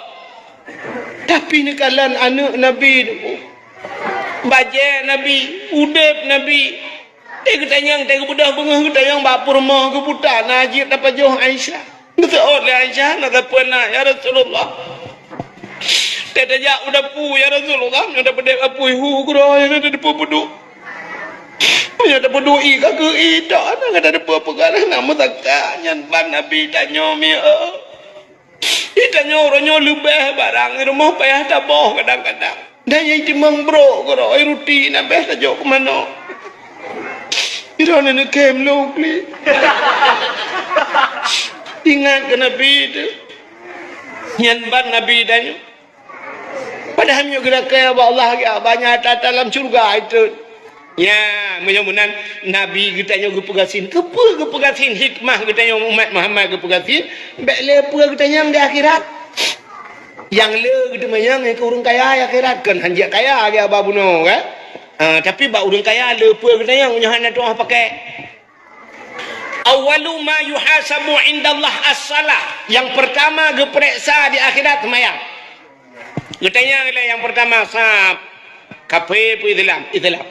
Tapi neukalon aneuëk Nabi, bajée Nabi, udeb Nabi. Teuh geutanyong, teuh geubeudôh beungoh geutanyong bak peurumoh geuputa na jeuet tapajoh Aisyah. Geuseuôt lé Aisyah, na sapeue na, "Ya Rasulullah, teuh tajak u dapu, ya Rasulullah, nyoe tapeudeb apui hu keudroe, nyoe tadeupeu peuduek. Nyoe tapeudui ka keu i tok, na ka tadeupeu peugah na meusaka." Nyan ban Nabi tanyoe mi-e. Di tanyoe uroe nyoe leubeh barang di rumoh payah taboh kadang-kadang. Dan nyang timong brok keudroe ruti nabeh tajok keu manok. Droeneuh neukém lôn klik. Ingat keu Nabi teuh. Nyan ban Nabi tanyoe. Padahai meunyoe geulakée bak Allah, banyak ata-ata lam syeuruga itu. Nya, meunyoe meunan Nabi geutanyoe geupeugasien. Keupeue geupeugasien? Hikmah geutanyoe umat Muhammad geupeugasien, bék le peue geutanyong di akhirat. Nyang le geuteumanyong keu ureuëng kaya di akhirat, kon hanjeuet kaya lagée haba bunoe, kan? Ah, tapi bak ureuëng kaya le peue geutanyong, meunyoe hana tuah pakai. Awwalu ma yuhasabu indallah as-salah. Yang pertama geupeuriksa di akhirat seumayang. Geutanyong lé nyang pertama, sab, kafé peu Islam? Islam.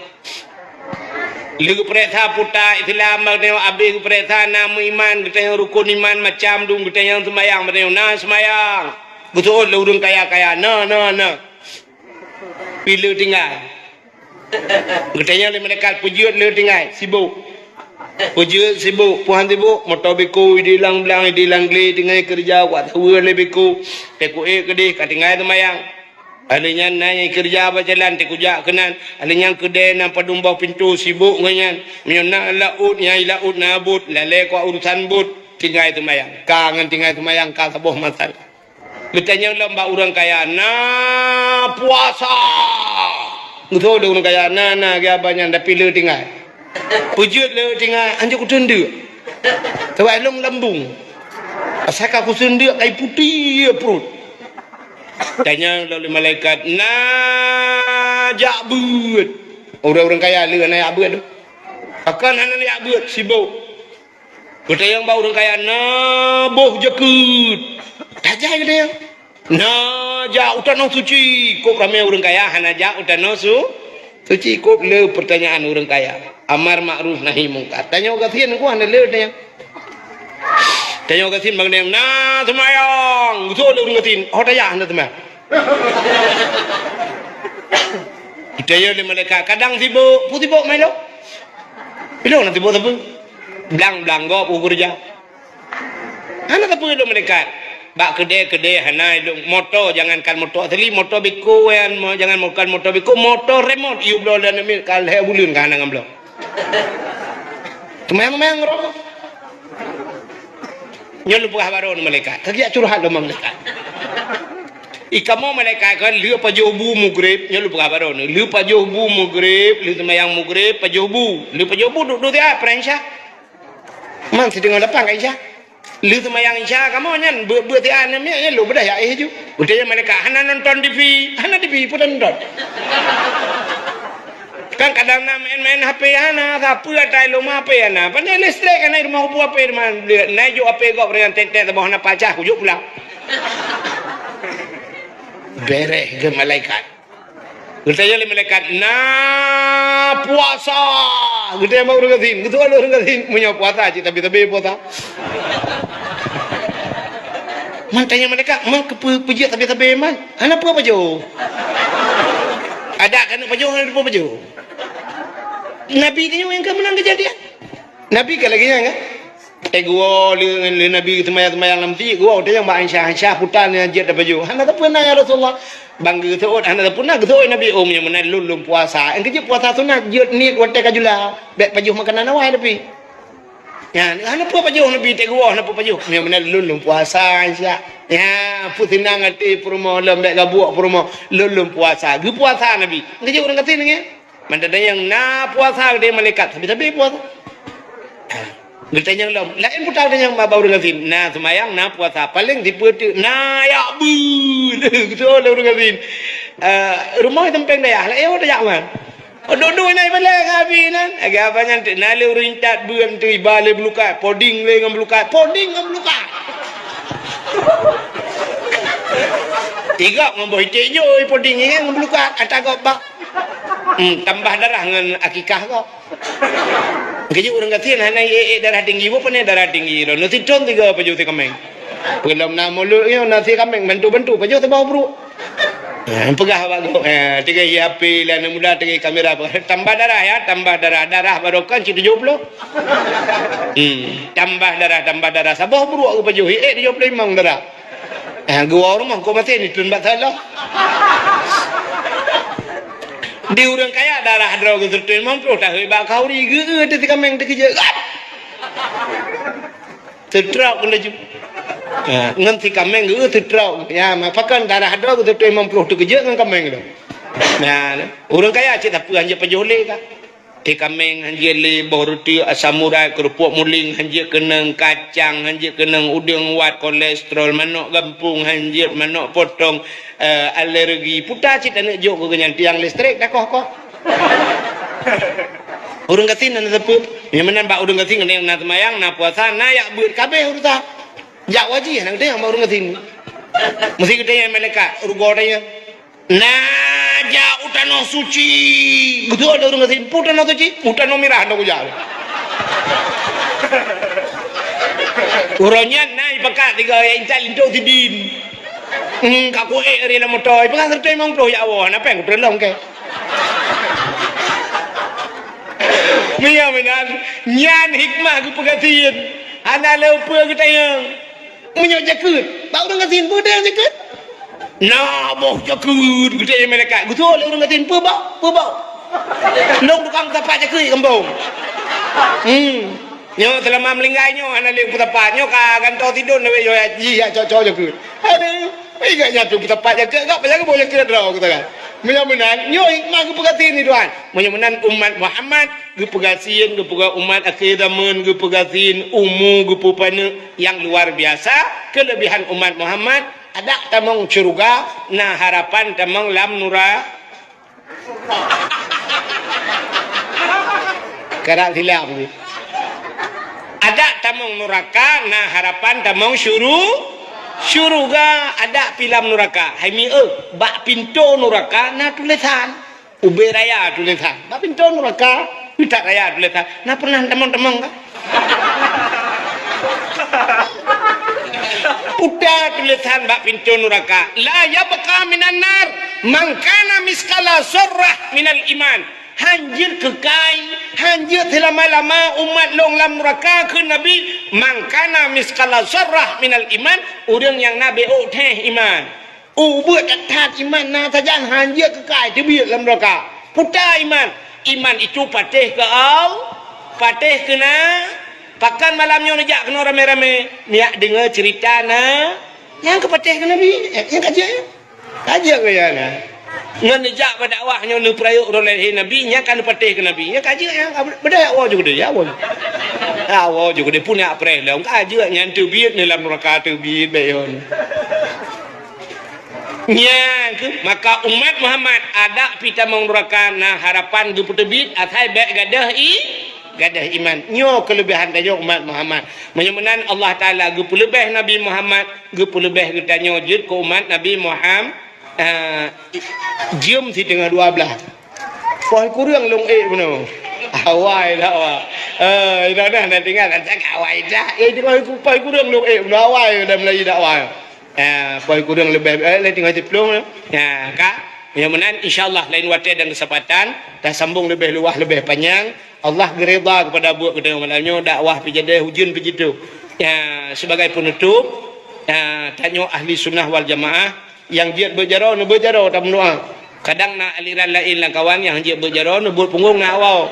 Lheueh geupeuriksa puta Islam, abéh geupeuriksa na meuiman, geutanyong rukun iman macam dum, geutanyong seumayang, geutanyong na seumayang. Geuseuôt lé ureuëng kaya-kaya, na, na, na. Pih le tinggai. Geutanyong lé malaikat, peujeuet le tinggai, sibok. Peujeuet sibok, puhan sibok, moto beko, idi lam blang, idi lam glé, tinggai keureuja, wak saweue lé beko, teukuék keudeh, ka tinggai seumayang. Alheuh nyan na nyang keureuja bak jalan, teukujak keunan. Alheuh nyan keudè na padum boh pintoe, sibok ngon nyan. Meunyoe na laôt, nyang i laôt na bot, lalé keu urusan bot. Tinggai seumayang. Ka ngon tinggai seumayang, ka saboh masalah. Geutanyong lom bak ureuëng kaya, "Na puasa?" Geutanyong lé ureuëng kaya, "Na, na, geuba nyan, tapi le tinggai." Peujeuet le tinggai, "Hanjeuet kuteundeuk. Sabab lôn lambung. Asai ka kuteundeuk, kai putéh pruet." Tanyong lom lé malaikat, "Na jak beuet?" Ureuëng-ureuëng kaya le hana jak beuet tu. Pakon hana jak beuet, sibok. Geutanyong bak ureuëng kaya, "Na boh jakeuet?" Tajak geutanyong. "Na jak u tanoh suci?" Kok ramé ureuëng kaya hana jak u tanoh su-, suci. Kok le peurtanyaan ureuëng kaya. Amar makruf nahi mungkar. Tanyoe gasien ku hana le tanyong. Tanyoe gasien bak geutanyoe, "Na seumayang?" Geusok lé ureuëng gasien, "Oh, tajak hana seumayang." Geutanyong lé malaikat, "Kadang sibok, peue sibok, Mailo?" Ilong na tiboh sapeue? Blang-blang gob u keureuja. Hana sapeue ilong malaikat. Bak keudè-keudè hana ilong. Moto, jangankan moto asli, moto beko nyan, mo-, jangankan moto beko, moto remot, yue bloe lam miet ka lhèe buleuen ka hana ngon bloe. Teumayang-mayang rot. Nyoe lôn peugah baroe ngon malaikat. Ka geujak curhat lom malaikat. I kamoe malaikat kon lheueh pajoh bu mugreb, nyoe lôn peugah baroe nyoe. Lheueh pajoh bu mugreb, lheueh seumayang mugreb, pajoh bu. Lheueh pajoh bu duek-duek siat, peurang Isya. Man siteungoh lapan ka Isya. Lheueh seumayang Isya kamoe nyan, beuet-beuet siat aneuk miet, nyan lôn beudah jak éh ju. Geutanyong malaikat, "Hana nonton T V?" "Hana T V, peue tanonton?" Kan kadang na main-main H P hana, sapeue ata i lôn ma H P hana. Pandai listrik hana i rumoh, peue H P di rumoh. Na i jok H P gob, ringan tet-tet saboh hana pacah, kujok pulang. Bereh keu malaikat. Geutanyong lé malaikat, "Na puasa?" Geutanyong bak ureuëng gasien. Geutanyong lé ureuëng gasien, "Meunyoe puasa, cit tabi-tabi puasa." Man tanyong malaikat, "Man keupeue peujeuet tabi-tabi man?" Hana peue pajoh. Adak keuneuk pajoh, hana peue pajoh. Nabi tanyoe nyang ka meunan keujadian. Nabi ka lagée nyan kan? Eh, geuwoe lé, lé Nabi seumayang-seumayang lam meuseujid, geuwoe tanyong bak Aisyah, "Aisyah, peue tan nyang jeuet tapajoh?" "Hana sapeue na, ya Rasulullah." Ban geuseuôt, "Hana sapeue na," geuseuôt Nabi, "Oh, meunyoe meunan lôn, lôn puasa." Nyang keujeuet puasa sunat, jeuet niet watée ka jula, bék pajoh makanan awai tapi. Nyan, hana peue pajoh Nabi, teuk geuwoe hana peue pajoh. Meunyoe meunan lôn, lôn puasa, Aisyah. Ya, peuseunang até peurumoh lom, bék gabuek peurumoh, lôn, lôn puasa. Geupuasa Nabi. Nyang keujeuet ureuëng gasien nyan. Mantong nyang na puasa, geutanyong malaikat, sabe-sabe puasa. Geutanyong lom, laén peue tanyong bak ureuëng gasien, na seumayang, na puasa, paleng sipeue teuk, na jak beuet. Geutanyong lé ureuëng gasien. Eh, rumoh di sampéng dayah, laén peue tajak man. Oh, duek-duek na ibalée ngon Abi nan. Lagée abah nyan teuk, na lé ureuëng intat beuet teuk iba lé beulukat, poding lé ngon beulukat, poding ngon beulukat. Igop ngon boh iték jôi, poding ingat ngon beulukat, ata gop bak. Hmm, tambah darah ngon akikah kok. Keujeuet ureuëng gasien hana ék-ék darah tinggi, boh pane darah tinggi, droeneuh sithon tiga pajoh si kaméng. Peulom na mulod nyoe na si kaméng, bantu-bantu pajoh saboh bruek. Ha, peugah bak gop, ha, tinggai hi H P lé aneuk muda, tinggai kamera, tambah darah ya, tambah darah. Darah barokah cit tujoh ploh. Hmm, tambah darah, tambah darah. Saboh bruek geupajoh, hi ék tujoh ploh limong darah. Eh, geuwoe rumoh, kok maté ni, tun bak salah. Di ureuëng kaya darah droe geuseuteun limong ploh tahun bak khauri, geu-, geu-, teuh si kaméng teukeujot. Seutrok laju. Ya, ngon si kaméng geu-, geu-, seutrok. Ya, ma pakon darah droe geuseuteun limong ploh teukeujot ngon kaméng droe. Nah, ureuëng kaya cit sapeue hanjeuet pajoh lé ka. Teuh kaméng hanjeuet lé, boh ruti asam urat, keurupuk muling hanjeuet keunong, kacang hanjeuet keunong, udeueng wat, kolesterol, manok gampông hanjeuet, manok potong, eh, alergi. Puta cit aneuk jok keu geuhnyan, tiang listrik takoh-koh. Ureuëng gasien na sapeue? Nyang meunan bak ureuëng gasien keuneuk na seumayang, na puasa, na jak beuet, ka abéh urusan. Jak wajih na geutanyoe bak ureuëng gasien. Meusti geutanyoe malaikat, rugoe tanyoe. Na jak u tanoh suci. Geutanyong lé ureuëng gasien, "Peue tanoh suci?" "U tanoh mirah na kujak." Uroe nyan na ipakat tiga intat linto sidin. Hmm, ka kuék ri lam moto, ipeugah seureutôh limong ploh jak woe, na péng kuteurlong kèe. Meunyoe meunan, nyan hikmah geupeugah gasien. Hana le peue geutanyong. Meunyoe jakeuet, bak ureuëng gasien peue teuh nyang jakeuet? Na boh jakeuet, geutanyong malaikat, geutanyong lé ureuëng gasien, "Peue boh? Peue boh?" "Lôn tukang sapat jakeuet gampông." Hmm. Nyoe seulama meuninggai nyoe hana lé peutapat. Nyoe ka gantoe sidon lawét nyoe jih jak cok-cok jakeuet. Aduh, ingat nyan tu peutapat jakeuet, gak pajan boh jakeuet droe kata kan. Meunyoe meunan, nyoe hikmah geupeugasien ni Tuhan. Meunyoe meunan umat Muhammad geupeugasien, geupeugah umat akhé zaman, geupeugasien umu, geupeupaneuk nyang luar biasa. Keulebihan umat Muhammad, adak tamong syeuruga, na harapan tamong lam nura-, Karap silap. Adak tamong nuraka, na harapan tamong syuru-, syuruga, adak pi lam nuraka. Hai mi eu, bak pintoe nuraka na tulésan. Ubé raya tulésan. Bak pintoe nuraka, Putat Raya tulésan. Na pernah tamong-tamong ka? Puta tulésan bak pintoe nuraka, "La yabqa minan nar man kana misqala zarrah minal iman." Han jeuet keukai, han jeuet seulama-lama umat lôn lam nuraka, kheun Nabi, "Man kana misqala zarrah minal iman," ureuëng nyang na bék thèe iman. Ubeuet that-that iman na sajan han jeuet keukai teubiet lam nuraka. Puta iman. Iman itu patéh keu Al-, patéh keu na-, pakon malam nyoe neujak keunoe ramé-ramé, neujak deungoe ceurita na-, nyang keu patéh keu Nabi, nyang ka jeuet. Ka jeuet keu nyan na. Ngon neujak bak dakwah nyoe neupeurayeuk uroe lahé Nabi, nyang ka neupatéh keu Nabi. Nyang ka jeuet nyan, beudôh jak woe ju keudéh, jak woe. Jak woe ju keudéh, pun jak preh lom. Ka jeuet nyan teubiet neuh lam nuraka teubiet bék yon. Nyan keuh, maka umat Muhammad adak pi tamong nuraka na harapan geupeuteubiet asai bék gadôh i-, gadôh iman. Nyoe keuleubehan tanyoe umat Muhammad. Meunyoe meunan Allah Taala geupeuleubeh Nabi Muhammad, geupeuleubeh geutanyoe jeuet keu umat Nabi Muham-, eh, jeuem siteungoh dua blaih. Poh kureueng lôn ék bunoe. Awai dah awai. Eh, dah dah dah tinggai dah cakap awai dah. Eh, tengok poh kureueng lôn ék bunoe awai dah mulai dah awai. Ah, poh kureueng leubeh, eh, lé tinggai siplôh. Ah, ka. Nyang meunan, insya Allah, lain watée dan keusempatan, tasambong leubeh luwah, leubeh panyang. Allah geuridha keupada buet geutanyoe malam nyoe, dakwah pih jadi, ujeuen pih jitu. Ya, sebagai penutup, ya, tanyoe ahli sunnah wal jamaah, nyang jeuet beuet jaroe, neubeuet jaroe, tameudoa. Kadang na aliran laén lam kawan nyang jeuet beuet jaroe, neubeuet punggong na awai.